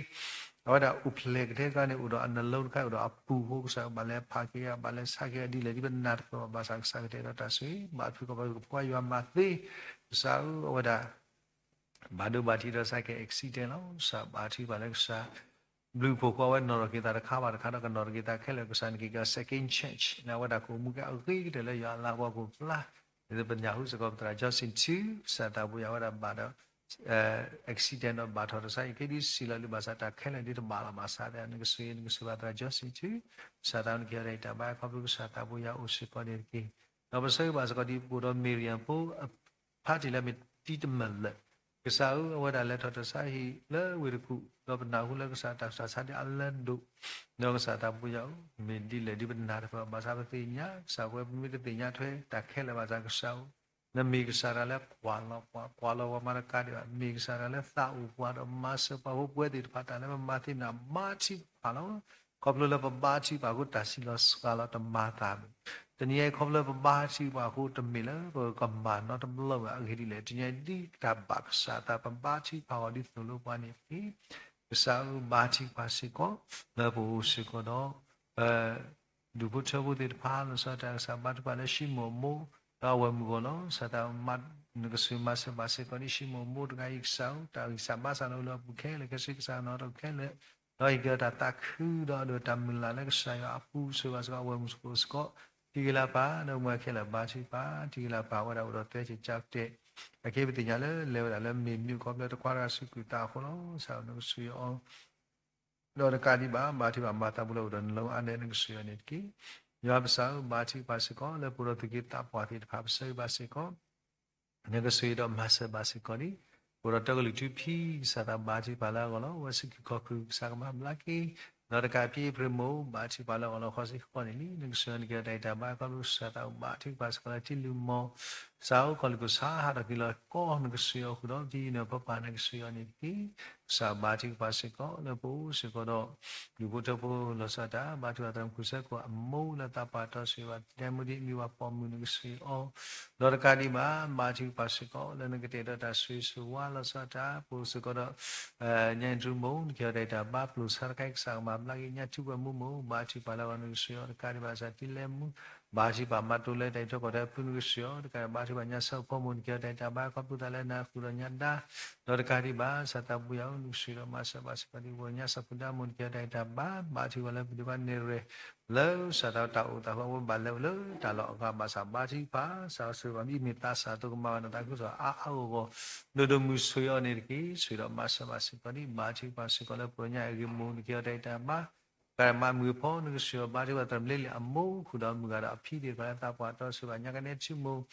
အဝဲဒၣ်အိၣ်ဖျဲၣ်ကထဲကါန့ၣ် အိၣ်ဒီးအနလိတခါ အိၣ်ဒီးအပူၤအဃိ ကစၢ်ဘၣ်လဲၤဖးက့ၤ ဘၣ်လဲၤဆါက့ၤ ဒ်လဲၣ်ဒ်ပနာ်တပၢၢ်ဘၣ် ဘၣ်ဆၣ်ကစၢ်ကတဲာ်ဒီးတၢ်ဆိၣ်ဂ့ၤ ဘါထုကဖၣ်ကပှၤယွၤမၤသ့ ကစၢ်ဧၢ အဝဲဒၣ် ဘၣ်ဒိဘၣ်ထံးဒီးစးကဲ accident လီၤ. ကစၢ်ဘါထုကဖၣ်လၢကစၢ် ဘျုးဖှိၣ်ဃီဝဲနီၢ်ထီၣ်က့ၤသးတခါဘၣ်တခါဒီး ကနီၢ်ထီၣ်က့ၤသးခဲလၢာ် ကစၢ်နက့ၤကီး second chance န့ၣ် အဝဲဒၣ်ကအိၣ်မူက့ၤအဂ့ၤကတၢၢ်လၢယွၤအလၤကပီၤကအိၣ်ဖျါ ဒ်သိးပညၣ်ဟူစ့ၢ်ကီး ပသရၣ် Johnson ထူ ကစၢ်သးဘိယွၤဝဲဒၣ်ဘၣ်ဒီး accident ဒီးဘၣ်ထီၣ်တစါ ယက့ၤဒ်စံးလီၤလံ ဘၣ်ဆၣ်တၢ်ခဲလၢာ်ဒ်တဘၣ်လီၤ ဘၣ်ဆၣ်သနာ်က့ နကစၢ်ယွၤ နကစၢ်ဘၣ်သရၣ် Johnson ထူ ကစၢ်သးနကဟ့ၣ်အီၤတၢ်ဂံၢ်တၢ်ဘါ ခီဖျိကစၢ်သးဘိယွၤအိၣ်စ့ၢ်ကီးန့ၣ်တက့ၢ်. ဒီးပဆၢဂ့ၤဘၣ်စ့ၢ်ကီးဒ်ပအိၣ်ဒီး Miriam ဖိ အဖါတံၢ်လၢမ့ၢ်တံတမၢၢ်လၢာ် ကစၢ်ဧၢ အဝဲဒၣ်လဲၤထီၣ်တစါဟံၣ်လၢဝ့ၢ်တကူၣ် ဒီးပနၢ်ဟူလၢကစၢ်တၢ်ဆူးတၢ်ဆါဒ်အလၢဒိၣ် ဒီးကစၢ်သးဘိယွၤဧၢ မ့ၢ်ဒ်လဲၣ်ဒ်ပနာ်တပၢၢ် ဘၣ်ဆၣ်ပသ့ၣ်ညါ ကစၢ်ပဝဲပမ့ၢ်တသ့ၣ်ညါထွဲတၢ်ခဲလၢာ်ဘၣ်ဆၣ်ကစၢ်ဧၢ နမ့ၢ်ကစၢ်တၢ်လၢကွၢ်လီၤပှၤ ကွၢ်လီၤပှၤမၤတကးဒံးဘၣ် မ့ၢ်ကစၢ်တၢ်လၢသးအိၣ်ပှၤဒီးမၤစၢၤပှၤဖိပဝဲသ့ၣ်တဖၣ်တၢ်လၢပမၤသ့ၣ်န့ၣ် ဘါထုကဖၣ်လီၤ. ခီဖျိလၢပဘါထုကဖၣ်အဃိတၢ်စံးလီၤစှၤလီၤတမၤသးဘၣ်. တနံၤအံၤခီဖျိလၢပဘါထုကဖၣ်အဃိတမ့ၢ်လၢပကမၤနီတဘျီဘၣ် အဂ့ၢ်ဒ်လဲၣ် တနံၤအံၤဒ်တၢ်ဘၣ်ကစၢ်သး ပဘါထုကဖၣ်အီၤဒ်သိးလိပှၤန့ၣ်တက့ၢ်. ကစၢ်ဧၢ ဘါထုကဖၣ်စ့ၢ်ကီး လၢပအိၣ်စ့ၢ်ကီးဒီး ဒူၣ်ဖိထၢဖိသ့ၣ်တဖၣ် လီၤဆီဒၣ်တၢ် ကစၢ်ဘါထုကဖၣ်လၢၡံမိၣ်အမိၢ် ဒီးအဝဲၢ်မုၣ်အဂီၢ်လီၤ. ကစၢ်သး နကစၢ်မၤစၢၤဘၣ်စ့ၢ်ကီးဒ်ၡံမိၣ်အမိၢ်တဂၤအံၤ ကစၢ်ဧၢ တၢ်ဂံၢ်စၢ်ဘါစၢ်လၢအိၣ်လၢအပူၤခဲလၢာ်ခဲဆ့ ကစၢ်နီၣ်ထီၣ်ခဲလၢာ် ဒီးဟ့ၣ်က့ၤအီၤတၢ်သးခုဒီးအဒိၣ်တၢ်မုၢ်လၢ်လၢကစၢ်ယွၤအပူၤ ဆိၣ်ဂ့ၤဘၣ်စ့ၢ်ကီး အဝဲၢ်မုၣ်စ့ၢ်ကီး ထံဂ့ၤလၢပၢ် ဒီးမုၢ်ဂၤခဲလၢာ်ဘါထုကဖၣ် ထံဂ့ၤလၢပၢ်ဝဲဒၣ်အိၣ်ဒီးသၢဆံကၠၢကတဲာ် အက့ပသ့ၣ်ညါလၢလဲၤဝဲဒၣ်လၢမ့ၢ်မ့ၣ်ခီဖျိတခွါတဂၤစုၣ်ကွံာ်သးအဃိလီၤ. ကစၢ်ဧၢ နကစၢ်ယွၤ ဒီးတကးဒံးဘၣ် ဘါထုကဖၣ်မၤသးပူၤလၢအိၣ်ဒီးနလၢအါနဲနကစၢ်ယွၤန့ၣ်တက့ၢ်. ယွၤပစၢ်ဧၢ ဘါထုကဖၣ်စ့ၢ်ကီး လၢပအိၣ်ဒီးသူၣ်က့သးပှၢ်သ့ၣ်တဖၣ် ပဆၢဂ့ၤဘၣ်စ့ၢ်ကီး နကစၢ်ယွၤဒီးမၤစၢၤဘၣ်စ့ၢ်ကီးန့ၣ် ပအိၣ်ဒီးတၢ်ကလုၢ်ထူဖံ ကစၢ်သးဘါထုကဖၣ်လၢအဂီၢ်လီၤ. အဝဲစ့ၢ်ကီးခီၣ်ခုၣ် ကစၢ်ကမၤဘျါက့ၤ ဒီးတကးဖံအ့ဖြ့ၣ်မိၢ် ဘါထုကဖၣ်လၢအဂီၢ်လီၤ. ဃီစ့ၢ်ကီးန့ၣ်လံ နကစၢ်ယွၤနကဟ့ၣ်အီၤတၢ်ဂံၢ်တၢ်ဘါ ခီဖျိကစၢ်သးဘါထုကဖၣ်စ့ၢ်ကီးလၢထံလုၢ်မီၢ် ကစၢ်ဧၢ ကီၢ်လုၢ်ကီၢ်ဆါဟးထီၣ်က့ၤလီၤ ကီၢ်နကစၢ်ယွၤဃုာ်ဒီး ဒ်နပၢ်ပၢ်နကစၢ်ယွၤန့ၣ်တက့ၢ်. ကစၢ်ဘါထုကဖၣ်စ့ၢ်ကီး လၢပအိၣ်စ့ၢ်ကီးဒီး ဒူၣ်ဖိထၢဖိလီၤဆီဒၣ်တၢ် ဘါထုကဖၣ်သရၣ်မုၣ်ခိၣ်စဲခိၣ်အမိၢ်လၢသးပှၢ်တီဆှံဘၣ် ဒဲမုၢ်ဒံးမံၤဝၤပိာ်မုၣ်နကစၢ်အီၤ ဒီးတကးဒံးဘၣ် ဘါထုကဖၣ်စ့ၢ်ကီး လၢနကတဲာ်ဒီးတၢ်ဆိၣ်ဂ့ၤဆိၣ်ဝါလီၤဆီဒၣ်တၢ် ပအိၣ်စ့ၢ်ကီးဒီး ညါအံၤတြူမိၢ် နကဟ့ၣ်အီၤတၢ်ဂံၢ်တၢ်ဘါ ပျိာ်ဆါတခါအံၤ ကစၢ်ကမၤဘျါက့ၤ ညါထူပှဲၤမူမိၢ် ဘါထုကဖၣ်လၢအဂီၢ်နကစၢ်အီၤ တကးဒံးဘၣ် ကစၢ်ထံလဲမူ ဘါထုကဖၣ်မၤတိၤလၢတၢ်အံးထွဲကွၢ်ထွဲအဖုနကစၢ်အီၤ တကးဒံးဘၣ် ဘါထုကဖၣ်ညါစီၤဖိမိၢ် နကဟ့ၣ်အီၤတၢ်ဂံၢ်တၢ်ဘါ ခီဖျိသးလၢနဃုာ်ဒီးညါဒါ ဒီးတကးဒံးဘၣ် ကစၢ်သးဘိယွၤဧၢ နကစၢ်ဒီးမၤစၢၤဘၣ်စ့ၢ်ကီးဒ် ပှၤကညီစီၤပူၤဒါမိၢ် နကဟ့ၣ်အီၤတၢ်ဂံၢ်တၢ်ဘါ ဘါထုကဖၣ်လၢပဒုးပှၤနဲၣ်ရွဲၣ် လၢကစၢ်သးတၢ်အိၣ်သးဃၢ အဝဲဘၣ်လဲၤအိၣ်လၢတၢ်လီၢ်အဂၤ ဘၣ်ဆၣ်ဘါထုကဖၣ် ကစၢ်ဆိၣ်ဂ့ၤဘၣ် မ့မ့ၢ်သးစၢ်အသိး ကမၤဘၣ်နသးခုကစီၣ်အါအါဂီၢ်ဂီၢ် ဒိၣ်ဒိၣ်မုၢ်ဆိၣ်ဂ့ၤအီၤန့ၣ်တက့ၢ်. ဆိၣ်ဂ့ၤဒီးမၤစၢၤဘၣ်စ့ၢ်ကီးဒ် ဘါထုကဖၣ်စ့ၢ်ကီးလၢပှၤကညီအဂ့ၢ်မိၢ် နကဟ့ၣ်အီၤတၢ်ဂံၢ်တၢ်ဘါ ကမၤမုာ်ဖီ နကစၢ်ယွၤ ဘါထုကဖၣ်သရၣ်မုၣ်လ့လ့ၣ်အမိၢ် ဃုာ်ဒီးမုၢ်ဂၤဒီးအဖံသ့ၣ်တဖၣ်လၢသးပှၢ်တီဆှံဘၣ် ညါကနဲထံမိၢ်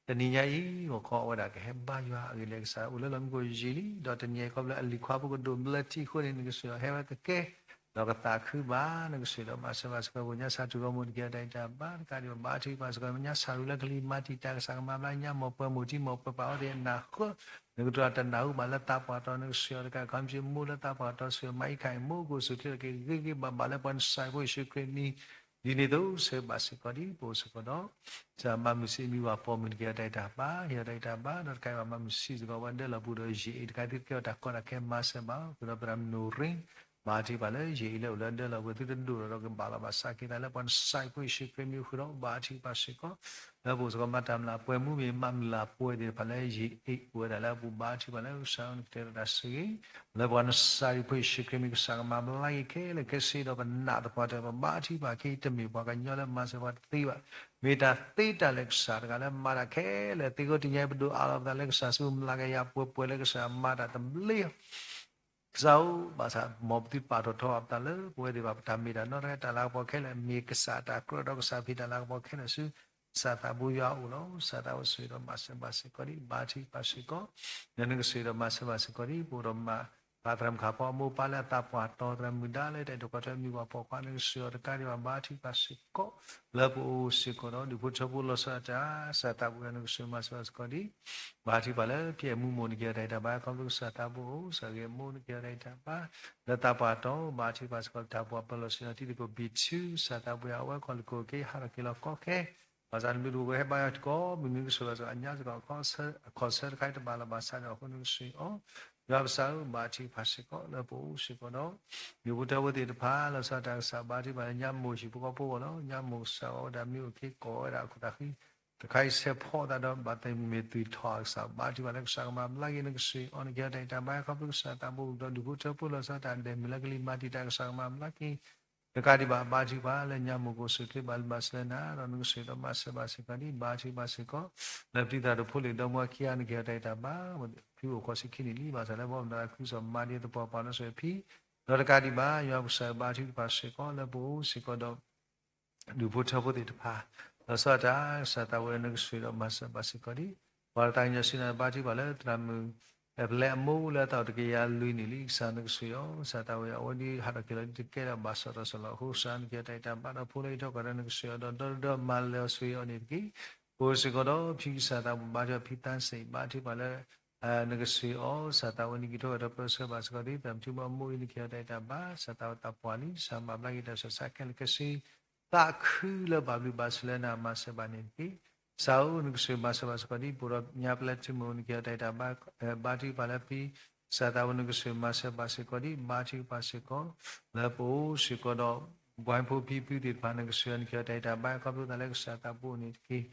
တနံၤညါအံၤ ဂီၤခီအဝဲဒၣ်ကဟဲဘါယွၤအဂ့ၢ်လၢကစၢ်အိၣ်လၢလီၢ်မံခိၣ်ယံာ်လံ ဒီးတနံၤအံၤခီဖျိအလံၤခွါဖိကဒိၣ်ဘျၢထံအဃိန့ၣ် နကစၢ်ယွၤဟဲဝဲကကဲ ဒီးကသးခုဘၣ် နကစၢ်ဒီးမၤစၢၤဘၣ်စ့ၢ်ကီး ပှၤကညီစၢ်ထူၣ်ဂီၢ်မိၢ် နကဟ့ၣ်အီၤတၢ်ဂံၢ်တၢ်ဘါ တကးဒံးဘၣ် ဘါထုကဖၣ်စ့ၢ်ကီး ပှၤကညီစၢ်ရူၤလၢကလံၤမၤတံာ်တာ် ကစၢ်ကမၤဘျါ ညါမိၢ်ပှၢ်မိၢ်ထံမိၢ်ပှၢ်ပၢ် အဝဲသ့ၣ်အနၢ်ဃၢ နကတိၤတၢ်တနၢ်ဟူဘၣ်လၢသးပှၢ်တီ နကစၢ်ယွၤတကး ခီဖျိမိၢ်လၢသးပှၢ်တီဆှံ မၤအံၤခါအံၤ မိၢ်ကအိၣ်ဆူၣ်ချ့ထီၣ်က့ၤဂ့ၤဂ့ၤဘၣ်ဘၣ်လၢပှၤနစၢ်ဖိယ့ၣ်ၡူးခရံာ်မံၤ ဒ်န့ၣ်အသိးဆၢဘၣ်စ့ၢ်ကီးဒ် ပအိၣ်စ့ၢ်ကီးဒီး ကစၢ်မၤမုာ်ဆံးမံၤဝၤပိာ်မုၣ် နကဟ့ၣ်အီၤတၢ်ဂံၢ်တၢ်ဘါ ဟ့ၣ်အီၤတၢ်ဂံၢ်တၢ်ဘါ ဒီးတကးဒံးဘၣ်မၤမုာ်ဆံးစ့ၢ်ကီး ပှၤဒၢလီၤပူၤဒီးယံာ်အံၤ တကးဒံးဘၣ်ကဲထီၣ်တၢ်ကီတၢ်ခဲမၤစၢၤဘၣ် ဃုာ်ဒီးသရၣ်မုၣ်နိၣ်ရ့ ဘါထုကဖၣ်လၢယံာ်အံၤလၢအိၣ်လၢဒၢလီၤပူၤ သုတဒိၣ်ထီၣ်ဒီးကဘၣ်လီၤဘၣ်စးက့ၤသးလၢပှၤနစၢ်ဖိယ့ၣ်ၡူးခရံာ်မံၤဃုာ်ဒီး ဘါထုကဖၣ်စ့ၢ်ကီး လၢပအိၣ်စ့ၢ်ကီးမၤတၢ်မုၢ်လၢ်ပှဲၤမူမ့ၢ် မၤမုၢ်လၢ်ပှဲၤသ့ၣ်တဖၣ်လၢယံာ်အံၤ အိၣ်ဝဲဒၣ်လၢအပူၤ ဘါထုကဖၣ်လၢကစၢ်နကတဲာ်ဒီးတၢ်ဆိၣ်ဂ့ၤ လၢပှၤနစၢ်ဖိယ့ၣ်ၡူးခရံာ်မံၤ ကစၢ်ကမၤဘျါက့ၤခဲလၢာ်ခဲဆ့ဒီးပနာ်သပှၢ်တၢၢ် ပဘါထုကဖၣ်က့ၤ တမ့ၢ်ပှၤကညီလၢမၤစၢၤပှၤတသ့ဘၣ် မ့ၢ်တၢ်သ့တၢ်လၢကစၢ်တဂၤလၢမၤတၢ်ခဲလၢာ် သ့ၣ်ကိးတနံၤအံၤ ပဒိၣ်အးလီၤပသးလၢကစၢ်ဆူမျးကယၤပှဲၤပှဲၤလၢကစၢ်မၤတၢ်တဘျ့အီၤ ကစၢ်ဧၢ, ဘၣ်ဆၣ်မ်ပသုတပာ်ထီၣ်ထီအသးလၢပဝဲသ့ၣ်တဖၣ်ပတၢ်မ့ၢ်တၢ်နီတဂၤ တၢ်လၤကပီၤခဲလၢာ် မ့ၢ်ကစၢ်တၢ်ကြၢးဒီးကစၢ်ဖံးတၢ်လၤကပီၤခဲလၢာ်ဆူ ကစၢ်သးဘိယွၤအအိၣ်လီၤ. ကစၢ်သးဘိဆိၣ်ဂ့ၤဒီးမၤစၢၤဘၣ်စ့ၢ်ကီးဒံး ဘါထုကဖၣ်စ့ၢ်ကီး, ဒီးနကဆိၣ်ဂ့ၤဒီးမၤစၢၤဘၣ်စ့ၢ်ကီးဒံး ပအိၣ်ဒီးမၤ ပှၤသရၣ်မုၣ်ခါဖီအမိၢ်ပၢ်လၢအသးပှၢ်တီၤသရၣ်မုၣ်ဒါလၢတၢ်အဲၣ်ဒိးကွၢ်ထွဲမုၢ်ပှၢ်ပိာ်ခွါ နကဆိၣ်ဂ့ၤဒီးတကးဒံးဘၣ် ဘါထုကဖၣ်စ့ၢ်ကီး လၢပအိၣ်စ့ၢ်ကီးဒီး ဒုးဖိထၢဖိလီၤဆီဒၣ်တၢ် ကစၢ်သးဘိယွၤနကဆိၣ်ဂ့ၤမၤစၢၤဘၣ်စ့ၢ်ကီးဒံး ဘါထုကဖၣ်လၢဖံအဲၣ်မူမိၢ်နကဟဲတၢ်အံၤတၢ်ဘါ ခီဖျိကစၢ်သးဘိအိၣ် ကစၢ်ဂ့ၤမိၢ်နကဟဲတၢ်အံၤတၢ်ဘါ လၢသးပှၢ်တီၤ ဘါထုကဖၣ်စ့ၢ်ကီး တၢ်ပှၤပၢၤလီၢ်ဆ့ၣ်နီၤ တံၤသကိးဘံၣ်ထူ ကစၢ်သးဘိယွၤအဝဲကီၢ်လၢကီၢ်က့ၤ ဟးထီၣ်က့ၤလီၤကီခဲ ဘၣ်ဆၣ်နဘျုးတဝဲဟဲဘါယွၤတကီၢ် မုၢ်နံၤကဆိၣ်ဂ့ၤဘၣ်စ့ၢ်ကီး အညါစ့ၢ်ကီး အခီဆၢတခါအံၤတဘၣ်လီၤဘၣ်ဆၣ်ဒီးအဃိနကဆိၣ်ဂ့ၤအီၤ ယွၤပစၢ်ဧၢ ဘါထုကဖၣ်စ့ၢ်ကီး လၢပအိၣ်စ့ၢ်ကီးဒီး ဒုးဖိထၢဖိသ့ၣ်တဖၣ် လီၤဆီဒၣ်တၢ်ကစၢ်ဘါထုကဖၣ်လၢညါမိၢ်ဟံၣ်ဖိဃီဖိလီၤ. ညါမိၢ်ကစၢ်အဝဲဒၣ်မ့ၢ်အိၣ်က့ၤကိးဝဲဒၣ်အခိၣ်သးဃံ တခါအံၤဆဲးဖီအသးဒီး ဘၣ်သ့ၣ်မ့ၢ်သုးထီၣ်အကစၢ် ဘါထုကဖၣ်လၢကစၢ်ကမၤဘျါက့ၤ နကဆိၣ်ဂ့ၤအီၤ နကဟဲတၢ်အံၤတၢ်ဘါ ခီဖျိကစၢ်သးဘိအိၣ်ဒီး ဒုးဖိထၢဖိလီၤဆီဒၣ်တၢ်ဒဲးမုၢ်လၢကလံၤမၤတံာ်တာ် ကစၢ်ကမၤဘျါက့ၤ တကးဒံးဘၣ် ဘါထုကဖၣ်လၢညါမိၢ်ကအိၣ်ဆူၣ်အိၣ်ချ့ဘၣ်လုၢ်ဘၣ်စၢၤလၢနၤ ဒီးနကဆိၣ်ဂ့ၤဒီးမၤစၢၤဘၣ်စ့ၢ်ကီးဒံး ဘါထုကဖၣ်စ့ၢ်ကီး လၢပတံၤသကိးဖိလ့ၣ်ဒီမါခံဂၤ နကဟဲတၢ်အံၤတၢ်ဘါ ဖုအိၣ်ဃိးဆံခံနံၣ်လံ ဘၣ်ဆၣ်လၢပှၤမတၤခုစီၤမၤဒ်သပှၢ်ပှၢ်လီၤဆီဖံ ဒီးတကးဒံးဘၣ် ယွၤပကစၢ်ဘါထုကဖၣ်စ့ၢ်ကီး လၢပအိၣ်စ့ၢ်ကီးဒီး ဒုးဖိထၢဖိသ့ၣ်တဖၣ် လီၤဆီဒၣ်တၢ် ကစၢ်သးဘိယွၤနကဆိၣ်ဂ့ၤဒီးမၤစၢၤဘၣ်စ့ၢ်ကီးဒံး ပှၤလၢတၢ်ကညီၤဆူနၤ ဘါထုကဖၣ်လၢသရၣ်မုၣ် ပလဲအမိၢ်လၢအသးအိၣ်တကယၤလွံၢ်နံၣ်လံ ကစၢ်နကဆိၣ်ဂ့ၤအီၤ ကစၢ်သးဘိယွၤ အဝဲဒၣ်ဟးထီၣ်က့ၤလီၤဒ်တကဲဒီးဘၣ်စီၣ်တၢ်စီၣ်လီၤ အဃိကစၢ်နကဟဲတၢ်အံၤတၢ်ဘါဒီးဖိလၢဟံၣ်ထီၣ်ကီၢ်ဒီး နကဆိၣ်ဂ့ၤအီၤဒီးဒီဒီမၤလၢအီၤဆိၣ်ဂ့ၤအီၤန့ၣ်တက့ၢ်. ပအိၣ်စ့ၢ်ကီးဒီးဖံကစၢ်သးဘိ ဘါထုကဖၣ်လၢ နကဆိၣ်ဂ့ၤအီၤ ကစၢ်သးဘိန့ၣ် က့ၤထီၣ်ဝဲဒီးပၢဆှၢဘၣ်စ့ၢ်ကီးဒ် သရၣ်မုၣ်ထူမိၢ်အမိၢ်အံၤ နကဟဲတၢ်အံၤတၢ်ဘါ ကစၢ်သးဘိသးပှၢ်လံ ကစၢ်မၤဘျါက့ၤတၢ်ဆူးတၢ်ဆါခဲလၢာ် ကစၢ်သးခုလၢဘၣ်ဘျုးဘၣ်ဆိၣ်လၢနၤမၤစၢၤဘၣ်န့ၣ်တက့ၢ်. ကစၢ်ဧၢ နကဆိၣ်ဂ့ၤမၤစၢၤဘၣ်စ့ၢ်ကီးဒ် ပအိၣ်ဒီးညါပလဲထူမိၢ် နကဟဲတၢ်အံၤတၢ်ဘါ ဘါထုကဖၣ်လၢဖံ ကစၢ်သးဘိ နကဆိၣ်ဂ့ၤမၤစၢၤဘၣ်စ့ၢ်ကီးဒ် ဘါထုကဖၣ်စ့ၢ်ကီး လၢပအိၣ်စ့ၢ်ကီးဒီး ဘှါဖိဖံဖုသ့ၣ်တဖၣ် နကဆိၣ်ဂ့ၤအီၤ နကဟဲတၢ်အံၤတၢ်ဘါ ခီဖျိသးလၢကစၢ်သးဘိန့ၣ်တက့ၢ်.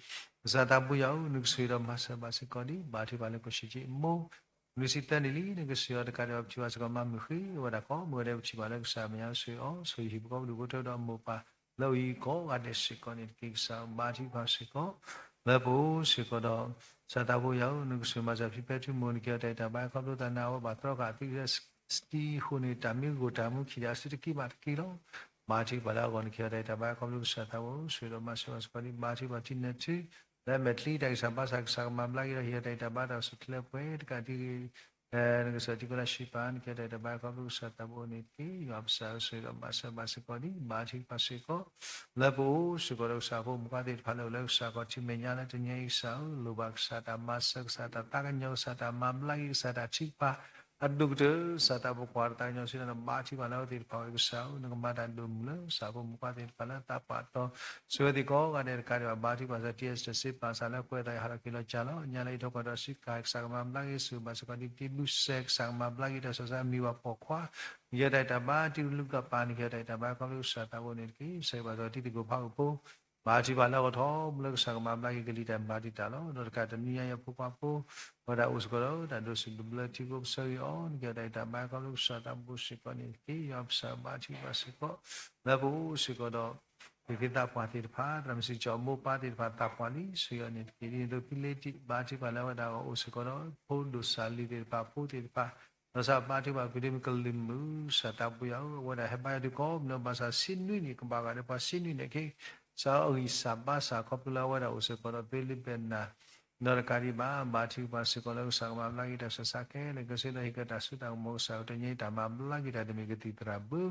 ကစၢ်သးဘိယွၤဧၢ နကဆိၣ်ဂ့ၤဒီးမၤစၢၤဘၣ်စ့ၢ်ကီးဒ် ဘါထုကဖၣ်လၢကီၢ်ဆံးက့မိၢ် နွံဆံသၢနံၣ်လံ နကဆိၣ်ဂ့ၤအီၤတကးဒံးဘၣ် ပထံၣ်ဘၣ်စ့ၢ်ကီးမၤမုာ်ဃ့ဝဲဒၣ်ကီး မ့ၢ်ဝဲဒၣ်ပထံၣ်ဘၣ်လၢကစၢ်မဲာ်ညါဆိၣ်ဂ့ၤအီၤ ဆိၣ်ဂ့ၤဟံၣ်ဖိဃီဖိဒုးဖိထၢဒီးအမိၢ်ပၢ် လၢအအိၣ်အံၤကိးဂၤဒဲးစ့ၢ်ကီးန့ၣ်တက့ၢ်. ကစၢ်ဧၢ ဘါထုကဖၣ်စ့ၢ်ကီး လၢပအိၣ်စ့ၢ်ကီးဒီး ကစၢ်သးဘိယွၤဧၢ နကဆိၣ်ဂ့ၤမၤစၢၤဖံပဲထူမိၢ် နကဟဲတၢ်အံၤတၢ်ဘါ ခီဖျိသးန့ၣ် အဝဲဘၣ်သရီခါအသုး စတံအဃိန့ၣ် တၢ်မ့ၢ်ဂိၢ်တၢ်မူခံဒံးအစုတက့ၢ်ဘၣ်တက့ၢ်လီၤ. ဘါထုကဖၣ်လၢအဂီၢ် နကဟဲတၢ်အံၤတၢ်ဘါ ခီဖျိကစၢ်သးဘိ ဆိၣ်ဂ့ၤဒီးမၤစၢၤဘၣ်စ့ၢ်ကီးဒ် ဘါထုကဖၣ်ထံနၢၤထု လၢမဲာ်ချံတၢ်ဂံၢ်စၢ်ဘါစၢ် ကစၢ်ကမၤဘျါက့ၤဒီး ဟ့ၣ်တၢ်အံၤတၢ်ဘါ တၢ်အိၣ်ဆူၣ်အိၣ်ချ့ပှဲၤတကးဒ် နကစၢ်ထံကီၢ်လၢအဆံပၤ နကဟဲတၢ်အံၤတၢ်ဘါ ခီဖျိကစၢ်သးဘိန့ၣ်တက့ၢ်. ယွၤပစံး ဆိၣ်ဂ့ၤဒီးမၤစၢၤဘၣ်စ့ၢ်ကီးဒ် ဘါထုကဖၣ်စ့ၢ်ကီး လၢပအိၣ်စ့ၢ်ကီးဒီးကစၢ်ဖိမုၣ်ခွါသ့ၣ်တဖၣ်လၢအိၣ်လၢကစၢ်ခီၣ်ထံးမဲာ်ညါလၢတနံၤအံၤ ကစၢ်ဧၢ လိၣ်ဘၣ်ကစၢ်တၢ်မၤစၢၤ ကစၢ်တၢ်သးကညီၤ ကစၢ်တၢ်မၤဘျါက့ၤ ကစၢ်တၢ်ထုကဖၣ် အဒိၣ်ကတၢၢ် ကစၢ်သးဘိကွၢ်တၢ်သးကညီၤဆူနၤဒီး ဘါထုကဖၣ်လၢအဝဲသ့ၣ်တဖၣ်အဂီၢ် ကစၢ်ဧၢ နကမၤတၢ်ဒိၣ်မုၢ်လၢကစၢ်ဖိမုၣ်ခွါသ့ၣ်တဖၣ်လၢသးပှၢ်တီၤ ဆိၣ်ဂ့ၤအဝဲသ့ၣ်ကိးဂၤဒဲးတကးဒံးဘၣ် ဘါထုကဖၣ်စ့ၢ်ကီး တံၢ်စ့ၣ်စ့ပာ်စၢ်လၢပှဲၤသး ဟးထီၣ်က့ၤလီၤကၢ်လီၤ ညါလၢအံၤထီၣ်ကီၢ်ဒီးစံးကါ ကစၢ်ကမၤဘျါက့ၤ ဆိၣ်ဂ့ၤဘၣ်စ့ၢ်ကီးဒ်ပတံၤဘျုးစဲး ကစၢ်ကမၤဘျါက့ၤတၢ်ဆူးတၢ်ဆါ မံၤဘၣ်ပိာ်ခွါ နကဟဲတၢ်အံၤတၢ်ဘါ တံၤလူကပၤ နကဟဲတၢ်အံၤတၢ်ဘါ ခီဖျိကစၢ်သးဘိန့ၣ်တက့ၢ်. ပစံးဘၣ်စ့ၢ်ကီးတံၤသကိးဖးအိၣ်ဖိ ဘါထုကဖၣ်လၢအဂီၢ်ထီဘိလၢကစၢ်ကမၤဘျါက့ၤကလံၤတၢ်မၤတံာ်တာ်လီၤ. ဒီးတကးတနံၤညါအံၤအဖိခွါဖိ အဝဲဒၣ်အိၣ်စ့ၢ်ကီးဒီးတၢ်ဒိးစူၣ်ဒိးဘျၢထံဖိ ပဆိၣ်ဂ့ၤအီၤ နကဟဲတၢ်အံၤတၢ်ဘါ ခီဖျိကစၢ်သးဘိစ့ၢ်ကီးန့ၣ်တက့ၢ်. ယွၤပစံးဘါထုကဖၣ်စ့ၢ်ကီး လၢပအိၣ်စ့ၢ်ကီးဒီး သုးက့သးပှၢ်သ့ၣ်တဖၣ် သရၣ်မုၣ်စံကၠီၤမိၢ်ပၢ်သ့ၣ်တဖၣ်သးပှၢ်လံ ဆိၣ်ဂ့ၤအီၤန့ၣ်တက့ၢ်. ဒ်သိးဖံလ့တံၢ် ဘါထုကဖၣ်လၢအဝဲဒၣ်အဂီၢ်အိၣ်စ့ၢ်ကီးဒီး ဖိဒိၣ်စၢ်လံၤသ့ၣ်တဖၣ် ဖိသ့ၣ်တဖၣ် လီၤဆီဘါထုကဖၣ် ဖုဒ့မုၣ်ကလုၢ်မုၣ် ကစၢ်သးဘိယွၤဧၢ အဝဲဒၣ်ဟဲဘါယွၤဒုးကိးမုၢ်နံၤ ဘၣ်ဆၣ်ဆံနွံနံၣ် ကဘၣ်ဂၤဒဲးပှၤဆံနွံနံၣ်န့ၣ်က့ၤ ကစၢ်အဂံၢ်စၢ်ဘါစၢ်ခီဖျိလၢအဝဲဒၣ်အိၣ်စ့ၢ်ကီးဒီး ဘ့လ့ဘဲနၤ ဒီးတကးဒံးဘၣ် ဘါထုကဖၣ်စ့ၢ်ကီးလၢကစၢ်ကမၤဘျါက့ၤတၢ်ဆူးတၢ်ဆါခဲလၢာ် ကစၢ်ဒီးဟ့ၣ်က့ၤတၢ်စိတၢ်ကမီၤ ကစၢ်တနံၤအံၤတၢ်မၤဘျါက့ၤတၢ်တမံၤကသံၣ်သရၣ်ဘု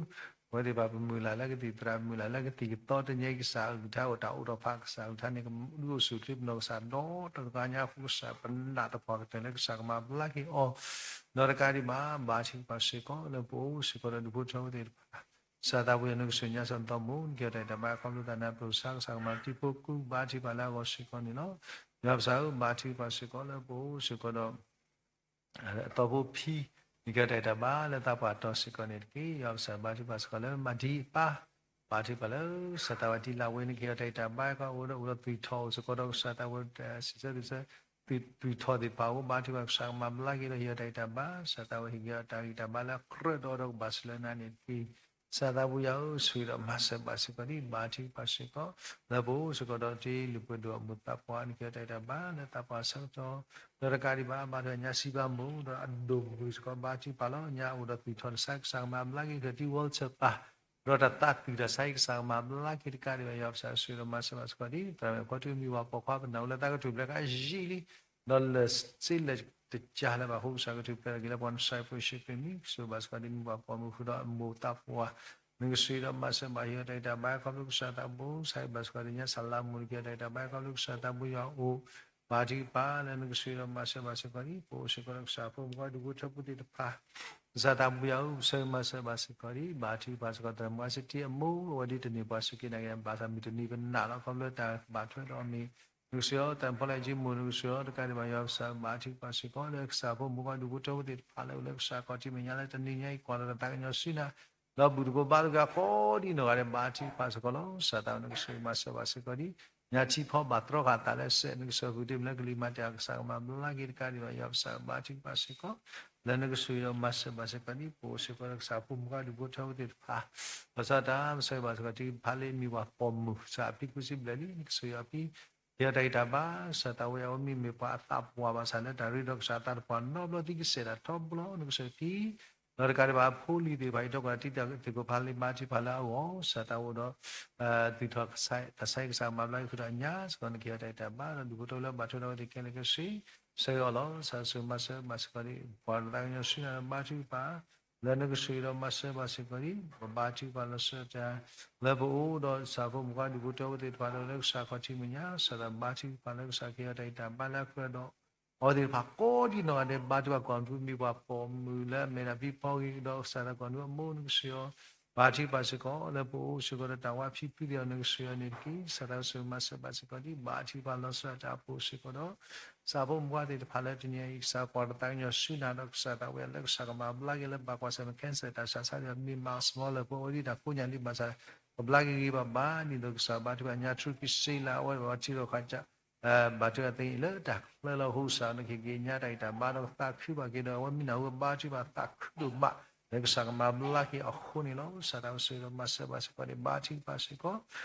အဝဲသ့ၣ်တဖၣ်ပမုၢ်လၢ်လၢကသံၣ်သရၣ် မုၢ်လၢ်လၢကသံၣ်ကသီ တနံၤအံၤကစၢ်အကလုၢ်ကထါအိၣ်တၢ်အိၣ်ဒီးဖး ကစၢ်အကလုၢ်ကထါန့ၣ် ဒုးအိၣ်ဆူၣ်အိၣ်ချ့ပနီၢ်ကစၢ်ဒီတဂၤညါအဃိ ကစၢ်ပနာ်သပှၢ်ကတၢၢ်လၢကစၢ်ကမၤဘျါက့ၤအီၤ ဒီးတကးဒံးဘၣ် ဘါထုကဖၣ်စ့ၢ်ကီးလၢပအိၣ်စ့ၢ်ကီးဒီးဒူၣ်ဖိထၢဖိသ့ၣ်တဖၣ် ကစၢ်သးဘိယွၤနကဆိၣ်ညါစီၤနသီမိၢ် နကဟဲတၢ်အံၤတၢ်ဘါ ခီဖျိသးနါပၢၢ်ကစၢ် ကစၢ်ကမၤတံၤဖိကူ ဘါထုကဖၣ်လၢအဂီၢ်စ့ၢ်ကီးန့ၣ်လီၤ. ယွၤပစံးဧၢ ဘါထုကဖၣ်စ့ၢ်ကီးလၢပအိၣ်စ့ၢ်ကီးဒီး အသီဖိဖံ နကဟဲတၢ်အံၤတၢ်ဘါ လၢသးပှၢ်တီၤစ့ၢ်ကီးန့ၣ်တက့ၢ်. ယွၤပစံးဘါထုကဖၣ်စ့ၢ်ကီးလၢမၤဒံအပၢ် ဘါထုကဖၣ်လၢကစၢ်သးဝးတံၤလၢဝဲ နကဟဲတၢ်အံၤတၢ်ဘါ ကအိၣ်ဒီးအိၣ်ဒီးသုးထီၣ်အိၣ်စ့ၢ်ကီးဒီးကစၢ်သးဝး စံးဆၢသုးဆၢ သုးထီၣ်သ့ၣ်တဖၣ်အအိၣ် ဘါထုကဖၣ်ကစၢ်ကမၤဘျါက့ၤဒီးဟ့ၣ်အီၤတၢ်အံၤတၢ်ဘါ ကစၢ်သးဝးဟ့ၣ်က့ၤအီၤတၢ်ဂံၢ်တၢ်ဘါလၢအကြၢးဒီးဒီးကဘၣ်စၢၤလၢနၤန့ၣ်တက့ၢ်. ကစၢ်သးပူၤယွၤဧၢ, ဆိၣ်ဂ့ၤဒီးမၤစၢၤဘၣ်စ့ၢ်ကီးဒံး ဘါထုကဖၣ်စ့ၢ်ကီး လၢပအိၣ်စ့ၢ်ကီးဒီးတ့လံာ်ပှဲၤဒိၣ်အမိၢ်သးပှၢ် နကဟ့ၣ်အီၤတၢ်ဂံၢ်တၢ်ဘါလၢသးပှၢ်အဆၢကတီၢ်, ဒီးတကးဒံးဘၣ် ဘါထုကဖၣ်ညါစံးဘၣ်မိၢ် ဒီးအဒိၣ်မုၢ်စ့ၢ်ကီး ဘါထုကဖၣ်လီၤ. ညါအိၣ်ဒီးသူၣ်ထီၣ်တၢ်ဆါ ကစၢ်ကမၤဘျါက့ၤ ဃုာ်တံၤဝီဆၢၣ်ပၤ ဒီးတၢ်သးသူၣ်တၢ်ဆါအံၤ ကစၢ်ကမၤဘျါက့ၤတကးဒံးဘၣ် ယွၤပစၢ်ဆိၣ်ဂ့ၤဒီးမၤစၢၤဘၣ်စ့ၢ်ကီးဒံး သရၣ်မုၣ်ဖီတူမံၤပှၤပိာ်ခွါ ပနၢ်ဟူလၢသးကထူၣ်ဖျဲးခါယံာ်လံ ဒီးလၢာ်စ့လၢာ်တကးလၢဘၣ် ဟိကစၢ်ကထူၣ်ဖျဲးထီၣ်က့ၤလၢပှၤနစၢ်ဖိယ့ၣ်ၡူးခရံာ်မံၤ ကစၢ်ဘၣ်စ့ၢ်ကီးဒံး မုၢ်ပှၤပိာ်မုၣ်ဃုာ်ဒီးအမိၢ်သးပှၢ် နကဆိၣ်ဂ့ၤဒီးမၤစၢၤဘၣ် ဟ့ၣ်အီၤတၢ်ဂံၢ်တၢ်ဘါခီဖျိကစၢ်သးဘိ ကစၢ်ဘၣ်စ့ၢ်ကီးဒံး ညါစၢ်လါမူး နကဟ့ၣ်အီၤတၢ်ဂံၢ်တၢ်ဘါခီဖျိကစၢ်သးဘိယွၤအိၣ် ဘါထုကဖၣ်လၢနကဆိၣ်ဂ့ၤဒီးမၤစၢၤဘၣ်စ့ၢ်ကီးဒံး ပအိၣ်စ့ၢ်ကီးဒီးကစၢ်ဖိမုၣ်ဖိဒူၣ်ဖိထၢဖိသ့ၣ်တဖၣ် ကစၢ်သးပူၤယွၤဧၢ ပဆိၣ်ဂ့ၤမၤစၢၤဘၣ်စ့ၢ်ကီးဒံး ဘါထုကဖၣ်စ့ၢ်ကီး သရၣ်မုၣ်အစတံအမိၢ် အဝဲဒ်တန့ၢ်ပှၤစူၢ်က့ၤနာ်က့ၤ ဘၣ်ဆၣ်မုၢ်တနံၤပနာ်လီၤ ခီဖျိတၢ်ဘၣ်ထွဲဒီးအီၤမ့ၢ် နကဆိၣ်ဂ့ၤအီၤ သရၣ်မုၣ်ဖီလၢအကၠံမိၢ် နကဆိၣ်ဂ့ၤအီၤတကးဒံးဘၣ် ယွၤပစၢ်ဘါထုကဖၣ်စ့ၢ်ကီး လၢကစၢ်ဖိမုၣ်ဖိဒူၣ်ဖိထၢဖိသ့ၣ်တဖၣ်လၢအိၣ်လၢကစၢ်ခီၣ်ထံးမဲာ်ညါလၢတနံၤညါအံၤ ကွၢ်လီၤတၢ်သးကညီၤဆူနၤ ဒီးဘူၣ်တကိးဘါတကိးကိးဒံနီၢ်ဂၤဒဲး ဘါထုကဖၣ်စ့ၢ်ကီးလီၤ. ကစၢ်သးဝဲ နကဆိၣ်ဂ့ၤမၤစၢၤဘၣ်စ့ၢ်ကီးဒံး ညါထံဖီဘၣ်တြီဃာ်သးလၢစဲး နကစၢ်ဃုာ်တ့ၢ်မးလၢကလံၤမၤတ့ၢ်အီၤ ကစၢ်ကမၤဘျါက့ၤတကးဒံးဘၣ် ယွၤပစၢ်ဘါထုကဖၣ်စ့ၢ်ကီး လၢနကဆိၣ်ဂ့ၤဒီးမၤစၢၤဘၣ်စ့ၢ်ကီးဒံး ပအိၣ်စ့ၢ်ကီးဒီးကစၢ်ဖိမုၣ်ဖိဒူၣ်ဖိထၢဖိသ့ၣ်တဖၣ် လီၤဆီဒၣ်တၢ် ပဆိၣ်ဂ့ၤဘၣ်စ့ၢ်ကီး တံၤဖးလ့မံၤပှၤပိာ်မုၣ် ကစၢ်အဖံကူစံဘျဲၣ်လံ နကဆိၣ်ဂ့ၤအီၤဖံ ဟ့ၣ်အီၤတၢ်ဂံၢ်တၢ်ဘါ ကစၢ်သးဝဲအဝဲမ့မ့ၢ်ပှၤအသးပှၢ်ဘၣ်ဆၣ်လၢတၢ်ရ့ဒီးကစၢ်အသးတပှၢ်နီတဘျီသံကစဲးတၢ်ထီဘိလီၤ နကဆိၣ်ဂ့ၤဖံ ဒီးတကးဒံးဘၣ်အဖိလံၤသ့ၣ်တဖၣ်အံၤ တီကီၢ်တံၤသကိးဖးလ့ဘါထုကဖၣ်လၢအဂီၢ် ကစၢ်သးအိၣ်ဒီး သူၣ်ထီၣ်တၢ်ဆါဟံၣ်ကစၢ်မၤဘျါက့ၤဃုာ်ဒီးအညါ စ့ၢ်ကီးနကဟ့ၣ်အီၤတၢ်ဂံၢ်တၢ်ဘါ ဒီးဒူၣ်ဖိထၢဖိလၢဘၣ်ထွဲဒီးအဝဲသ့ၣ်ခဲလၢာ်ခဲဆ့ ဆိၣ်ဂ့ၤအီၤလီၤ. ကစၢ်ဆိၣ်ဂ့ၤမၤစၢၤဘၣ်စ့ၢ်ကီးဒံး ပှၤတၢ်သးကညီၤဆူနၤဒီးဘါထုကဖၣ် လၢနကဆိၣ်ဂ့ၤဒီးမၤစၢၤဘၣ်စ့ၢ်ကီးဒံး ပဘါထုကဖၣ်လီၤဆီဒၣ်တၢ် လၢပအိၣ်ဒီးကစၢ်ဖိမုၣ်ဖိဒူၣ်ဖိထၢဖိသ့ၣ်တဖၣ်လၢအိၣ်လၢကစၢ်ခီၣ်ထံးမဲာ်ညါ ကစၢ်သးဘါထုကဖၣ်လၢကစၢ်ကဟ့ၣ်အီၤတၢ်ဂံၢ်တၢ်ဘါလၢအကြၢးဒီး အဝဲသ့ၣ်တဖၣ်ကိးဒံနီၢ်ဂၤဒဲး ဘါထုကဖၣ် ကီၢ်သူမံၤပှၤပိာ်မုၣ်လၢအမဲာ်တၢ်ဖံဖီဂ့ၤကဒီး ကစၢ်သးကီၢ်သူအမိၢ် နကဆိၣ်ဂ့ၤအီၤ ဘါထုကဖၣ်စ့ၢ်ကီး လၢပအိၣ်စ့ၢ်ကီးဒီးတၢ်ဝါဖံဖုသ့ၣ်အီၤ နကဆိၣ်ဂ့ၤအီၤန့ၣ်တက့ၢ်. ကစၢ်သးကဆိၣ်ဂ့ၤမၤစၢၤဘၣ်စ့ၢ်ကီးဒံး ဘါထုကဖၣ်လီၤဆီဒၣ်တၢ်အပူၤစ့ၢ်ကီးဒီး ကစၢ်ဖိမုၣ်ဖိသ့ၣ်တဖၣ်လၢတနံၤအံၤ ကစၢ်ကွၢ်တၢ်သးကညီၤဆူနၤဒီး ကစၢ်သးဝဲလၢကစၢ်ကမၤဘျါက့ၤလၢဘၣ်ကွၢ်ဆၢၣ်မဲာ် cancer တၢ်ဆါဆါဒီး မ့ၢ်မၤအီၤ small လၢပအိၣ်ဒံးတၢ်ကိးညါလံဘၣ်ဆၣ် ကဘျါက့ၤဂ့ၤဘၣ်ဘၣ် ဒ်သိးကစၢ်ဘါထုကဖၣ်ညါ ထူကံစ့လၢ အဝဲဘၣ်ထံရူၢ်ကီၢ်သဲး ဘါထုကဖၣ်သ့လၢတၢ်ချၢလီၤ ဟိကစၢ် နကဟ့ၣ်က့ၤညါတၢ်ဂံၢ်တၢ်ဘါဒီးသးခုဘၣ်က့ၤဒီး အဝဲမ့ၢ်နၢ်ဟူဘါထုကဖၣ်သးခုဒိၣ်မး လၢကစၢ်ကမၤဘျါက့ၤအဃိန့ၣ်လီၤ. ကစၢ်သးကဆိၣ်ဂ့ၤဒီးမၤစၢၤဘၣ်စ့ၢ်ကီးန့ၣ် ဘါထုကဖၣ်စ့ၢ်ကီး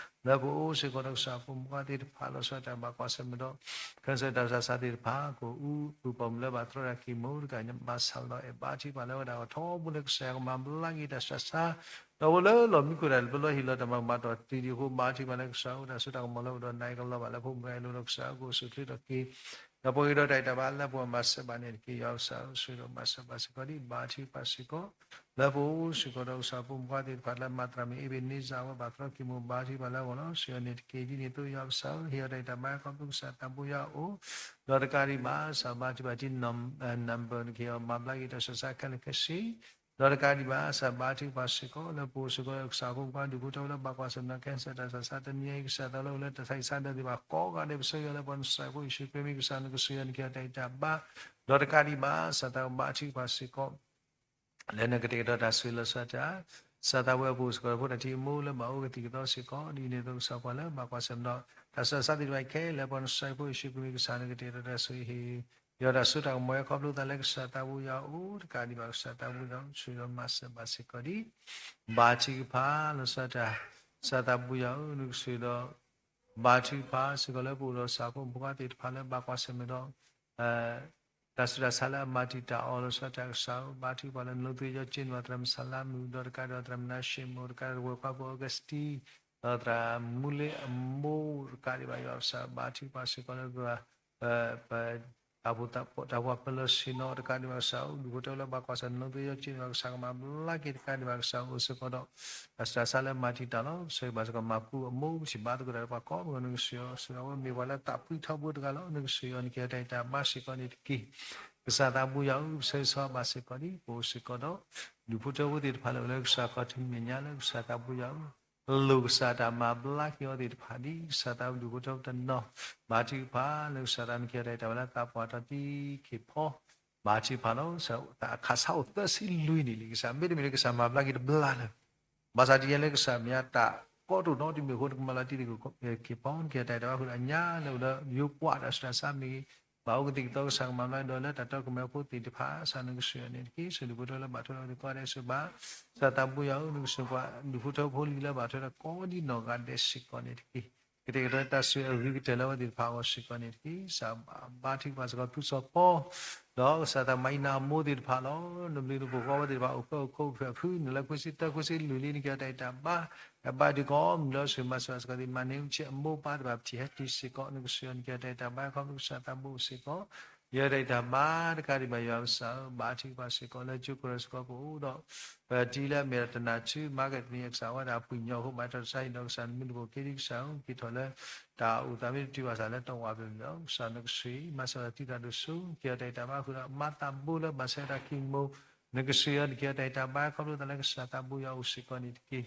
လၢပအိၣ်စ့ၢ်ကီးဒီးကစၢ်ဖိမုၣ်ဖိသ့ၣ်တဖၣ်လီၤဆီဒၣ်တၢ်ဘၣ်ကွၢ်ဆၢၣ်မဲာ်ဒီး cancer တၢ်ဆါဆါသ့ၣ်တဖၣ် ကအိၣ် ပှၤပိာ်မုၣ်လၢဘၣ်တြီတၢ်က့ၤမိၢ်တကး မၤဆါလီၤအဲၣ်ဘါထုကဖၣ်လၢဝဲဒၣ်အထီဘိလၢကစၢ်ယွၤကမၤဘျါက့ၤတၢ်ဆါဆါ ဒီးဝဲလၢလီၢ်မံခိၣ်တၢ်လၢပလီၢ်ဟ့ၣ်လီၤတၢ်မၤကမၤတီၢ်တံၢ်ဒံးအဃိ ဘါထုကဖၣ်လၢဝဲဒၣ်နၤအံၤကလီၤဘၣ်လၢဖိမုၣ်ဂၤအလိၤဒီးကစၢ်အဃိ အိၣ်ဆူၣ်အိၣ်ချ့ထီၣ်က့ၤ ဒီးပှၤဂ့ၤဒီးတၢ်ဂံၢ်တၢ်ဘါလၢပှၤမၤစၢၤဘၣ်န့ၣ်တက့ၢ်. ယွၤကစၢ်ဆိၣ်ဂ့ၤဒီးမၤစၢၤဘၣ်စ့ၢ်ကီးဒံး ဘါထုကဖၣ်စ့ၢ်ကီး လၢပအိၣ်စ့ၢ်ကီးဒီးကစၢ်ဖိမုၣ်ဖိသ့ၣ်တဖၣ်လၢမၤသရၣ်မုၣ်အ့ဘ့းန့စၢ် အဝဲဘၣ်တြီက့ၤမိၢ် ဘါထုကဖၣ်လၢအဂီၢ်လီၤ. ဆိၣ်ဂ့ၤအီၤန့ၣ်တက့ၢ်. ဒ်န့ၣ်အသိး ယွၤကစၢ်ဧၢ ဟ့ၣ်အီၤတၢ်ဂံၢ်တၢ်ဘါခီဖျိကစၢ်သးဘိယွၤအအိၣ် ဒီးတကးဒံးဘၣ် ကစၢ်ဘါထုကဖၣ်တံၤ number နကဟ့ၣ်အီၤမၤဘျါက့ၤတၢ်ဆါဆါခဲလၢာ်ခဲဆ့ ဒီးတကးဒံးဘၣ် ကစၢ်ဘါထုကဖၣ်စ့ၢ်ကီး လၢပအိၣ်စ့ၢ်ကီးဒီးကစၢ်ဖိမုၣ်ဖိဒူၣ်ဖိထၢဖိလၢဘၣ်ကွၢ်ဆၢၣ်မဲာ်ဒီး cancer တၢ်ဆါဆါတနံၤအံၤ ကစၢ်သးလၢအိၣ်လၢတၢ်ဆါဟံၣ်ဆါဒၢးသ့ၣ်တဖၣ်ကိးဂၤဒဲး ပဆိၣ်ဂ့ၤအီၤလၢပှၤနစၢ်ဖိယ့ၣ်ၡူးခရံာ်မံၤ ကစၢ်နကဆိၣ်ဂ့ၤအီၤ နကဟ့ၣ်အီၤတၢ်ဂံၢ်တၢ်ဘါ ဒီးတကးဒံးဘၣ် ကစၢ်သးဘါထုကဖၣ်စ့ၢ်ကီး လၢနကတဲာ်ကတီၤတၢ်ဆိၣ်ဂ့ၤလီၤဆီဒၣ်တၢ် ကစၢ်သးဝဲအပူၤစ့ၢ်ကီး ဖိတၢ်ထံၣ်အမိၢ်လၢဘၣ်အိၣ်ကသံၣ်ကသီစ့ၢ်ကီး ဒ်န့ၣ်အသိးကစၢ်ပှၤလၢဘၣ်ကွၢ်ဆၢၣ်မဲာ်ဒီး တၢ်ဆါဆါသ့ၣ်တဖၣ်ခဲလၢာ် ပှၤနစၢ်ဖိယ့ၣ်ၡူးခရံာ်မံၤ ကစၢ်နကတဲာ်ကတီၤတၢ်ဆိၣ်ဂ့ၤ ယွၤတၢ်စိတၢ်ကမီၤအံၤခီဖျိသးလၢကစၢ်သးဘိယွၤအအိၣ် တကးဒံးဘၣ် ကစၢ်သးဘိယွၤ ဆိၣ်ဂ့ၤဒီးမၤစၢၤဘၣ်စ့ၢ်ကီးဒံး ဘါထုကဖၣ်လီၤဆီဒၣ်တၢ် ကစၢ်သးဘိယွၤဧၢ နကဆိၣ်ဂ့ၤဒီး ဘါထုကဖၣ်စ့ၢ်ကီးလၢပအိၣ်ဒီးကစၢ်ဖိမုၣ်ဖိခွါသ့ၣ်တဖၣ်လၢဘၣ်ကွၢ်ဆၢၣ်မဲာ်ဒီး တၢ်ဆူးတၢ်ဆါလၢအမၤတံာ်တာ်အီၤလီၤဆီဒၣ်တၢ်ကစၢ်ဧၢ ဘါထုကဖၣ်လၢနလိသ့ယီက့နဝဲသရၣ်မုၣ်စလါမုၣ် ဒီးတကးဒံးဘၣ်သရၣ်မုၣ်နါၡ့ၣ်မိၣ် တကးဒံးဝဲၢ်ခွါဖိအီကစတံ ဒီးသရၣ်မူလ့အမိၢ် တကးဒံးဘၣ်ယွၤကစၢ် ဘါထုကဖၣ်စ့ၢ်ကီးလၢပ ပ တၢ်ဖှိၣ်တၢ်ပၢလီၢ်ဆ့ၣ်နီၤ တကးဒံးဘၣ်ကစၢ်ဧၢ ဒူၣ်ဖိထၢဖိလၢဘၣ်ကွၢ်ဆၢၣ် နလိသ့ယီက့နဝဲကစၢ်ကမၤဘျါက့ၤ တကးဒံးဘၣ်ကစၢ်အိၣ်စ့ၢ်ကီးဒီး တၢ်ဆူးတၢ်ဆါလၢမၤတံာ်တာ်လီၤ ဆိၣ်ဂ့ၤဘၣ်စ့ၢ်ကီး မၤပူၤအမိၢ် ပထံၣ်ဘါသကိးတၢ်ဒီးပှၤကိးပူၤ နကဆိၣ်ဂ့ၤအီၤ ဆိၣ်ဂ့ၤအဝဲမ့ၢ်ပှၤလၢသးဖှံထီဘိတဂၤလီၤ နကဆိၣ်ဂ့ၤအီၤ နကဟ့ၣ်အီၤတၢ်ဂံၢ်တၢ်ဘါစ့ၢ်ကီးန့ၣ်တက့ၢ်. ကစၢ်သးဘိယွၤဧၢ ပဆိၣ်ဂ့ၤဘၣ်စ့ၢ်ကီးဒံး ပအိၣ်စ့ၢ်ကီးဒီး ဒူၣ်ဖိထၢဖိသ့ၣ်တဖၣ်လၢအိၣ်လၢကစၢ်ခီၣ်ထံးမဲာ်ညါလၢကစၢ်သးဘိယွၤဧၢ လိာ်ကစၢ်တၢ်မၤဘျါက့ၤအီၤသ့ၣ်တဖၣ်ဒ် ကစၢ်သးဘိဒူၣ်ဖိထၢဖိတနီၤ ဘါထုကဖၣ်လၢကစၢ်သးနကဟ့ၣ်အီၤတၢ်ဂံၢ်တၢ်ဘါလၢသးပှၢ်ထီၣ်တံၢ်ခံဖီ ဘါထုကဖၣ်လီၤ တၢ်အခးဆါအိၣ်သၢဆံလွံၢ်နံၣ်လံ ကစၢ်မ့တမ့ၢ်လၢကစၢ်မၤဘျါက့ၤတဘျီလၢၤ ဘၣ်ဆၣ်ဒ်ယဲလၢကစၢ်မ့ၢ်တၢ်ကီတိၢ်နီတမံၤအဃိ နကမၤလီၤတံၢ်သ့ၣ်ခိၣ်ခံဖီ နကဟ့ၣ်အီၤတၢ်ဂံၢ်တၢ်ဘါဃုာ်ဒီးအညါလၢအိၣ်လၢယိၤပှၢ်တၢ်ဆူးတၢ်ဆါမ့ၢ်ဂ့ၤ ဘၣ်အိၣ်ကသံၣ်ကသီကစၢ်ကမၤဘျါဒီးလၢတၢ်တီကမၢဖိသ့ၣ်တဖၣ် ကစၢ်နကဆှၢအီၤန့ၣ်တက့ၢ်. ဆှၢဒူၣ်ဖိထၢဖိလၢဘၣ်ထွဲဒီးသ့ၣ်ကိးဂၤဒဲးစ့ၢ်ကီးဘၣ် ကစၢ်သးဘိယွၤဧၢ နကဆှၢပှၤ ဒူၣ်ဖိထၢဖိလံၤလၢဘၣ်ထွဲဒီးကိးဒံနီၢ်ဂၤဒဲးစ့ၢ်ကီးန့ၣ်တက့ၢ်. ကတဲာ်ကတီၤတၢ်ဆိၣ်ဂ့ၤအဂ့ၤကတၢၢ်လၢအဝဲသ့ၣ်တဖၣ်အဂီၢ်စ့ၢ်ကီးန့ၣ်တက့ၢ်. ကစၢ်ဘါထုကဖၣ်စ့ၢ်ကီး ဖုစီၤပီ ဒီးကစၢ်သးမၤအံၤနၤအမိၢ်သ့ၣ်တဖၣ်လီၤ. နဘျုးနဖှိၣ်ကိးဝဲသ့ၣ်တဖၣ် အိၣ်ဃၢအိၣ်ခိးအိၣ်ဖျဲၣ်ဖု နလၢခွံဆံသၢ ခွံဆံလွံၢ်လံ နက့ၤအီၤတၢ်အံၤတၢ်ဘါ အဘါဒုးကိးမုၢ်လၢ ဆှၢမၤစၢၤဘၣ်စ့ၢ်ကီးသ့ၣ် မၤန့ၢ်ဆ့အမိၢ်ပၢ်သ့ၣ်တဖၣ် ပထံၣ်ဟဲတံၢ်စ့ၢ်ကီး နကဆှၢအီၤ နက့ၤအီၤတၢ်အံၤတၢ်ဘါ ခီဖျိကစၢ်သးဘိစ့ၢ်ကီး ယတၢ်အံၤတၢ်ဘါတကးဒံးဘၣ် ယွၤပကစၢ်ဧၢ ဘါထုကဖၣ်စ့ၢ်ကီး လၢကၠိကရၢစ့ၢ်ကီးပအိၣ်ဒီး ပတံၤလၢအမ့ၢ်ဒီးတနၢ်ဆူ မၤကတနံၤအကစၢ်ဝဲဒၣ်အပှ့ၤညီၣ်အဃိ ဘၣ်တၢ်ဆါဟံၣ်ဒီးကစၢ်နမုၢ်နဘိၣ်က့ၤဒံးကစၢ်ဧၢ က့ၤထီၣ်လၢ တၢ်အိၣ်သးမ့ၢ်တတုၤဘၣ်ဆၣ်လၢတဝၢ်ပမ့ၢ်ဒီး ကစၢ်နကဆှၢ မၤစၢၤတံၤသးဒိၣ်စိ က့ၤအီၤတၢ်အံၤတၢ်ဘါဃုာ်ဒီး မၤသးဘိလၢဘၣ်ဆၢတၢ်ခံမူ နကဆှၢအီၤ နက့ၤအီၤတၢ်အံၤတၢ်ဘါ ခီဖျိသးလၢကစၢ်သးဘိယွၤအိၣ်စ့ၢ်ကီးန့ၣ်တက့ၢ်.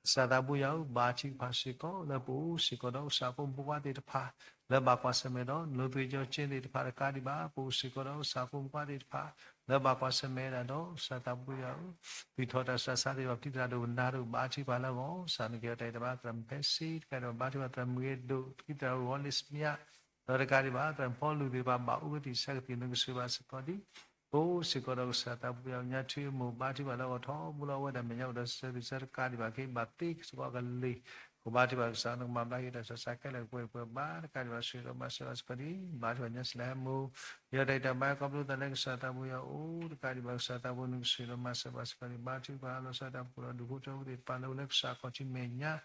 ကစၢ်သးဘိယွၤဧၢ ဘါထုကဖၣ်စ့ၢ်ကီး လၢပအိၣ်စ့ၢ်ကီးဒီးကစၢ်ဖိမုၣ်ဖိခွါသ့ၣ်တဖၣ် လၢဘၣ်ကွၢ်ဆၢၣ်မဲာ်ဒီး နိၣ်သွံၣ်ကၠီကၠ့သ့ၣ်တဖၣ်တကးဒံးဘၣ် ပအိၣ်စ့ၢ်ကီးဒီးကစၢ်ဖိမုၣ်ဖိခွါသ့ၣ်တဖၣ် လၢဘၣ်ကွၢ်ဆၢၣ်မဲာ်ဒၣ်ဒီး ကစၢ်သးဘိယွၤဧၢ ပံးထီၣ်တၢ်ဆူးတၢ်ဆါသ့ၣ်တဖၣ် ပတံၤသရၣ်ဒိၣ်ပနၢ်ဒိၣ် ဘါထုကဖၣ်လၢအဂီၢ် ကစၢ်နက့ၤအီၤတၢ်အံၤတၢ်ဘါ သရၣ်မုၣ်ဖဲစ့တကးဒံးဘၣ် ဘါထုကဖၣ်သရၣ်မုၣ်ဂ့ၤဒိၣ် တံၤသရၣ်ဝီလ့ၣ်စမံယါ ဒီးတကးဒံးဘၣ် သရၣ်မုၣ်ဖီလူၤသ့ၣ်တဖၣ် ဘၣ်အိၣ်ကသံၣ်ဆၢကသံၣ် နကဆှၢဘၣ်စ့ၢ်ကီးဒံး ပအိၣ်စ့ၢ်ကီးဒီးကစၢ်သးဘိယွၤ ညါထုအမိၢ် ဘါထုကဖၣ်လၢအဂီၢ်ထီဘိလီၤ အဝဲဒၣ်မဲာ်ညါအိၣ်ဒီးစၢၤသ့ၣ်ဆၢတကးဒံးဘၣ် က့ၤဘၣ်သ့စ့ၢ်ကီးကလံၤ ကဘါထုကဖၣ်ကစၢ် နကမၤဘျါက့ၤတၢ်ဆူးတၢ်ဆါခဲလၢာ် ပှဲၤပှဲၤဘါ တကးဒံးဘၣ် ဆှၢဒီးမၤစၢၤဘၣ်စ့ၢ်ကီးဒံး ဘါထုကဖၣ်ညါစလၢဟဲမိၢ် ယတၢ်အံၤတၢ်ဘါ ခီဖျိသးလၢကစၢ်သးဘိယွၤအိၣ် တကးဒံးဘၣ် ကစၢ်သးဘိ နကဆှၢဒီးမၤစၢၤဘၣ်စ့ၢ်ကီးဒံး ဘါထုကဖၣ်လီၤ ကစၢ်တၢ်ပူၤဒီး ဒူၣ်ဖိထၢဖိသ့ၣ်တဖၣ်လၢအိၣ်လၢကစၢ်ခီၣ်ထံးမဲာ်ညါ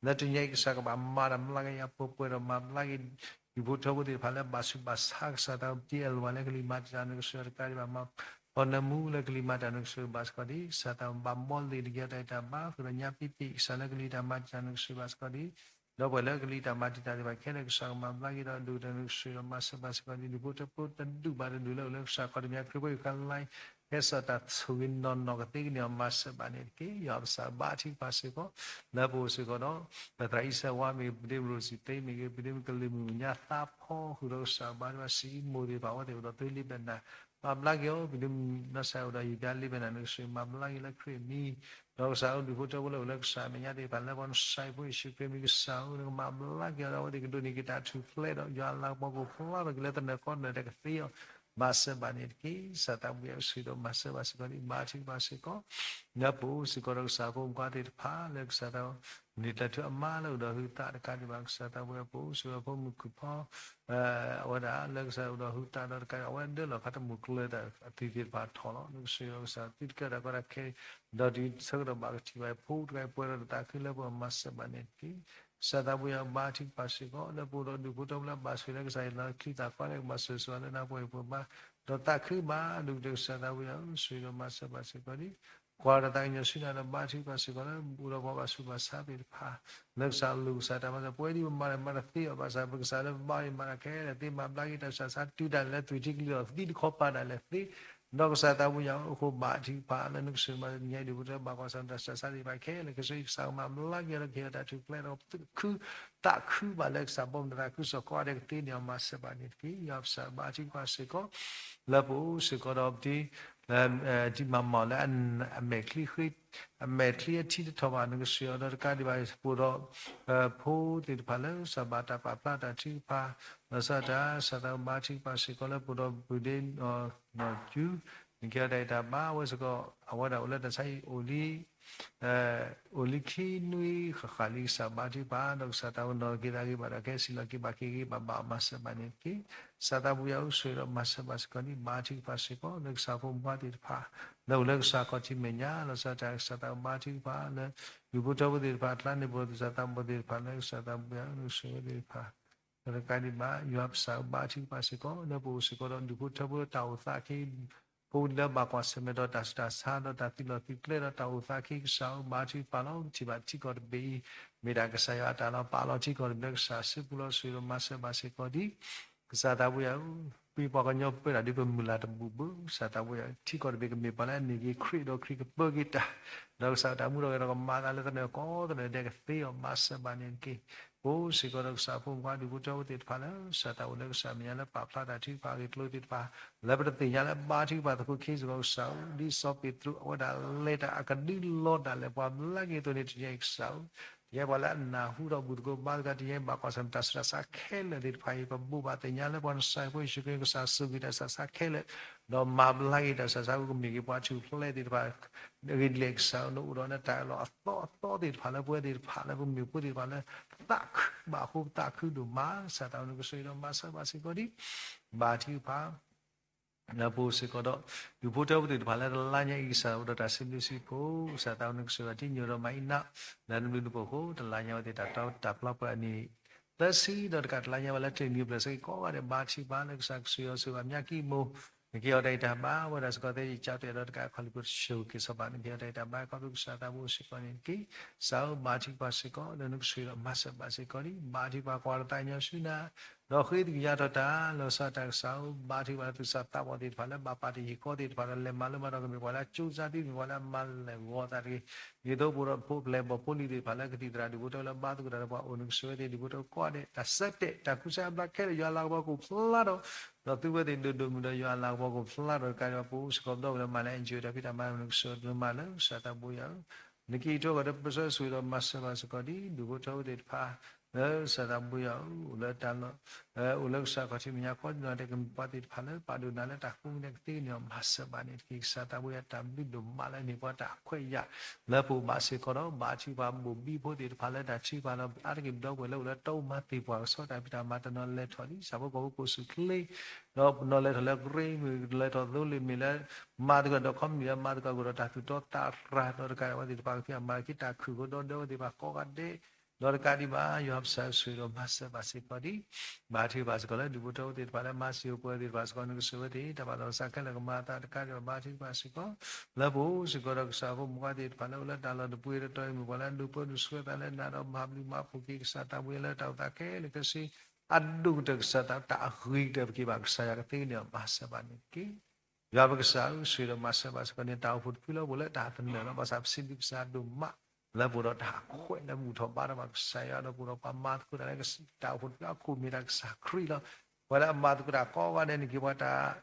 လၢတနံၤအံၤ ကစၢ်ကဘၣ်မၤတၢ်ဘျါက့ၤ ယၤပှဲၤပှဲၤဒီးမၤဘျါက့ၤ ဒူၣ်ဖိထၢဖိသ့ၣ်တဖၣ်လၢဘၣ်ဆူးဘၣ်ဆါ ကစၢ်သးဘိယွၤလၢကလံၤမၤတံာ်တာ် နကဆှၢတကးဒံးဘၣ် မၤ ပီၣ်နၢမူလၢကလံၤမၤတံာ်တာ် နကဆှၢဘၣ်စ့ၢ်ကီးဒံး ကစၢ်သးဘိဘၣ်မီလ့ၤ နက့ၤအီၤတၢ်အံၤတၢ်ဘါဃုာ်ဒီးညါပံပံ ကစၢ်လၢကလံၤတၢ်မၤတံာ်တာ် နကဆှၢဘၣ်စ့ၢ်ကီးဒံး ဒီးပှၤလၢကလံၤတၢ်မၤတံာ်တာ်သ့ၣ်တဖၣ်ခဲလၢာ် ကစၢ်ကမၤဘျါက့ၤဒီးဒိၣ်ဒီး နကဆှၢဒီးမၤစၢၤဘၣ်စ့ၢ်ကီးဒံး ဒူၣ်ဖိထၢဖိတဒူၣ်ဘၣ်တဒူၣ်လၢအိၣ်လၢကစၢ်ခီၣ်ထံးမဲာ်ညါ ခရံာ်ဖိအံၤ ကလံၤ ဟဲစိာ်တၢ်ဆိၣ်ဂ့ၤနီၢ်နီၢ်ကသ့ကန့ၢ်အီၤ မၤစၢၤဘၣ်န့ၣ်တက့ၢ်. ယွၤပကစၢ်ဘါထုကဖၣ်စ့ၢ်ကီး လၢပအိၣ်စ့ၢ်ကီးဒီး ပသရၣ်အံၤစဲဝါမ့ၢ်ဂ့ၤ ပဒ့မုၣ်ရိၣ်စံၣ်သ့မ့ၢ်ဂ့ၤ ပဒ့မုၣ်ကလံၤမုၢ်ညါသးဖီဃုာ်ဒီးကစၢ်ဘါထုကဖၣ် စံးမိၢ်သ့ၣ်တဖၣ် အဝဲသ့ၣ်အိၣ်ဒီးသုလ့ဘဲၣ်နၤ မၤဘျါက့ၤအီၤ ပဒ့မုၣ်နီၢ်စဲအိၣ်ဒီးယပျဲလ့ဘဲၣ်နၤ နကဆှၢမၤဘျါက့ၤလၢခရံာ်အမံၤ ဒီးကစၢ်ဧၢ ဒူၣ်ဖိထၢဖိလၢအိၣ်လၢကစၢ်မဲာ်ညါသ့ၣ်တဖၣ် လၢပနီၢ်ကစၢ်ဖိယ့ၣ်ၡူးခရံာ်မံၤကစၢ်ဧၢ နကမၤဘျါက့ၤအီၤဒီး အဝဲသ့ၣ်ကဒိးန့ၢ်က့ၤတၢ်ထူၣ်ဖျဲးဒီး ယွၤလၤကပီၤကအိၣ်ဖျါထီၣ်က့ၤလၢသနၢၣ်ကီၢ်သနၢၣ်ဒဲးကသ့အီၤ မၤစၢၤဘၣ်န့ၣ်တက့ၢ်. ကစၢ်သးဘိယွၤဆှၢဒီးမၤစၢၤဘၣ်စ့ၢ်ကီးဒံး ဘါထုကဖၣ်စ့ၢ်ကီး လၢပအိၣ်စ့ၢ်ကီးဒီးကစၢ်ဖိမုၣ်ဖိခွါသ့ၣ်တဖၣ် လၢကစၢ်သး န့ၢ်တၢ်ထုအမါလၢအိၣ်ဒီးဟုသးတကးဒံးဘၣ် ကစၢ်သးဘိယွၤပအိၣ်စ့ၢ်ကီးဖိမုၣ်ခုၣ်ဖီ အဝဲဒၣ်လၢကစၢ်အိၣ်ဒီးဟုသးဒီးတကးဒံး အဝဲဒၢလီၤခါတမုၢ်ကျၢၤတၢ်အသံၣ်သ့ၣ်တဖၣ်ထီၣ်လီၤ. နကဆှၢဒီးကစၢ်သုတကဲတၢ်ကီတၢ်ခဲ ဒီးတုၤဆၢကတီၢ်ဘၣ်ကထံၣ်ဘၣ်ဖိတကးပှဲၤဒီးတၢ်သးခုလၢပမၤစၢၤဘၣ်န့ၣ်တက့ၢ်. ကစၢ်သးဘိယွၤဘါထုကဖၣ်စ့ၢ်ကီး လၢပအိၣ်ဒီးဒူၣ်ဖိထၢဖိလၢဘၣ်ဆိၣ်လၢကစၢ်ယွၤလီၤချံသးကီန့ၣ် ကဘၣ်ဆိၣ်ဂ့ၤဆိၣ်ဝါလၢနၤပှဲၤပှဲၤဘါ ဒီးသးခုဘၣ်ဒိၣ်ကတၢၢ် ကစၢ်သးဘိယွၤဧၢ ဆှၢဒီးမၤစၢၤဘၣ်စ့ၢ်ကီးဒံး ကွၢ်ဒီးသးကညီၤဆူနၤဒီးဘါထုကဖၣ်စ့ၢ်ကီးလၢ ပအိၣ်ဒီးပှၤဘၣ်ဆူးဘၣ်ဆါသ့ၣ်တဖၣ် လၢကစၢ်အလိၤကစၢ်တၢ်မၤစၢၤ ပဝဲဒၣ်ပမၤတၢ်မၤတသ့အီၤဘၣ်ဆၣ် ပကစၢ်လၢပဘါအံၤမၤတၢ်ခဲလၢာ်သ့ မၤဘျါက့ၤတၢ်ဆူးတၢ်ဆါ တုၤဒၣ်လဲာ်သွံၣ်ထံကလံၤဒီးသံတခီပၤဒၣ်လဲာ်သ့ ဒီးကစၢ်သးဘိယွၤအဃိ ဘါထုကဖၣ်လၢနကဆှၢမၤညါဒူၣ်ဖိထၢဖိဘၣ်ကွၢ်ဆၢၣ်မဲာ်တၢ်ဆူးတၢ်ဆါသ့ၣ်တဖၣ်ခဲလၢာ် ကစၢ်ယွၤကစၢ်ကမၤဘျါက့ၤဒီးကဟ့ၣ်အီၤတၢ်ထူၣ်ဖျဲးဒီး သးခုဘၣ်လၢကစၢ်ဘီမုၢ်တၢ်သးခုကစီၣ်ကိးဂၤဒဲးကသ့န့ၢ်အီၤ မၤစၢၤဘၣ်န့ၣ်တက့ၢ်. ယွၤပကစၢ်ဘါထုကဖၣ်စ့ၢ်ကီး လၢပအိၣ်စ့ၢ်ကီးဒီးပတံၤ တံၤမၤမီၢ်လၢ အမဲာ်ချံဃ့ အမဲာ်ချံအထံတထီၣ်ဘၣ် နကဆှၢအီၤဒီးတကးဒံးဘၣ် ပအိၣ်ဒီး ဖိသ့ၣ်တဖၣ်လၢကစၢ်ဘၣ်တၢ်ပာ်ဖျါတၢ်ထုကဖၣ် လီၤဆီဒၣ်တၢ် ကစၢ်သးဘိဘါထုကဖၣ်စ့ၢ်ကီးလၢပအိၣ်ဒီးပဒ့ နီၢ်ကၠူ နကဟ့ၣ်အီၤတၢ်အံၤတၢ်ဘါ အဝဲစ့ၢ်ကီး အဝဲဒၣ်အိၣ်လၢတၢ်ဆါဟံၣ်အိၣ်လံ အိၣ်လံခံနွံဃၣ်ဃၣ်လံ ကစၢ်ဘါထုကဖၣ် ဒီးကစၢ်သးဘိနီၢ်က့ၤသးဂ့ၤဘၣ်ဒီး ကဟဲစံၣ်လီၤက့ၤဘၣ်က့ၤဂ့ၤဘၣ်ဘၣ် မၤစၢၤဘၣ်န့ၣ်တက့ၢ်. ကစၢ်သးဘိယွၤဧၢ ဆှၢဒီးမၤစၢၤဘၣ်စ့ၢ်ကီးဒံး ဘါထုကဖၣ်စ့ၢ်ကီး လၢကစၢ်ဖိမုၣ်ဖိခွါသ့ၣ်တဖၣ် လၢအိၣ်လၢကစၢ်ခီၣ်ထံးမဲာ်ညါ လီၤဆီဒၣ်တၢ် ကစၢ်သးဘိဘါထုကဖၣ်လၢ ဒူၣ်ဖိထၢဖိသ့ၣ်တဖၣ် ကျါန့ၢ်ပှၤကစၢ်သးဘိသ့ၣ်တဖၣ်လၢကစၢ်သးဘိယွၤဧၢ နကဆှၢဝဲသ့ၣ်တဖၣ် ဒီးတကးဒံးဘၣ် ယွၤပကစၢ်ဘါထုကဖၣ်စ့ၢ်ကီး လၢပအိၣ်စ့ၢ်ကီးဒီးဒူၣ်ဖိထၢဖိလၢတၢ်အိၣ်သးအခံ ဖိလံၤလၢဘၣ်ကွၢ်ဆၢၣ်မဲာ်ဒီးတၢ်ဆူးတၢ်ဆါဒီးတၢ်သံလီၤသံကျဲဒီးတၢ်အိၣ်သးအခံ ကစၢ်ဧၢ ဘါထုကဖၣ်လီၤ. ပထံၣ်ဘၣ်ထံကီၢ်တဘ့ၣ်အံၤ မ့ၢ်ဒၣ်ကစၢ်ယွၤအတၢ်လီၤပာ်လီၤထံကီၢ်တဘ့ၣ်လၢကစၢ်အစုပူၤလီၤ ဆှၢဒီးမၤစၢၤဘၣ်စ့ၢ်ကီးဒံး ကစၢ်သးဘိယွၤဧၢ ပှၤကညီပၢတၢ်ဒ်ပမုၢ်လၢ်တဘူၣ်ဘၣ် ကစၢ်သးဘိယွၤ ထံကီၢ်တဘ့ၣ်ကမ့ၢ်ပှၤလၢအန့ၢ်က့ၤခရံာ်ဒီးခရံာ်ကပၢက့ၤတၢ် ဒီးကစၢ်တၢ်မူထီၣ်က့ၤဒီးကမၤသးလၢသနၢၣ်ကီၢ်သနၢၣ်ဒဲးကသ့အီၤ မၤစၢၤဘၣ်န့ၣ်တက့ၢ်. ပအိၣ်စ့ၢ်ကီးဒီးကစၢ်ဖိမုၣ်ဖိခွါဒူၣ်ဖိထၢဖိသ့ၣ်တဖၣ်လၢ ကစၢ်သးအိၣ်လၢကစၢ်မဲာ်ညါလၢပာ်ဖျါတၢ်ထုကဖၣ်အဂ့ၢ်အကျိၤသ့ၣ်တဖၣ် လၢပတသ့ၣ်ညါလၢဘါထုကဖၣ်သကိးခံစ့ၢ်ကီး ကစၢ်ဧၢ ဒ်စီၤပ့းတရူးအဝဲဒၣ်လဲၤတၢ်အကဒုလီၤဒၣ်လဲာ်ပှၤဘျါက့ၤအသိးန့ၣ် တနံၤအံၤကစၢ်ဧၢ ယဲပှၤလၢအနၢ်ဟူထီၣ်ဘူၣ်သကိးဘါသကိး တယဲဘၣ်ကွၢ်ဆၢၣ်မဲာ်တၢ်ဆူးတၢ်ဆါခဲလၢာ်သ့ၣ်တဖၣ်အံၤ ပဘိးဘၣ်သ့ၣ်ညါလၢပှၤနစၤရ့းဖိယ့ၣ်ၡူးခရံာ် ကစၢ်စူၢ်က့ၤတၢ်ဆူးတၢ်ဆါခဲလၢာ်, ဒီးမၤဘျါက့ၤတၢ်ဆူးတၢ်ဆါ ကမ့ၢ်က့ၤပှၤထူၣ်ဖျဲးသ့ၣ်တဖၣ် ဂ့ၤဒ်လဲၣ်ကစၢ်ဧၢ, နအိၣ်ဒီးနတၢ်အၢၣ်လီၤအသီအသီသ့ၣ်တဖၣ်လၢပဝဲသ့ၣ်တဖၣ်လၢပမ့ၢ်ဖိသ့ၣ်တဖၣ်လၢ သးခုဘၣ်အဃိ ပသးခုဒိၣ်မး, ကစၢ်သးအိၣ်နကစၢ်ဒီးမၤစၢၤဘၣ်စ့ၢ်ကီးဒံး, ဘါထုကဖၣ် လၢပအိၣ်စ့ၢ်ကီးဒီး ဒူၣ်ဖိထၢဖိသ့ၣ်တဖၣ်လၢတလါညါအံၤ ကစၢ်အိၣ်ဒီးတၢ်စံးဘျုးစံးဖှိၣ်, ကစၢ်သးအိၣ်နကစၢ်ဒီးထံၣ်ညိၣ်ဒီးမၤအံးနး လၢနဘျုးနဖှိၣ်အဃိ တလါညါဝဲသ့ၣ်တၢ်တီတၢ်ဖျီပှၤအနံၣ် သၢဆံဒီးတကးတလါညါဝဲလၢတနံၤပျၢၤစ့ၢ်ကီးကိးဂၤဒဲး ဘါထုကဖၣ်လၢကစၢ်ကစၢ်ယွၤဆိၣ်ဂ့ၤဘၣ်မၠါကံမိၢ် နကဟ့ၣ်အီၤတၢ်ဂံၢ်တၢ်ဘါ ဝဲဒၣ်စ့ၢ်ကီးသ့ၣ်ကၠီတဲာ်ဒီးတကးခီလံၤဖိတဆၢဂ့ၤက့ၤစီၤပၤ နကဟ့ၣ်အီၤတၢ်ဂံၢ်တၢ်ဘါ ခီဖျိကစၢ်သးဘိစ့ၢ်ကီးန့ၣ်တက့ၢ်. ကစၢ်ဧၢ ဘါထုကဖၣ်စ့ၢ်ကီး လၢနကစၢ်ဒီးမၤစၢၤဘၣ်စ့ၢ်ကီးဒံး ဘါထုကဖၣ်ကွၢ်လီၤသးကညီၤဆူနၤ ဒီးဃ့သကွံၢ်ညါထီၣ်တၢ် လီၤဆီဒၣ်တၢ်ကစၢ်ဧၢ ဘါထုကဖၣ်လၢသူၣ်စၢ်သးဘီၣ်သ့ၣ်တဖၣ်လၢဘၣ်ပာ်တ့ၢ်ဟ့ၣ်ခီသ့ၣ်တဖၣ်ဒီးလဲၤမၤလၢမၤဒီးကမ့ၢ်ပှၤလၢအကၠိစါသ့ မ့ၢ်ပှၤလၢအမၤလဲၤဂီၤသးတဂ့ၤ ဒ်သိးပအိၣ်ဒီးဖိပျဲၢ်ဘီၣ်ဖိလံၤသ့ၣ်တဖၣ်လၢကသံၣ်သရၣ်ဒူၣ်ဖိထၢလၢဘါသကိးတၢ်ဒီးပှၤအိၣ်နကစၢ်ဝဲသ့ၣ်ဒူၣ်ဖိထၢကိးဂၤဒဲး တၢ်ဆၢတဲာ်တၢ်ကူစါအဘျါခဲလၢာ် ယွၤလၤကပီၤကအိၣ်ဖျါထီၣ် ဒီးသုဝဲသ့ၣ်ဒိၣ်ဒိၣ်မုၢ်ဒီးယွၤလၤကပီၤကအိၣ်ဖျါထီၣ်တကးဒံးဘၣ် ပအိၣ်စ့ၢ်ကီးပဒီပုၢ်ဝဲၢ်လၢမၤလၢ enjoy တၢ်ဖံးတၢ်မၤနကစၢ်ဒိၣ်မးလၢကစၢ်သးဘိယွၤဧၢ နကဟ့ၣ်ထီၣ်ကဒီးပစၢၤဆိၣ်ဂ့ၤဒီးမၤစၢၤဘၣ်စ့ၢ်ကီးဒံး ဒူၣ်ဖိထၢဖိသ့ၣ်တဖၣ် လၢကစၢ်သးဘိယွၤဧၢ အိၣ်လၢတၢ်လီၢ် အိၣ်လၢကစၢ်ခီၣ်ထံးမဲာ်ညါကိးနီၢ်ဂၤဒဲး ကမ့ၢ်ပှၤသ့ၣ်တဖၣ်လၢပာ်ဒိၣ်နၤလၢတၢ်ဃိန့ၣ်ကသ့န့ၣ် မၤစၢၤဘၣ်န့ၣ်တက့ၢ်. ကစၢ်သးဘိယွၤတၢ်ဘျုးဒိၣ်မးလၢန့ၢ်ပှၤတၢ်ခွဲးယာ် လၢပအိၣ်ဘၣ်စ့ၢ်ကီးဒီး ဘါထုကဖၣ်ဘိၣ်ဘံဖိသ့ၣ်တဖၣ်လၢတၢ်ထုကဖၣ်ဒီးအါတက့ၢ်ပဒီပုၢ်ဝဲၢ်လၢအိၣ်လၢတၢ်အိၣ်မၤသ့ၣ်ပှၢ်ကဆီတၢ်ဖံးတၢ်မၤတနီၤလဲၤထီၣ်လံ ဆၣ်ဖိကီၢ်ဖိကအိၣ်ဆူၣ်ချ့ ဒီးပနီၤလဲၤထီၣ်လၢကရ့မ့ၢ်လဲၤထီၣ်သိလ့ၣ်မ့ၢ်လၢ မၤသကိးဒီး company လၢမၤသကိးကဒီးတၢ်သူၣ်တီသးရၤ ဒီးတကးဒံးဘၣ်သ့ၣ်တဖၣ်ကသံၣ်အမၤက့ၤတၢ်ခုၣ်ဃိဒီးဒီးဝဲသ့ၣ်တဖၣ်ကိးဂၤဒဲး ဒီးတကးဒံးဘၣ် ယွၤပစၢ်ဆိၣ်ဂ့ၤဒီးမၤစၢၤဘၣ်စ့ၢ်ကီးဒံး ဘါထုကဖၣ်စ့ၢ်ကီးလၢဒူၣ်ဖိထၢဖိသ့ၣ်တဖၣ်လၢမၤစၢၤပှၤသ့ၣ်တဖၣ်စ့ၢ်ကီး နကစၢ်ဝဲသ့ၣ် တၢ်ဘၣ်လီၤသးခဲလၢာ်ကမၤအသးတကးဒံးဘၣ် ဘါထုကဖၣ်စ့ၢ်ကီး လၢပအိၣ်စ့ၢ်ကီးဒီးကစၢ်ဖိမုၣ်ခွါသ့ၣ်တဖၣ်လၢအိၣ်လၢတၢ်လီၢ်တပှဲၤတတီၤအံၤ မ့ၢ်ပှၤလၢအဒိးပၢဒိးဆှၢသးလၢနၤဒီးမၤဘျုးမၤဖှိၣ်က့ၤ ကစၢ်သးဘိယွၤလၢတၢ်အိၣ်သးခဲလၢာ်ခဲဆ့ အဒိၣ်ကတၢၢ်ကစၢ်သး တၢ်အဂ့ၤကတၢၢ်ပက့ၤဘၣ်ကစၢ်ယွၤကသ့န့ၣ် မၤစၢၤဘၣ်န့ၣ်တက့ၢ်. ယွၤပကစၢ်ဧၢ ဆိၣ်ဂ့ၤဒီးမၤစၢၤဘၣ်စ့ၢ်ကီးန့ၣ် တၢ်အိၣ်ဖှိၣ်တဖုလၢပအိၣ်လၢတၢ်သနၢၣ်လီၤ. ဘၣ်ဆၣ်ပစံးဘျုးကစၢ်ဒိၣ်မး လၢပအိၣ်ဒီးတၢ်ခွဲးလၢဘူၣ်ထီၣ်ဘါထီၣ်ဘၣ်ကစၢ်ယွၤ ဒီးပအိၣ်ဒီးပှၤမၤသကိးတၢ်လၢတၢ်အိၣ်ဖှိၣ်တဖုအခိၣ်မ့ၢ်တၢ်ကစၢ်ခရံာ်လီၤ. ပှၤလၢအမၤသကိးတၢ်ကိးဂၤဒဲးန့ၣ်က့ၤ ပှၤတၢ်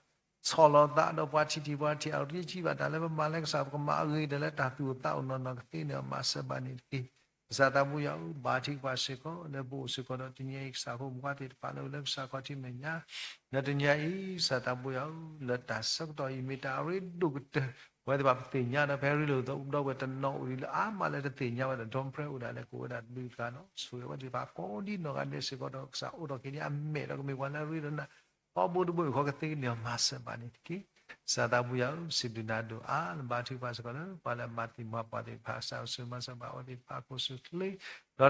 ဆီၣ်လီၤသးဒီးပှၤထံၣ်ထံၣ်ပှၤထံၣ် အရ့ကံဘၣ်တၢ်လၢပမၤလၢကစၢ် ပကမၤအဂ့ၤဒီးလၢတၢ်သူၣ်အိၣ်သးအိၣ်နီၢ်နီၢ်ကသ့န့ၣ် မၤစၢၤဘၣ်န့ၣ်တက့ၢ်. ကစၢ်သးဘိယွၤဧၢ ဘါထုကဖၣ်စ့ၢ်ကီး လၢပအိၣ်စ့ၢ်ကီးဒီးတနံၤအံၤ ကစၢ်ဖိမုၣ်ခွါသ့ၣ်တဖၣ်လၢအိၣ်လၢကစၢ်ခီၣ်ထံးမဲာ်ညါ လၢတနံၤအံၤ ကစၢ်သးဘိယွၤဧၢ လၢတၢ်ဆၢကတီၢ်အံၤမ့ၢ်တၢ်အရ့ဒိၣ်ကတၢၢ် ပဝဲသ့ၣ်တဖၣ်ပသ့ၣ်ညါဒီး ဖဲရ့လိာ်သးဒီပုၢ်ဝဲၢ်တနီၤအိၣ်ဒံးလၢအါမးလၢတသ့ၣ်ညါဝဲဒၣ် ဒီမုၢ်ဖရဲအိၣ်ဒၣ်လဲာ် ကအိၣ်ဝဲဒၣ်တဘျုးတဂၤဒီး ဆိၣ်ဂ့ၤဝဲသ့ၣ်တဖၣ်ကိးဒ်နီၢ်ဂၤဒဲးစ့ၢ်ကီးဒီး ကစၢ်အိၣ်ဒီးက့ၤဒ်အမဲာ်ဒီးကမ့ၢ်ပှၤလၢအရ့ဒီးနၤ ထီဘိတဘိယူၢ်ဃီကသ့န့ၣ် မၤစၢၤဘၣ်န့ၣ်တက့ၢ်. ကစၢ်သးဘိယွၤဧၢ စံးဘျုးနၤဒိၣ်အါ လၢဘါထုကဖၣ်စ့ၢ်ကီးလၢ ပှၤလၢအမၤသံမၤပှၢ်သ့ၣ်တဖၣ် ကစၢ်အိၣ်ဆိးမၤစၢၤဘၣ်အဝဲသ့ၣ်တဖၣ်ကိးဆူၢ်ချ့ ဒီး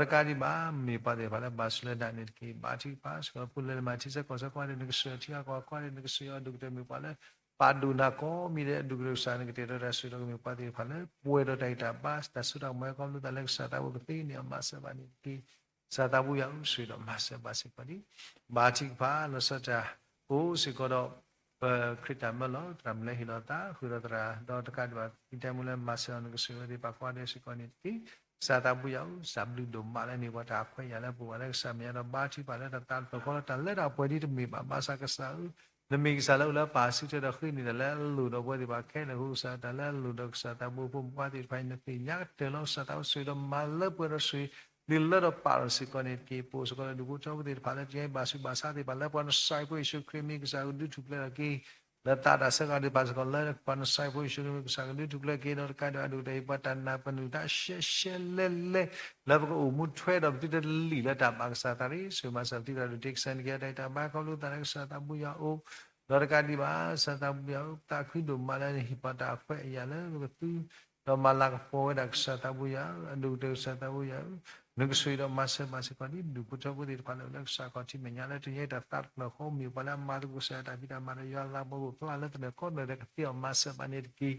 တကးဒံးဘၣ် မ့ၢ်ပှၤသ့ၣ်တဖၣ်လၢဘၣ်ဆိၣ်လၢနၤန့ၣ်တက့ၢ်. ဘါထုကဖၣ်စ့ၢ်ကီး ဖိလၢမၤထံဆၢကီၢ်ဆၢကိးဂၤဒဲး နကစၢ်ထံဂၤကီၢ်ဂၤကိးဂၤဒဲး နကစၢ်ယွၤဒိၣ်ကတၢၢ်မ့ၢ်ပှၤလၢ ပာ်ဒိၣ်နၤကိးမံၤဒဲး အဒိၣ်ကတၢၢ်ကစၢ် နကတဲာ်ကတီၤတၢ်ဆိၣ်ဂ့ၤဒီးကမ့ၢ်ပှၤသ့ၣ်တဖၣ်လၢ ပှဲၤဒီးတၢ်ဂံၢ်တၢ်ဘါ တၢ်စိတၢ်ကမီၤ ခီဖျိသးလၢကစၢ်သးဘိကသ့န့ၣ် မၤစၢၤဘၣ်န့ၣ်တက့ၢ်. ကစၢ်သးဘိယွၤဧၢ ဆိၣ်ဂ့ၤဒီးမၤစၢၤဘၣ်စ့ၢ်ကီးလံ. ဘါထုကဖၣ် လီၤဆီဒၣ်တၢ် အိၣ်စ့ၢ်ကီးဒီး ပခရံာ်တၢ်မၢလီၤ သရၣ်မုၣ်လၢဟ့ၣ်လီၤသး ဃုာ်ဒီးသရၣ် ဒီးတကးဒံးဘၣ် ဖံတဲမုၢ်လၢမၤစၢၤအီၤ နကစၢ်ဝဲသ့ၣ်တဖၣ်ကိးဂၤဒဲးစ့ၢ်ကီးန့ၣ်တက့ၢ်. ကစၢ်သးဘိယွၤဧၢ ကစၢ်ဘျုးဒိၣ်မးလၢန့ၢ်ပှၤတၢ်ခွဲးယာ်လၢပအိၣ်ဘၣ်လၢကစၢ်မဲာ်ညါဒီး ဘါထုကဖၣ်လၢတၢ်သးတဖျၢၣ်ဃီလၢတၢ်လၢတၢ်ပှဲၤဒ်တမ့ၢ်ဘၣ် ဘၣ်ဆၣ်ကစၢ်ဧၢ နမ့ၢ်ကစၢ်လၢအိၣ်လၢပၢ်စုထွဲဒီးဃ့န့ၢ်တၢ်လၢအလိၣ်ဒီးပဝဲသ့ၣ်တဖၣ်ခဲလၢာ်အဃိ ကစၢ်တၢ်လၢအလိၣ်ဒီးကစၢ်သးဘိဖိမုၣ်ခွါသ့ၣ်တဖၣ်အံၤ နသ့ၣ်ညါကတၢၢ်လီၤ. ကစၢ်သးဘိဆိၣ်ဂ့ၤဒီးမၤလၢပှဲၤဒီးဆိၣ်ဂ့ၤ လံာ်လၢဒီးပာ်ဒီးစ့ၢ်ကီးန့ၣ်တက့ၢ်. ပအိၣ်စ့ၢ်ကီးဒီးဒူၣ်ဖိထၢဖိသ့ၣ်တဖၣ်လၢတနံၤအံၤ ဘၣ်ဆူးဘၣ်ဆါသ့ၣ်တဖၣ်လၢ ပှၤနစၢ်ဖိယ့ၣ်ၡူးခရံာ်မ့ၢ်ကစၢ်ကဒုးထူၣ်ဖျဲးထီၣ်က့ၤ လၢသးတၢ်ဆၢကတီၢ်သ့ၣ်တဖၣ်စ့ၢ်ကီးလၢ ပှၤနစၢ်ဖိယ့ၣ်ၡူးခရံာ်မ့ၢ်ကစၢ်ကဒုးထူၣ်ဖျဲးက့ၤ ဒီးတကးဒံးဘၣ်ဒိၣ်ကတၢၢ်အံၤ ပှၤတၢ်နာ်ပၢၢ်နုာ်တၢ်ရှဲရှဲလဲၣ်လဲၣ် လၢပကအိၣ်မူထွဲဒီးပသုတလံၣ်လၢတၢ်ဘၣ်ကစၢ်သးရ့ ဆိၣ်ဂ့ၤမၤစၢၤပသုတၢ်ဒုးတ့ၢ်ကစၢ်န့ၣ်က့ၤ တၢ်ဂံၢ်တၢ်ဘါခီဖျိသးလၢကစၢ်သးဘိယွၤအအိၣ် ဒီးတကးဒံးဘၣ် ကစၢ်သးဘိယွၤဧၢ ပသးခုဒိၣ်မးလၢနဟ့ၣ်ပှၤတၢ်ခွဲးအယာ်လၢပကသု ဒီးမၤလၤကပီၤဝဲဒၣ်ကစၢ်သးဘိယွၤဧၢ အဒိၣ်ကတၢၢ်ကစၢ်သးဘိယွၤဧၢ နကဆိၣ်ဂ့ၤဒီးမၤစၢၤဘၣ်စ့ၢ်ကီးဒ်ဒူၣ်ဖိထၢဖိသ့ၣ်တဖၣ်လၢအိၣ်လၢကစၢ်ခီၣ်ထံးမဲာ်ညါလၢတနံၤအံၤ တၢ်သးတဖျၢၣ်ဃီမ့ၢ်ပှၤလၢအမၤသကိးကစၢ်ယွၤတၢ်ဖံးတၢ်မၤဒီးယွၤလၤကပီၤကအိၣ်ဖျါလၢသနၢၣ်ကိးနၢၣ်ဒီးကသ့အီၤမၤစၢၤဘၣ်န့ၣ်တက့ၢ်.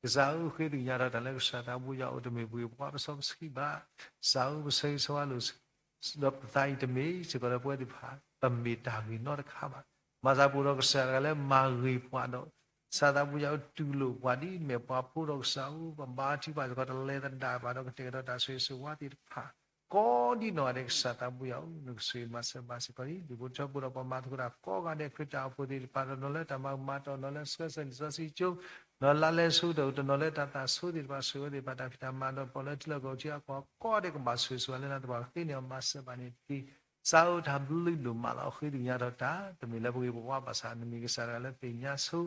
ကစၢ်ဧၢ ဃ့သ့ၣ်ညါထီၣ်တၢ်လၢကစၢ်သးဘိယွၤအိၣ် တမ့ၢ်ပှၤပစီပဆှံဘၣ်. ကစၢ်ဧၢ ပဆၢဂ့ၤဆၢဝါလိာ် ဒီးပသးအံၤတမ့ၢ်စ့ၢ်ကီးလၢပဝဲသ့ၣ်တဖၣ် ပမ့ၢ်တၢ်ဂ့ၤနီတခါဘၣ်. မၤသးပအိၣ်ဒီးကစၢ်တဂၤလၢမၤဂ့ၤပှၤဒီး ကစၢ်သးဘိယွၤအတူၢ်လိာ်ပှၤဒ်အမ့ၢ်ပှၤဖိဒီးကစၢ်ဧၢ ပဘါထုကဖၣ်စ့ၢ်ကီး တလဲၤသဒၣ်ဘၣ်ဒီးကတဲာ်ကတီၤတၢ်ဆိၣ်ဂ့ၤဆိၣ်ဝါသ့ၣ်တဖၣ် ကိးဒ်နီၢ်ဂၤဒဲး ကစၢ်သးဘိယွၤဧၢ နကဆိၣ်ဂ့ၤမၤစၢၤဘၣ်စ့ၢ်ကီးလံ ဒူၣ်ဖိထၢဖိဒီးပှၤမၤသကိးတၢ်ကိးဂၤဒဲး ခရံာ်တၢ်အိၣ်ဖှိၣ်သ့ၣ်တဖၣ်ဒီး နီၢ်လၢတၢ်မၤကမၣ်တီၢ် နီၢ်လၢဆှၢဆၢလံာ်စီဆှံကၠိ ဒီးလါလဲဆိကတၢၢ် တနီၤလၢတၢ်သးဆိသ့ၣ်တဖၣ် ဆိၣ်ဂ့ၤဝဲသ့ၣ်တဖၣ် တၢ်ဖံးတၢ်မၤဒီး ပှၤလၢထံလီၢ်ကီၢ်ထံအကီၢ်ကိးဒဲး ကဘၣ်ဆိၣ်ဂ့ၤဆိၣ်ဝါလၢနၤသပှၢ်ကသ့န့ၣ် အမၤစၢၤဘၣ်န့ၣ်တက့ၢ်. စၢ်ဧၢ တၢ်ဘျုးဒိၣ်မးလီၤ. ဃ့ကညးထီၣ်တၢ် တမ့ၢ်လၢပဂ့ၤပဝါဘၣ်ဆၣ် နမ့ၢ်ကစၢ်တဂၤလၢသ့ၣ်ညါဆိ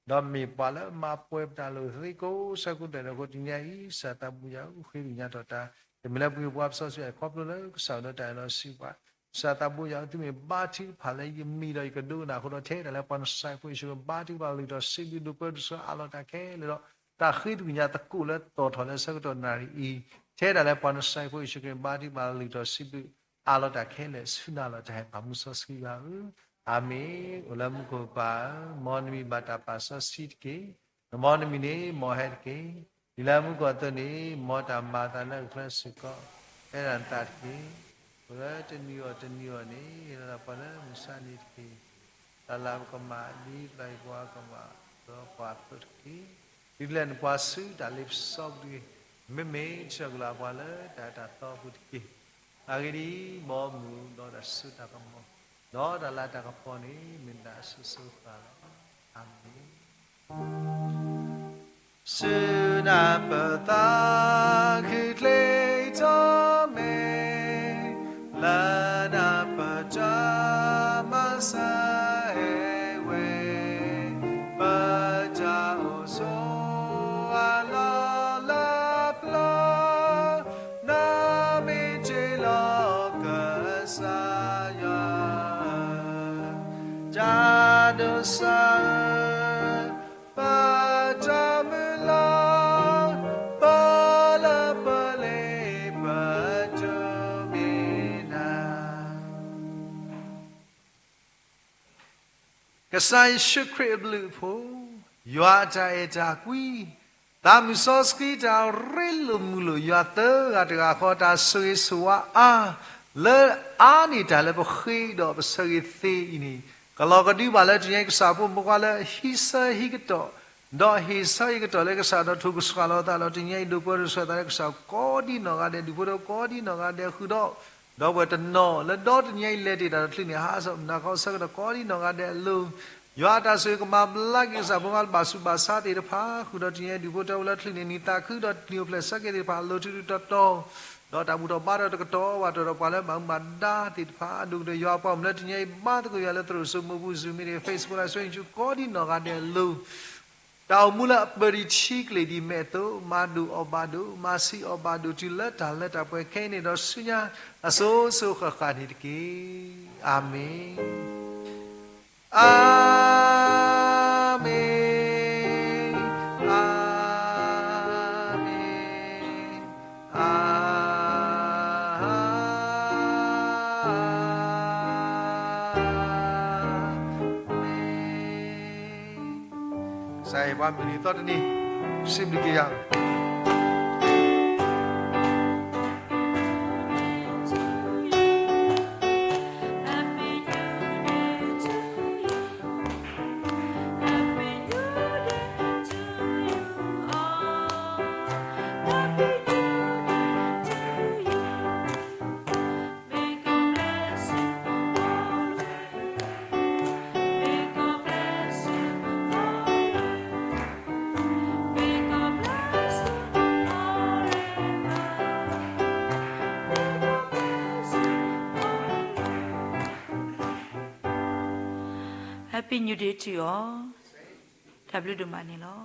ဒီးမ့ၢ်ပှၤလၢမၤပှဲၤပတၢ်လိၣ်သ့ကိးဆၢကိးကတီၢ်ဒီး ဃိတနံၤအံၤ ကစၢ်သးဘိယွၤဧၢ ဃ့ကညးထီၣ်တၢ် တမ့ၢ်လၢပဂ့ၤပဝါပစီဆှံဘၣ် ခီဖျိလၢကစၢ်ယွၤဒီးတၢ်အဲၣ်လီၤစံးပှၤ ကစၢ်သးဘိယွၤဧၢ သုမ့ၢ်ဘါထုကဖၣ်လၢယမံၤဒီးယကဒိကနၣ်အဃိဒီး ထဲဒၣ်လၢပှၤနစၤရ့းဖိယ့ၣ်ၡူးခရံာ် ဘါထုကဖၣ်လၢကတီၢ် စံးဘျုးဒိၣ်ပှဲၤဒိၣ်ဆိအးလီၤတၢ်ခဲလၢာ်ဒီး တၢ်ဃ့ကညးသကိးလၢတီၣ်ထီၣ်လၢဆၢကတီၢ်နၣ်ရံၣ်အံၤ ထဲဒၣ်လၢပှၤနစၤရ့းဖိယ့ၣ်ၡူးခရံာ် ဘါထုကဖၣ်လၢကတီၢ် စံးဘျုးအးလီၤတၢ်ခဲလၢာ် ဆူနၤလီၤတၢ်အဲၣ်ပာ်မူစီဆှံယွၤဧၢ အၤမ့ၣ်. အိၣ်လၢမူခိၣ်ပၢ်ဧၢ, မ်နမံၤဘၣ်တၢ်ပာ်စီဆှံတက့ၢ်. မ်နမံၤန့ၣ် မ်ဟဲတက့ၢ်. ဒ်လၢမူခိၣ်အသိးန့ၣ် မ်တၢ်မၤအသးလၢအကျဲစ့ၢ်ကီး အဲၣ်ဒၣ်နသးတက့ၢ်. ပဝဲတနံၤအီၤတနံၤအီၤန့ၣ် ဟ့ၣ်လီၤပှၤလၢမုၢ်ဆါနံၤတက့ၢ်. တၢ်လၤကမၣ်ဒ်ပျၢ်ယွၤကမၣ်ဒီးပှၤအသိးတက့ၢ်. ဒုးလဲနပှၤဆူတၢ်လ့ပစီပူၤတက့ၢ်. မ့မ့ၢ်ဆှၢကလီၤပှၤလၢတၢ်အဲၣ်တၢ်သီပူၤတက့ၢ်. အဂ့ၢ်ဒ်အံၤ, မ်မုၢ်ဒီးတၢ်စိတၢ်ကမီၤ ဒီးတၢ်လၤတၢ်ကပီၤန့ၣ် မ့ၢ်နၤအစိၤစိၤအဃၣ်လီၤ. အၤမ့ၣ်. ဆူနၤပသးခုချ့ထီၣ်မဲာ် လၢနၤပတၢ်မၤစၢၤဟဲဝဲ ပတၢ်အိၣ်ဆိးအလီၢ်လၢပျၢၤ နၤမ့ၢ်တ့ၢ်လီၤကစၢ်ယွၤ တၢ်ဒိးစၢ်ဧၢ, ပတၢ်မုၢ်လၢ် ပလၢပလ့ပဒိးမ့ၢ်နၤ ကစၢ်ယ့ၣ်ၡူးခရံာ်အဘျုးအဖှိၣ်, ယွၤအတၢ်အဲၣ်တၢ်ကွံ, သးမုၢ်စီဆှံတၢ်ရ့လိာ်မုာ်လိာ် ယွၤသၢဂၤတဂၤဃီ တၢ်ဆိၣ်ဂ့ၤဆိၣ်ဝါအါ လၢအါန့ၢ်တၢ်လၢပဃ့ဒီးပဆၢဂ့ၤသ့အံၤန့ၣ် ကလီၤကဒုဘၣ်လၢတနံၤအံၤ ကစၢ်ဖိမုၣ်ဖိခွါလၢဟံးဆၢဟံးကတီၢ် ဒီးဟ့ၣ်ဆၢဟ့ၣ်ကတီၢ်လၢကစၢ်ဒီးထိၣ်ကစှၤလီၤသးဒီး တနံၤအံၤဒိၣ်ပှဲၤဒိၣ်ဆိးသးလၢကစၢ်ကိးဒံနီၢ်ဂၤဒဲး ဒူၣ်ဖိထၢဖိကိးဒံနီၢ်ဂၤဒဲးဃုာ်ဒီး ဒီပုၢ်ဝဲၢ်တနီၤလၢဒီတနံၤအံၤလဲၤတ့ၢ်တၢ်တချုးန့ၣ် ဟးဆၢနၤခီဆၢကတီၢ်ကိးဒံနီၢ်ဂၤဒဲးအလိၤ ယွၤအတၢ်ဆိၣ်ဂ့ၤကမၤဘျါက့ၤကစၢ်ဖိမုၣ်ဖိခွါလၢဘၣ်ဆူးဘၣ်ဆါသ့ၣ်တဖၣ် ဃုာ်ဒီးတနံၤအံၤဒူၣ်ဖိထၢဖိလၢချုးန့ၣ် နံၣ်သးခုဒီးနံၣ်အိၣ်ဖျဲၣ်ဆၢက့ၤသ့ၣ်တဖၣ် အလိၤတုၤတုၤတီတီ ဒီးတၢ်ဘူၣ်ထီၣ်ဘါထီၣ်တကတီၢ်ဘၣ်တီၢ်ဒီးပှၤလၢဘၣ်မူဘၣ်ဒါသ့ၣ်တဖၣ် အဒိၣ်ကတၢၢ်ယွၤအပှၤမုၣ်လၢတနံၤအံၤ ဘါသကိးယွၤလၢသရိာ်စိမိၢ်ပူၤ Zoom meeting, Facebook Live Stream ကိးဒံနီၢ်ဂၤဒဲးအလိၤ တၢ်အိၣ်မူလၢအပၢၤဒံးထံကလ့ၢ်ဒံးမဲာ်အသိး မၤဒိၣ်အီၣ်ဘၣ်ဒိၣ် မၤဆံးအီၣ်ဘၣ်ဒိၣ်တုၤလၢတၢ်လၢတၢ်ပှဲၤခဲအံၤန့ၣ်ဒီးဆူညါ အစိၤစိၤဃၣ်ဃၣ်န့ၣ်တက့ၢ်. အၤမ့ၣ်, အၤမ့ၣ်, အၤမ့ၣ်. ကစၢ်ယွၤပှၤမုၢ်နံၤသီတနံၤ စံးဘျုးက့ၤယၤ Happy New Day to you all. တၢ်ဘျုးဒိၣ်မးန့ၣ်လီၤ.